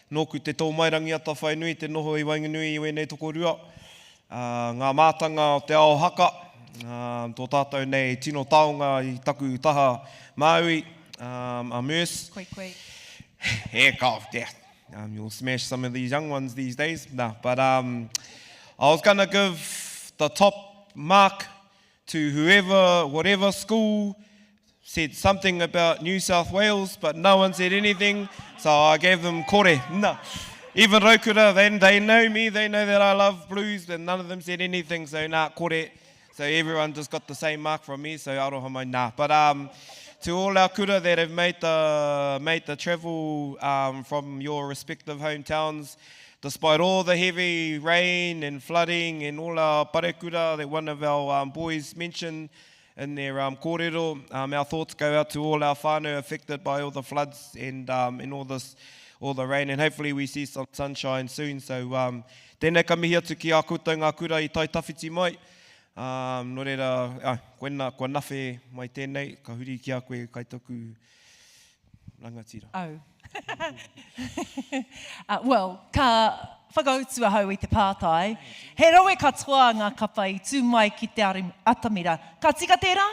nōku te tōmairangi atawhai nui te noho i waenganui i wēnei tokorua. Ngā mātanga o te ao haka, tō tātou nei tino taonga i taku taha Māui, a Merce. Koi koe. E ka, yeah. Um, you'll smash some of these young ones these days. Nah, but um, I was going to give the top mark to whoever, whatever school said something about New South Wales, but no one said anything, so I gave them kore. No. Even Raukura, they, they know me, they know that I love blues, and none of them said anything, so nah, kore. So everyone just got the same mark from me, so aroha mai, nah. But um, to all our kura that have made the, made the travel um, from your respective hometowns, despite all the heavy rain and flooding and all our parekura that one of our um, boys mentioned in their um, kōrero, um, our thoughts go out to all our whānau affected by all the floods and, um, and all this all the rain and hopefully we see some sunshine soon. So um, tēnei ka mihi atu ki a koutou ngā kura i tai tawhiti mai. Um, nō reira, ah, koena, kua nawhe mai tēnei, ka huri ki a koe kai taku rangatira. Au. uh, well, ka whakautu ahau i te pātai. He rawe katoa ngā kapa i tū mai ki te atamira. Ka tika tērā?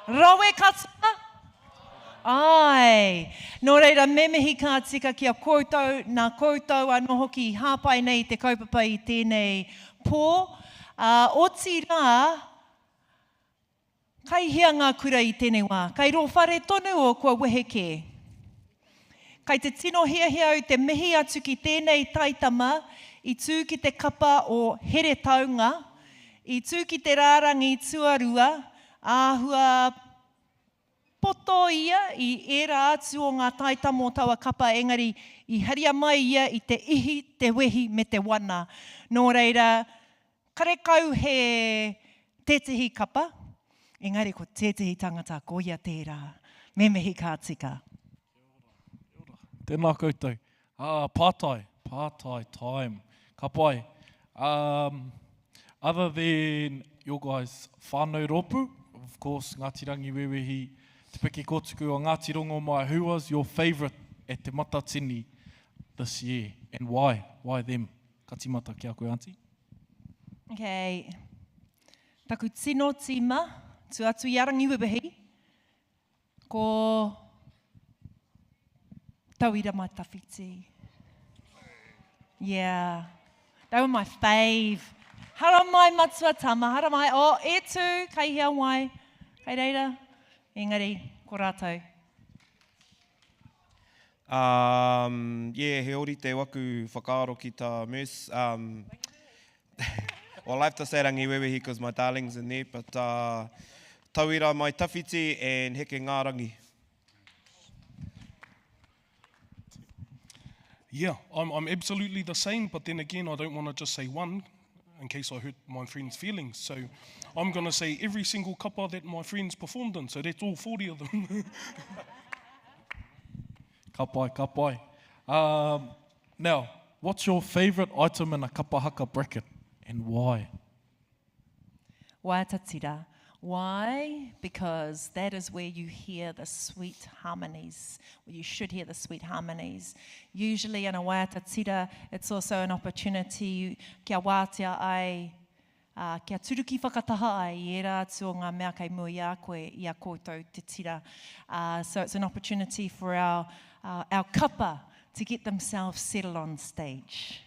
Rawe katoa? Āe. Nō reira, me mihi ka tika ki a koutou, nā koutou anō hoki i hāpai nei i te kaupapa i tēnei pō. Uh, otirā, Kai hea ngā kura i tēnei wā? Kai rō whare tonu o kua wehe kē? Kai te tino hiahia au te mihi atu ki tēnei taitama i tū ki te kapa o Heretaunga, i tū ki te rārangi tuarua, āhua poto ia i ērā atu o ngā taitama o taua kapa engari i haria mai ia i te ihi, te wehi me te wana. Nō reira, Karekau he tētehi kapa, engari ko tētehi tangata ko ia tērā. Me mihi ka tika. Kia ora. Tēnā koutou. Ah, pātai. Pātai time. Ka pai. Um, other than your guys whānau rōpū, of course, Ngāti Rangiwewehi, Te Peke Kōtuku o Ngāti Rongomai, who was your favourite at Te Matatini this year and why? Why them? Ka tīmata ki a koe, Aunty. Okay. Taku tino tīma, tu atu i a Rangiwewehi, ko Tauira Mai Tawhiti. Yeah. They were my fave. Haramai matua tama, haramai. Oh, e tū, kei hea wai, kei reira. Engari, ko rātou. Um, yeah, he orite waku whakaaro ki tā Merce. Um, well, I have to say Rangiwewehi because my darling's in there, but uh, tauira mai tawhiti and heke ngā rangi. Yeah, I'm, I'm absolutely the same, but then again, I don't want to just say one in case I hurt my friend's feelings. So I'm going to say every single kapa that my friends performed in. So that's all 40 of them. ka pai, ka pai. Um, now, What's your favourite item in a kapa haka bracket and why? Waiata tira. Why? Because that is where you hear the sweet harmonies. Well, you should hear the sweet harmonies. Usually in a waiata tira, it's also an opportunity kia wātea ai, ā, kia turuki whakataha ai i ērā atu o ngā mea kei mua i a koe, i a koutou te tira. Uh, so it's an opportunity for our, uh, our kapa to get themselves settled on stage.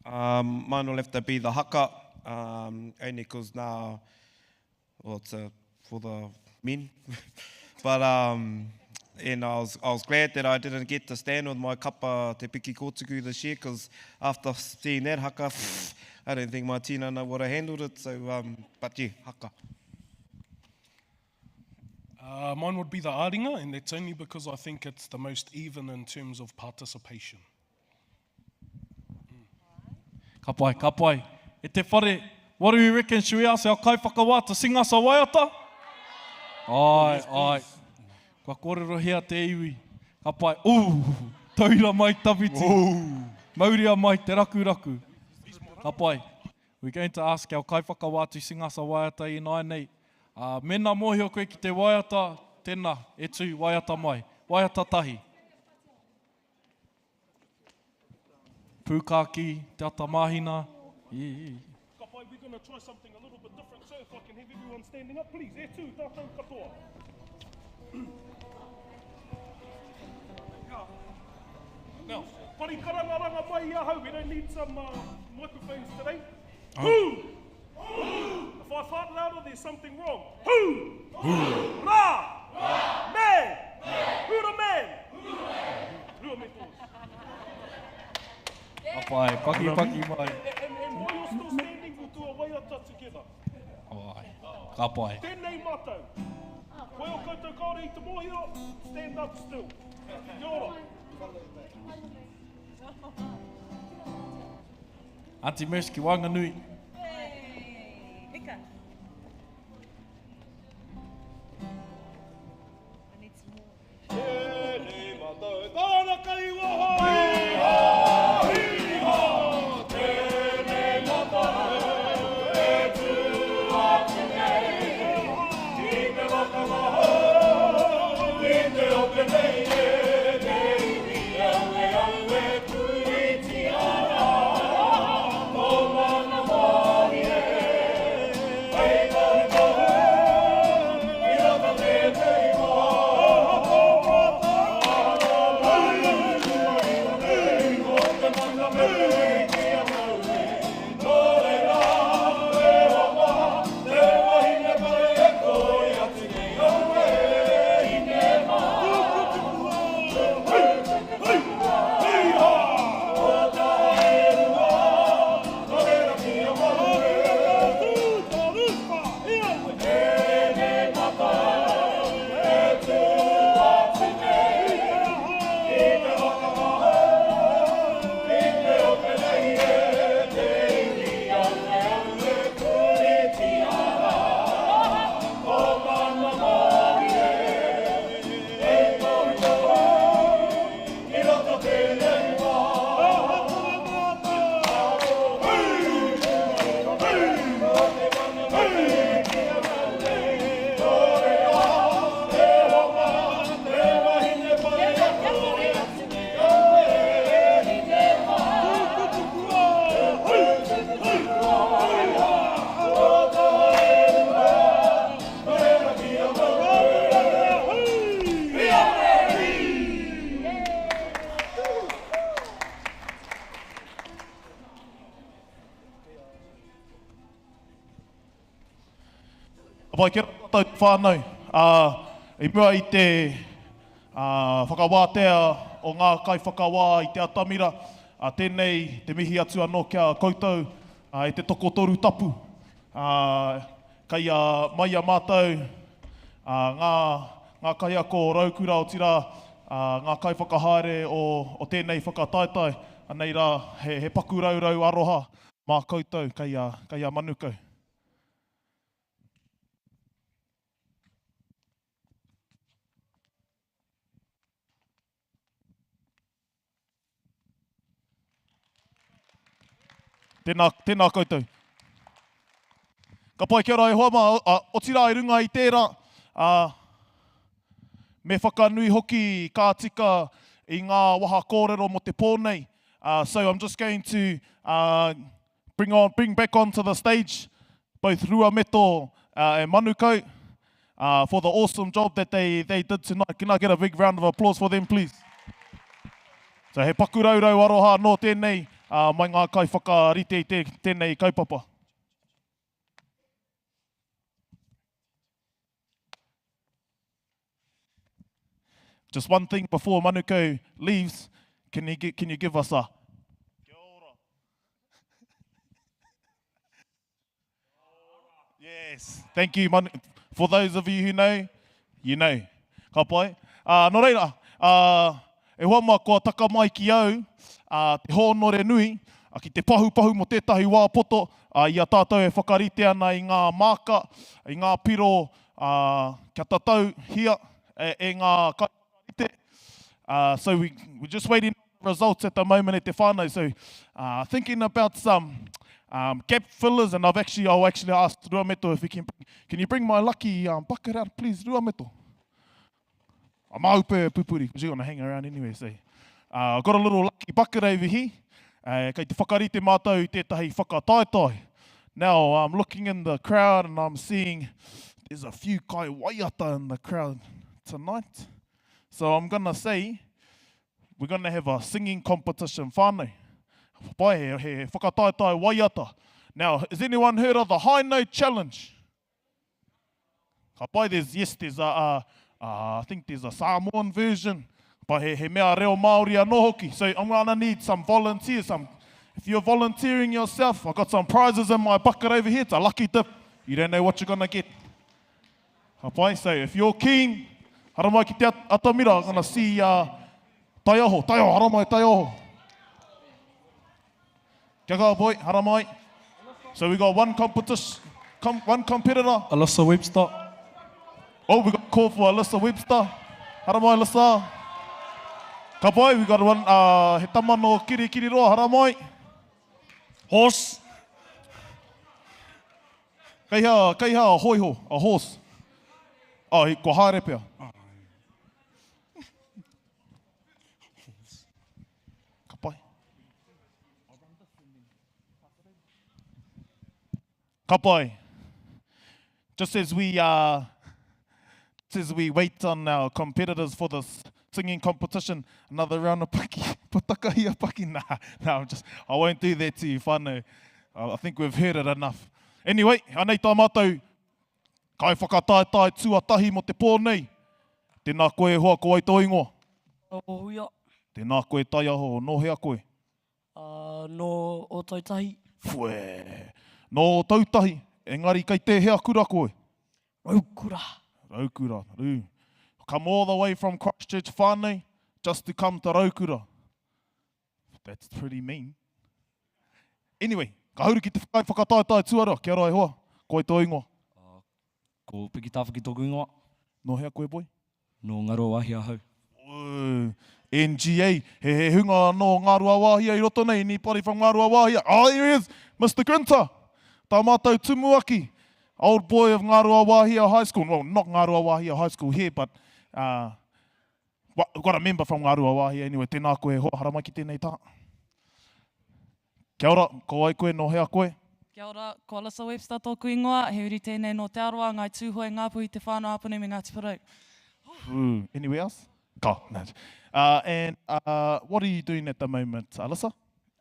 Um, mine will have to be the haka, um, only because now, well, it's a, for the men. but um, and I was, I was glad that I didn't get to stand with my kapa Te Piki Kōtuku this year because after seeing that haka, I don't think my tinana would have handled it. So, um, but yeah, haka. Uh, mine would be the āringa, and that's only because I think it's the most even in terms of participation. Ka pai, ka pai. E te whare, what do you reckon, should we ask our kaiwhakawā to sing us a waiata? Ai, ai. Kua kōrerohia te iwi. Ka pai. Ooh, tauira mai tawhiti. Mauria mai te rakuraku. Ka pai. We're going to ask our kaiwhakawā to sing us a waiata ināianei. Ā, mēnā mōhio koe ki te waiata, tēnā, e tū, waiata mai. Waiata tahi. Pūkākī, Te Ata Māhina, i. Ka pai, we're gonna try something a little bit different, so if I can have everyone standing up, please, e tū, tātou katoa. Now, pari karangaranga mai i ahau, we don't need some uh, microphones today. Oh. Who? Who? If I fart louder, there's something wrong. Who? Who? Ra! Ra! Me! Me! Who the man? Who the man? Rua me tōs. Ka pai, paki paki mai. And, and while you're still standing, we'll do a waiata together. Ai, ka pai. Tēnei mātou. Koe o koutou kāore i te mōhio, stand up still. Kia ora. Aunty Merce ki waenganui. Hey, hika. I need some more. Tēnei mātou tāna kai waho. Hī-hā, hī-hā, tēnei mātou e tū atu nei i te waka hou, i te ope nei e te iwi aue aue puritia rā tō mana wahine hei tohutohu i roto tēnei wā. Ka pai ki a tātou te whānau, ā, i mua i te whakawātea o ngā kaiwhakawā i te atamira, ā, tēnei te mihi atu anō ki a koutou e te tokotoru tapu, ā, kei a mai i a mātou ngā, ngā kaiako o Raukura, otirā, ngā kaiwhakahaere o, o tēnei whakataetae, anei rā, he, he paku raurau aroha mā koutou kei a, kei a Manukau. Tēnā, tēnā koutou. Ka pai, kia ora e hoa mā, otirā i runga i tērā, ā, me whakanui hoki ka tika i ngā waha kōrero mō te pō nei. Uh, so I'm just going to uh, bring, on, bring back onto the stage both Ruameto uh, and Manukau uh, for the awesome job that they, they did tonight. Can I get a big round of applause for them, please? So he paku raurau aroha nō tēnei uh, mai ngā kai whakarite i tē, tēnei kaupapa. Just one thing before Manukau leaves, can you, can you give us a Kia ora. Yes, thank you. Manu. For those of you who know, you know. Ka pai. Uh, nō reira, uh, e hoa mā kua taka mai ki au uh, te hōnore nui uh, ki te pahupahu mō tētahi wā poto uh, i a tātou e whakarite ana i ngā māka, i ngā piro uh, kia tatauhia e, e ngā kaiwhakarite. Uh, so we, we're just waiting results at the moment at te whānau. So uh, thinking about some um, gap fillers, and I've actually, I'll actually ask Ruameto if he can, can you bring my lucky um, bucket out, please, Ruameto? I'm aupe pupuri, because you're going to hang around anyway, so. Uh, I've got a little lucky bucket over here. Uh, kei te whakarite mātou i tētahi whakataetae. Now, I'm looking in the crowd and I'm seeing there's a few kai waiata in the crowd tonight. So I'm going to say We're gonna have a singing competition whānau. Pai, he, he whakataetae waiata. Now, has anyone heard of the High Note Challenge? Ka pai, there's, yes, there's a, a, a, I think there's a Samoan version, but he, he mea reo Māori anō hoki. So I'm gonna need some volunteers. Some, if you're volunteering yourself, I've got some prizes in my bucket over here. It's a lucky dip. You don't know what you're gonna get. Ka pai, so if you're keen, haramai ki te atamira, I'm gonna see uh, Taiaho, Taiaho, haramai, Taiaho. Kia kaha boy, haramai. So we got one competition, com, one competitor. Alyssa Webster. Oh, we got call for Alyssa Webster. Haramai, Alyssa. Ka pai, we got one, uh, he tama no Kirikiriroa, haramai. Horse. Kei hea, kei hea a hoiho, a horse? Oh, he, kua haere pea. Ka pai. Ka pai. Just as we, uh, just as we wait on our competitors for this singing competition, another round of paki, patakahia paki. Nah, nah, I'm just, I won't do that to you, whānau. I think we've heard it enough. Anyway, anei tā mātou kaiwhakataetae tuatahi mō te pō nei. Tēnā koe e hoa, ko wai tō ingoa? Ko Huia. Tēnā koe Taiaho, nō hea koe? Uh, nō Ōtautahi. Whē! Nō Ōtautahi, engari kei tēhea kura koe? Raukura. Raukura, rū. Come all the way from Christchurch whānau, just to come to Raukura. That's pretty mean. Anyway, ka huri ki te whakaae whakataetae tuarua. Kia ora e hoa, ko wai tō ingoa? Uh, ko Piki Tāwhaki tōku ingoa. Nō hea koe, boy? Nō Ngaruawahia ahau. Ooh, NGA, he, he hunga nō Ngāruawāhia i roto nei, anybody from Ngāruawāhia? Oh, there he is, Mr Grinter, tā mātou tumuaki, old boy of Ngāruawāhia High School. Well, not Ngāruawāhia High School here, but uh, we've got a member from Ngāruawāhia anyway. Tēnā koe, hoa, haramai ki tēnei taha. Kia ora, ko wai koe, nō hea koe? Kia ora, ko Alyssa Webster tōku ingoa, he uri tēnei nō Te Arawa, Ngāi Tūhoe, Ngāpuhi, Te Whānau-a-Apanui me Ngāti Porou. Ooh, anywhere else? Ka, no. Uh, and uh, what are you doing at the moment, Alyssa?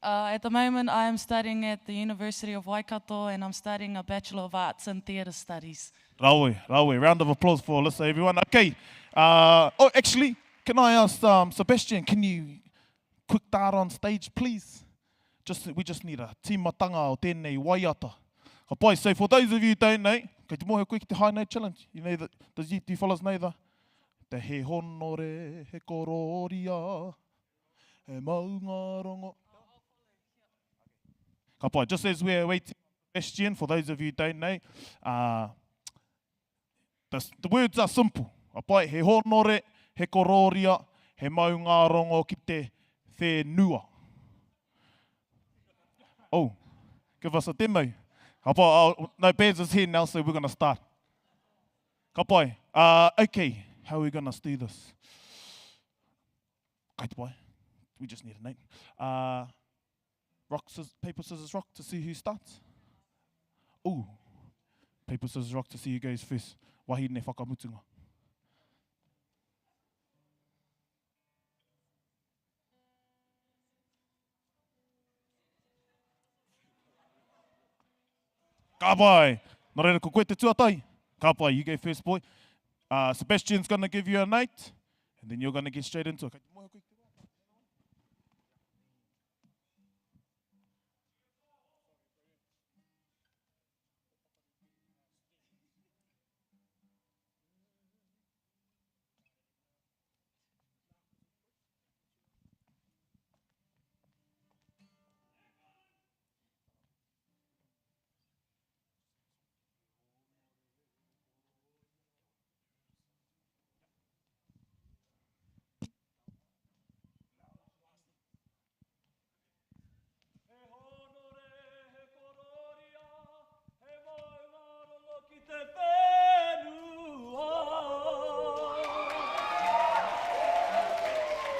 Uh, at the moment, I am studying at the University of Waikato and I'm studying a Bachelor of Arts in Theatre Studies. Rawe, rawe. Round of applause for Alyssa, everyone. Okay. Uh, oh, actually, can I ask um, Sebastian, can you quick dart on stage, please? Just, we just need a tīmatanga o tēnei waiata. Ka pai, so for those of you who don't know, kei te mōhio koe ki te High Note Challenge. You know the, does you, do you fellas know the, te he honore, he kororia, he maungarongo. Ka pai, just as we're waiting Sebastian, for those of you who don't know, uh, The, the words are simple. Ka pai, he honore, he kororia, he maungārongo ki te whenua. Oh. give us a demo. Ka pai, oh, no, Baz is here now, so we're going to start. Ka pai. Uh, okay, how are we going to do this? Kai te pai. We just need a name. Uh, rock, scissors, paper, scissors, rock to see who starts. Ooh. Paper, scissors, rock to see who goes first. Wahine whakamutunga. Ka pai! Nō reira, ko koe te tuatahi. Ka pai, you go first, boy. Uh, Sebastian's going to give you a note, and then you're going to get straight into it. Kei te moe koe ki te wā?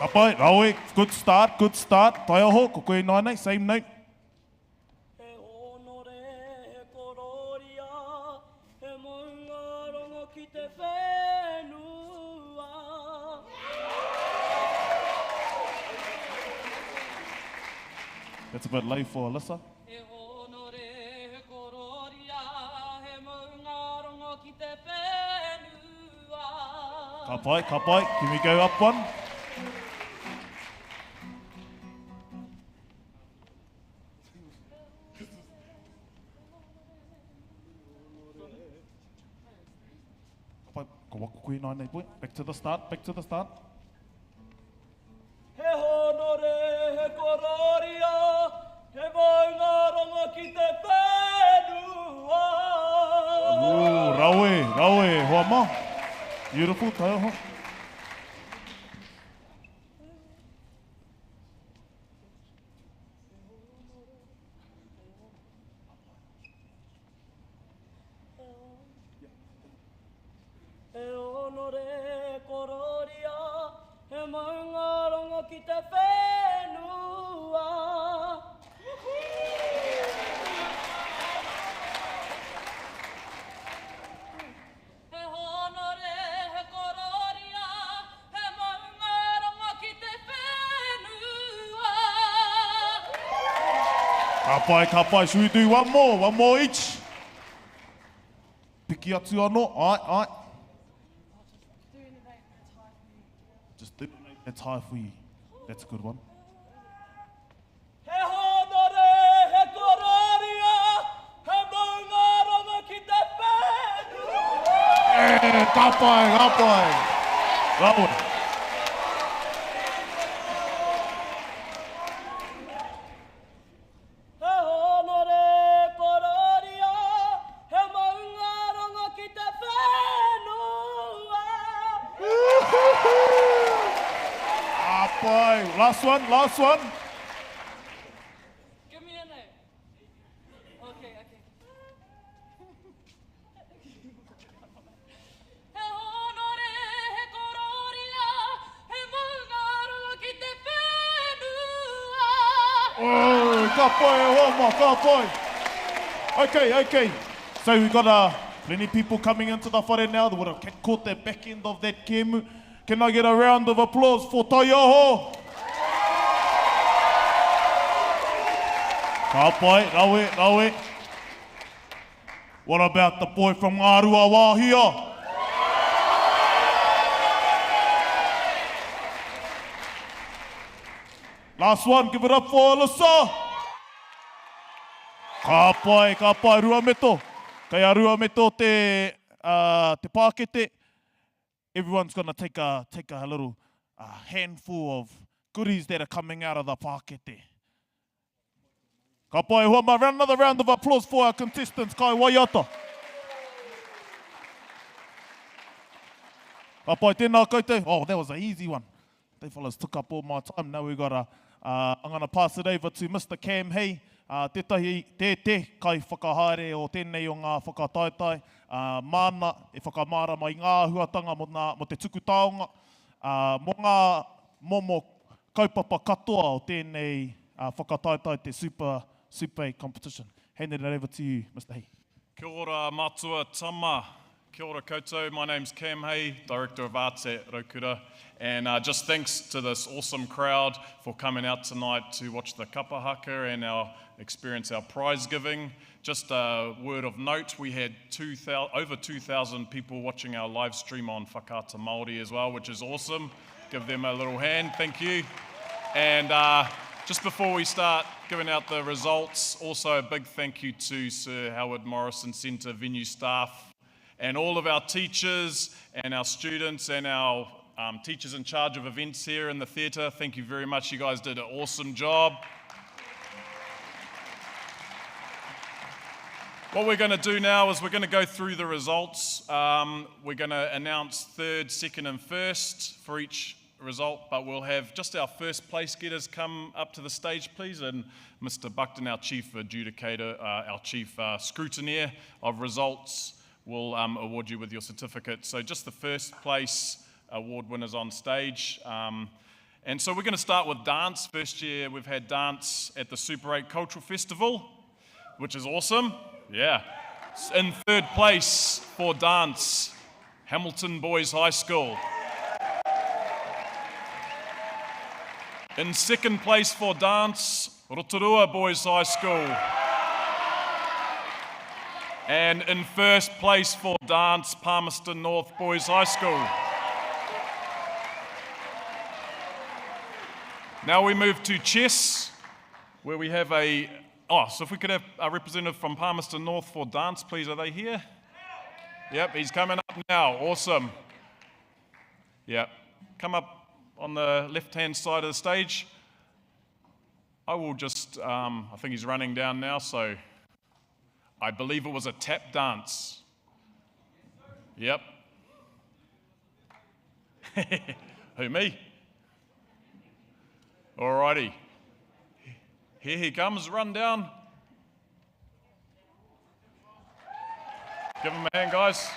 Ka pai, rawe, good start, good start. Taiaho, ko koe ināianei, same note. He honore, he kororia, he maungarongo ki te whenua. That's a bit low for Alyssa. He honore, he kororia, he maungarongo ki te whenua. Ka pai, ka pai. Can we go up one? Ka pai, ko wako koe ināianei, boy. Back to the start, back to the start. He honore, he kororia, he maungarongo ki te whenua. Ooh, rawe, rawe, hoa ma. Beautiful, taiaha. He honore kororia, he maungarongo ki te whenua. He honore, he kororia, he maungarongo ki te whenua. Ka pai, ka pai. Should we do one more? One more each? Piki atu anō, āe, āe. Just do that's high for you. That's a good one. He honore, he kororia, he maungarongo ki te whenua. Eh, ka pai, ka pai. Rawe. He honore kororia, he maungarongo ki te whenua. Ka pai. Last one, last one. Give me a note. Okay, okay. He honore, he kororia, he maungarongo ki te whenua. Oh, ka pai e hoa ma, ka pai. Okay, okay. So we've got uh, plenty people coming into the whare now that would have caught the back end of that kemu. Can I get a round of applause for Taiaho? Ka pai, rawe, rawe. What about the boy from Ngāruawāhia? Last one, give it up for Alyssa. Ka pai, ka pai, Ruameto. Kei a Ruameto te, uh, te pākete. Everyone's gonna take a, take a little uh, handful of goodies that are coming out of the pākete. Ka pai hoa ma, another round of applause for our contestants, Kai Waiata. Ka pai, tēnā koutou. Oh, that was an easy one. They fellas took up all my time. Now we got a, uh, I'm going to pass it over to Mr. Cam Hay. Ā, tētahi, te, te kaiwhakahaere o tēnei o ngā whakataetae, ā, māna e whakamārama i ngā āhuatanga mō nā, mō te tuku taonga, ā, mō ngā momo kaupapa katoa o tēnei whakataetae te Super, Super 8 Competition. Handing it over to you, Mister Hay. Kia ora matua tama, kia ora koutou, my name's Cam Hay, Director of Arts at Raukura, and uh, just thanks to this awesome crowd for coming out tonight to watch the kapa haka and our experience our prize giving. Just a word of note, we had 2, over 2,000 people watching our live stream on Whakaata Māori as well, which is awesome. Give them a little hand, thank you. And uh, just before we start giving out the results, also a big thank you to Sir Howard Morrison Centre venue staff and all of our teachers and our students and our um, teachers in charge of events here in the theatre. Thank you very much. You guys did an awesome job. What we're going to do now is we're going to go through the results. Um, we're going to announce third, second, and first for each result, but we'll have just our first place getters come up to the stage, please. And Mr. Buckton, our chief adjudicator, uh, our chief uh, scrutineer of results, will um, award you with your certificate. So just the first place award winners on stage. Um, and so we're going to start with dance. First year we've had dance at the Super 8 Cultural Festival, which is awesome. Yeah. In third place for dance, Hamilton Boys High School. In second place for dance, Rotorua Boys High School. And in first place for dance, Palmerston North Boys High School. Now we move to chess, where we have a. Oh, so if we could have a representative from Palmerston North for dance, please. Are they here? Yep, he's coming up now. Awesome. Yep. Come up on the left hand side of the stage. I will just, um, I think he's running down now, so I believe it was a tap dance. Yep. Who, me? All righty. Here he comes, run down. Give him a hand, guys.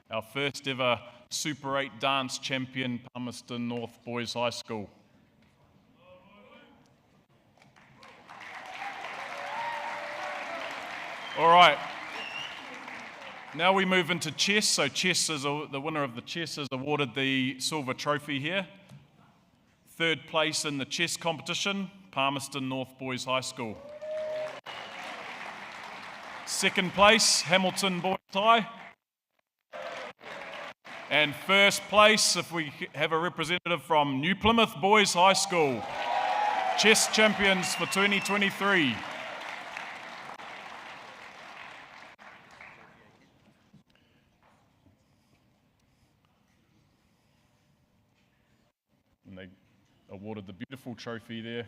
Our first ever Super 8 dance champion, Palmerston North Boys High School. All right. Now we move into chess. So chess is a, the winner of the chess is awarded the silver trophy here. Third place in the chess competition, Palmerston North Boys High School. Second place, Hamilton Boys High. And first place, if we have a representative from New Plymouth Boys High School, chess champions for 2023. And they awarded the beautiful trophy there.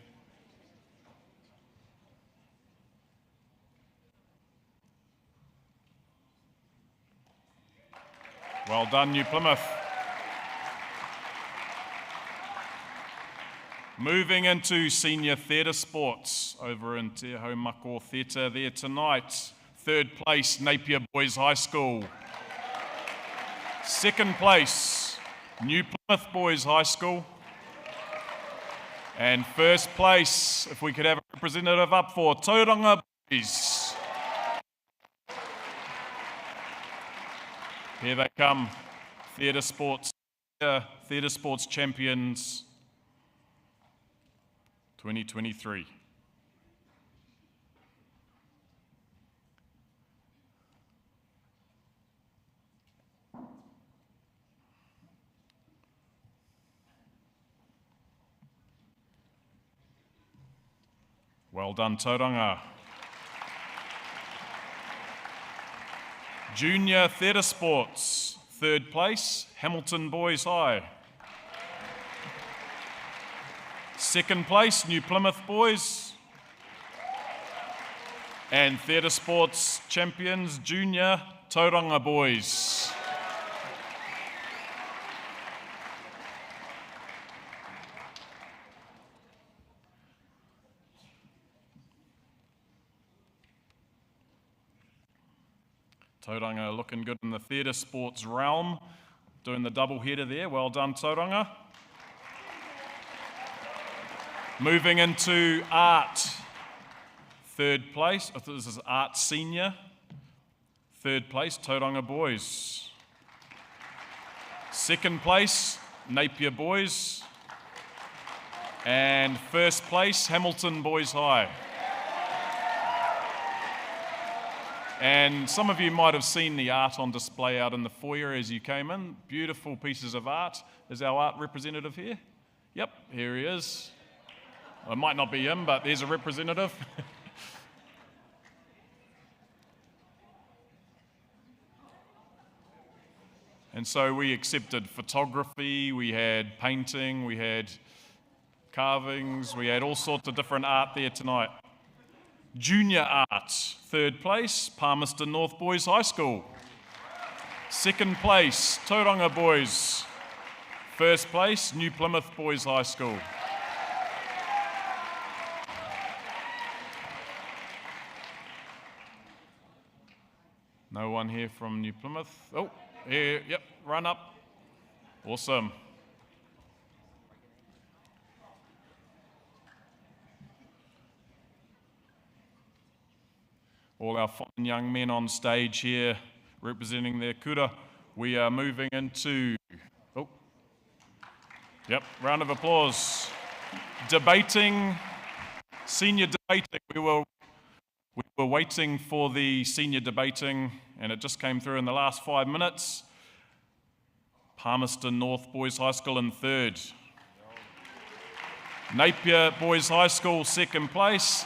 Well done, New Plymouth. Moving into senior theatre sports over in Te Haumako Theatre there tonight. Third place, Napier Boys High School. Second place, New Plymouth Boys High School. And first place, if we could have a representative up for Tauranga Boys. Here they come, Theatre Sports, Theatre Sports Champions 2023. Well done, Tauranga. Junior Theatre Sports, third place, Hamilton Boys High. Second place, New Plymouth Boys. And Theatre Sports Champions Junior, Tauranga Boys. Tauranga looking good in the theatre sports realm, doing the double header there. Well done, Tauranga. Moving into art. Third place, this is art senior. Third place, Tauranga Boys. Second place, Napier Boys. And first place, Hamilton Boys High. And some of you might have seen the art on display out in the foyer as you came in. Beautiful pieces of art. Is our art representative here? Yep, here he is. Well, it might not be him, but there's a representative. And so we accepted photography, we had painting, we had carvings, we had all sorts of different art there tonight. Junior art, third place, Palmerston North Boys High School. Second place, Tauranga Boys. First place, New Plymouth Boys High School. No one here from New Plymouth. Oh, here, yep, run up. Awesome. All our fine young men on stage here representing their kura. We are moving into, oh, yep, round of applause. Debating, senior debating. We were, we were waiting for the senior debating and it just came through in the last five minutes. Palmerston North Boys High School in third. Napier Boys High School, second place.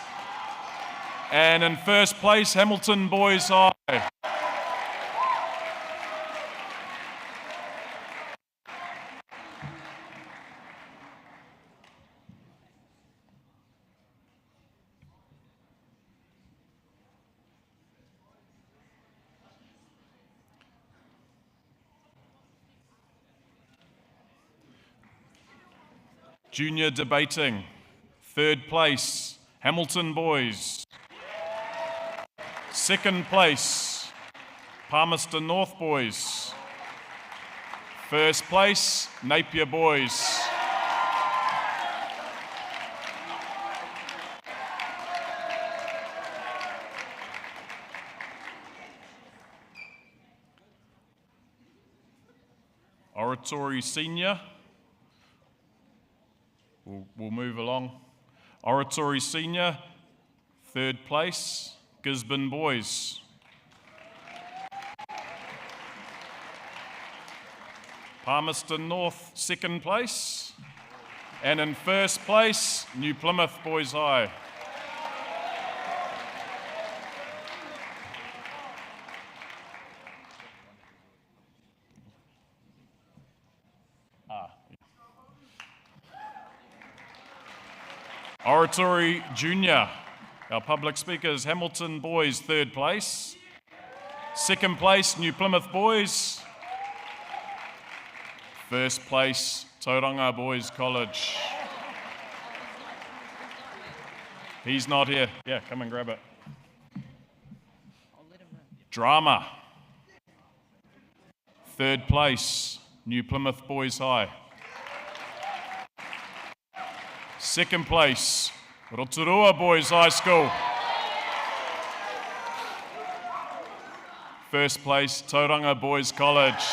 And in first place, Hamilton Boys High. Junior debating, third place, Hamilton Boys. Second place, Palmerston North Boys. First place, Napier Boys. Oratory Senior. We'll, we'll move along. Oratory Senior, third place, Gisborne Boys. Palmerston North, second place. And in first place, New Plymouth Boys High. Ah. Oratory Junior. Our public speakers, Hamilton Boys, third place. Second place, New Plymouth Boys. First place, Tauranga Boys College. He's not here. Yeah, come and grab it. Drama. Third place, New Plymouth Boys High. Second place, Rotorua Boys High School. First place, Tauranga Boys College.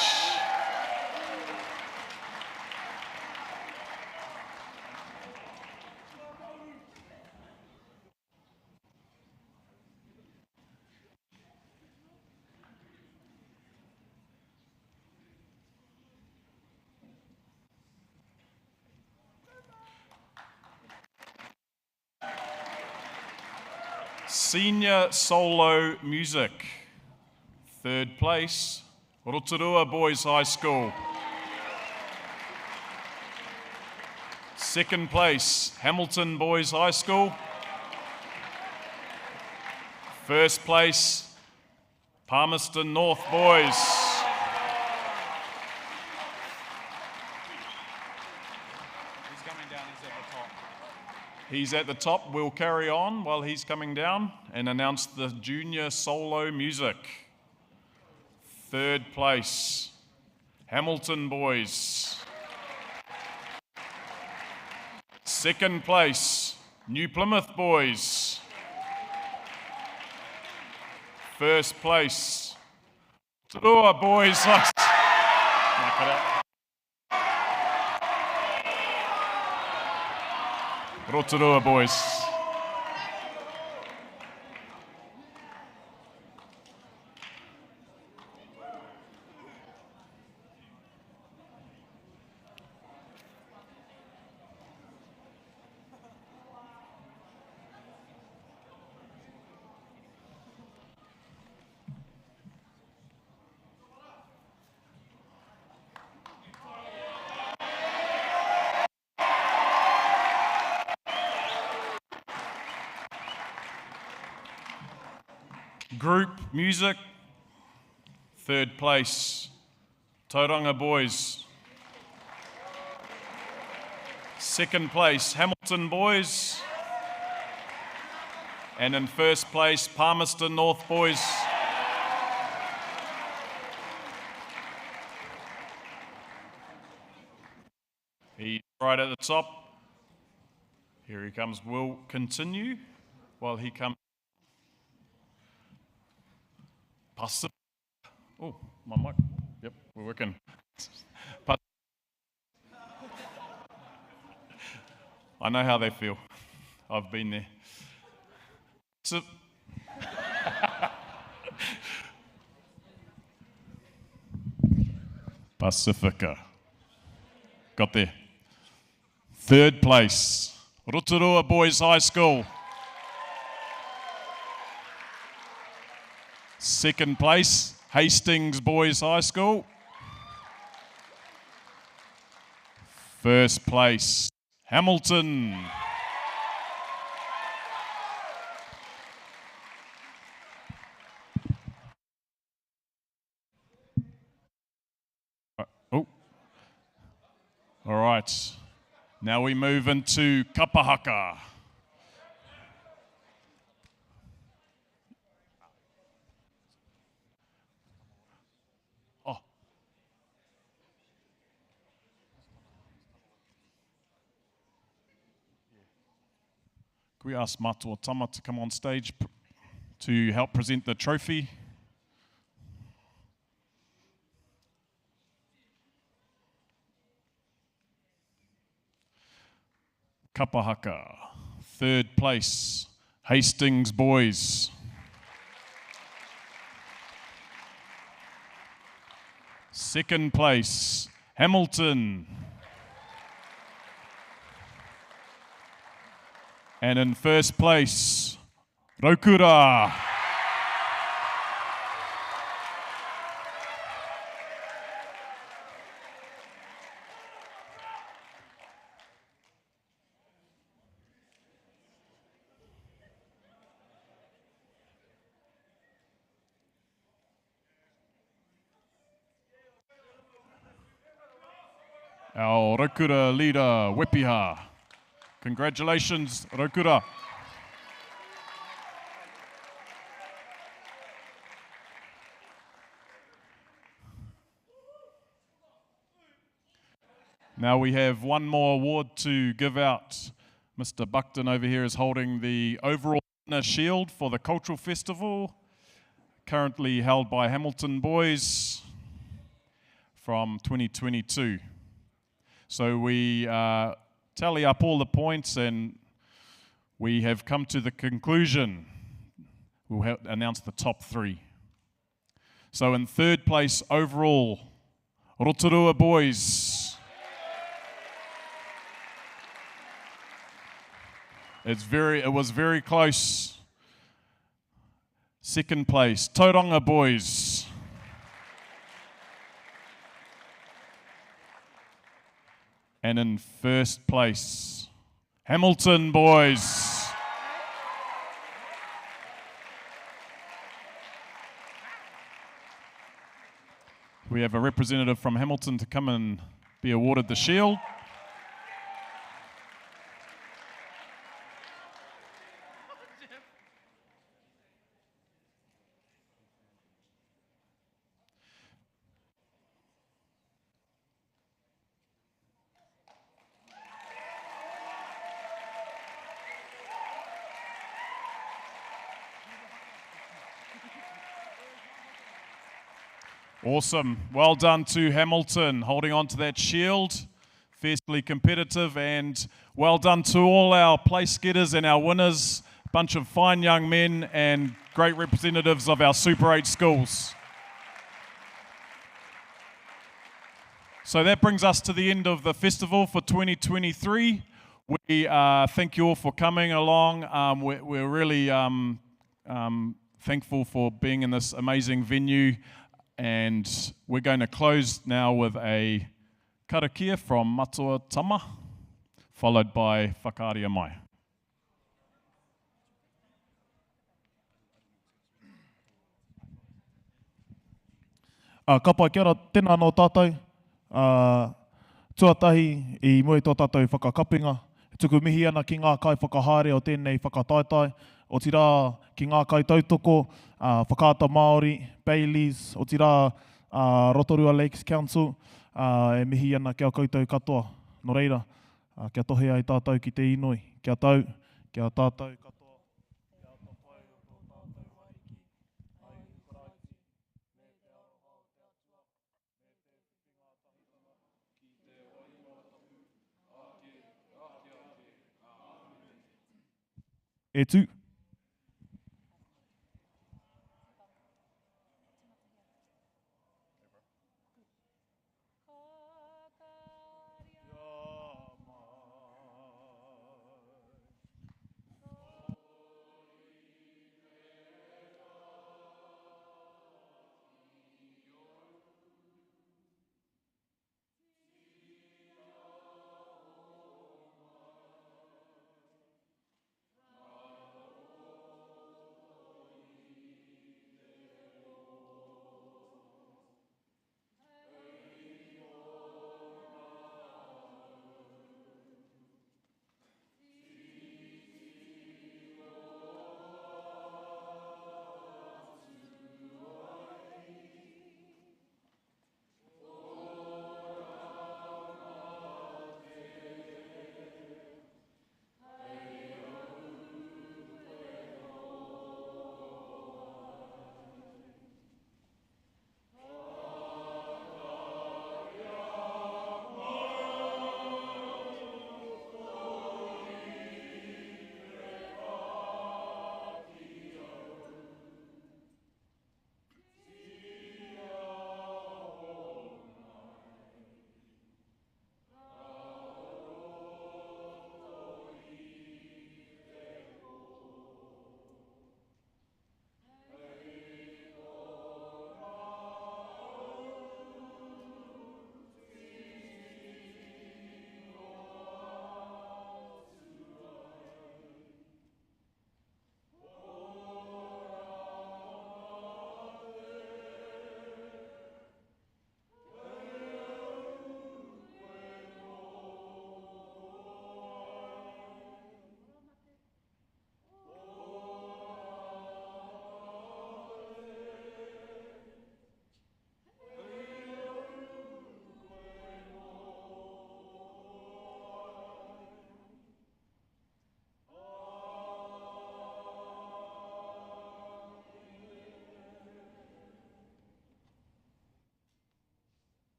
Senior Solo Music. Third place, Rotorua Boys High School. Second place, Hamilton Boys High School. First place, Palmerston North Boys. He's coming down, he's at the top. He's at the top. We'll carry on while he's coming down and announce the junior solo music. Third place, Hamilton Boys. Second place, New Plymouth Boys. First place, Rotorua Boys. Rotorua Boys. Group music, third place, Tauranga Boys. Second place, Hamilton Boys. And in first place, Palmerston North Boys. He's right at the top. Here he comes. We'll continue while he comes. Pacific. Oh, my mic. Yep, we're working. I know how they feel. I've been there. So Pacifica. Got there. Third place, Rotorua Boys High School. Second place, Hastings Boys High School. First place, Hamilton. Oh. All right. Now we move into Kapahaka. Oh. Can we ask Matua Tama to come on stage to help present the trophy? Kapahaka, third place, Hastings Boys. Second place, Hamilton. And in first place, Raukura. Our Raukura leader, Wepiha. Congratulations, Raukura. Now we have one more award to give out. Mr. Buckton over here is holding the overall shield for the Cultural Festival, currently held by Hamilton Boys from 2022. So we tally up all the points and we have come to the conclusion. We'll announce the top three. So in third place overall, Rotorua Boys. It was very close. Second place, Tauranga Boys. And in first place, Hamilton Boys. We have a representative from Hamilton to come and be awarded the shield. Awesome. Well done to Hamilton, holding on to that shield. Fiercely competitive, and well done to all our place getters and our winners. Bunch of fine young men and great representatives of our Super 8 schools. So that brings us to the end of the festival for 2023. We thank you all for coming along. Um, we're, we're, really um, um, thankful for being in this amazing venue. And we're going to close now with a karakia from Matua Tama, followed by Whakaaria Mai. Uh, ka pai, kia ora, tēnā anō tātou. Uh, tuatahi, i mua i tō tātou whakakapinga, tuku mihi ana ki ngā kaiwhakahaere o tēnei whakataetae, otirā ki ngā kaitautoko, uh, Whakaata Māori, Bayleys, otirā uh, Rotorua Lakes Council, uh, e mihi ana ki a koutou katoa. Nō reira, uh, kia tohe ai tātou ki te inoi, kia tau, kia tātou katoa, kia atawhai o tō tātou Ariki, a Ihu Karaiti, me te aroha o te Atua, me te whiwhinga tahitanga ki te Wairua Tapu, ake, ake, ake, āmine. E tū.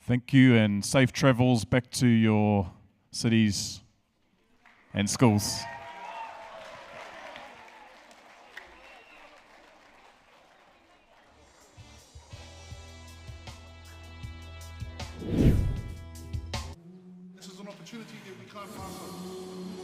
Thank you and safe travels back to your cities and schools. This is an opportunity that we can't pass up.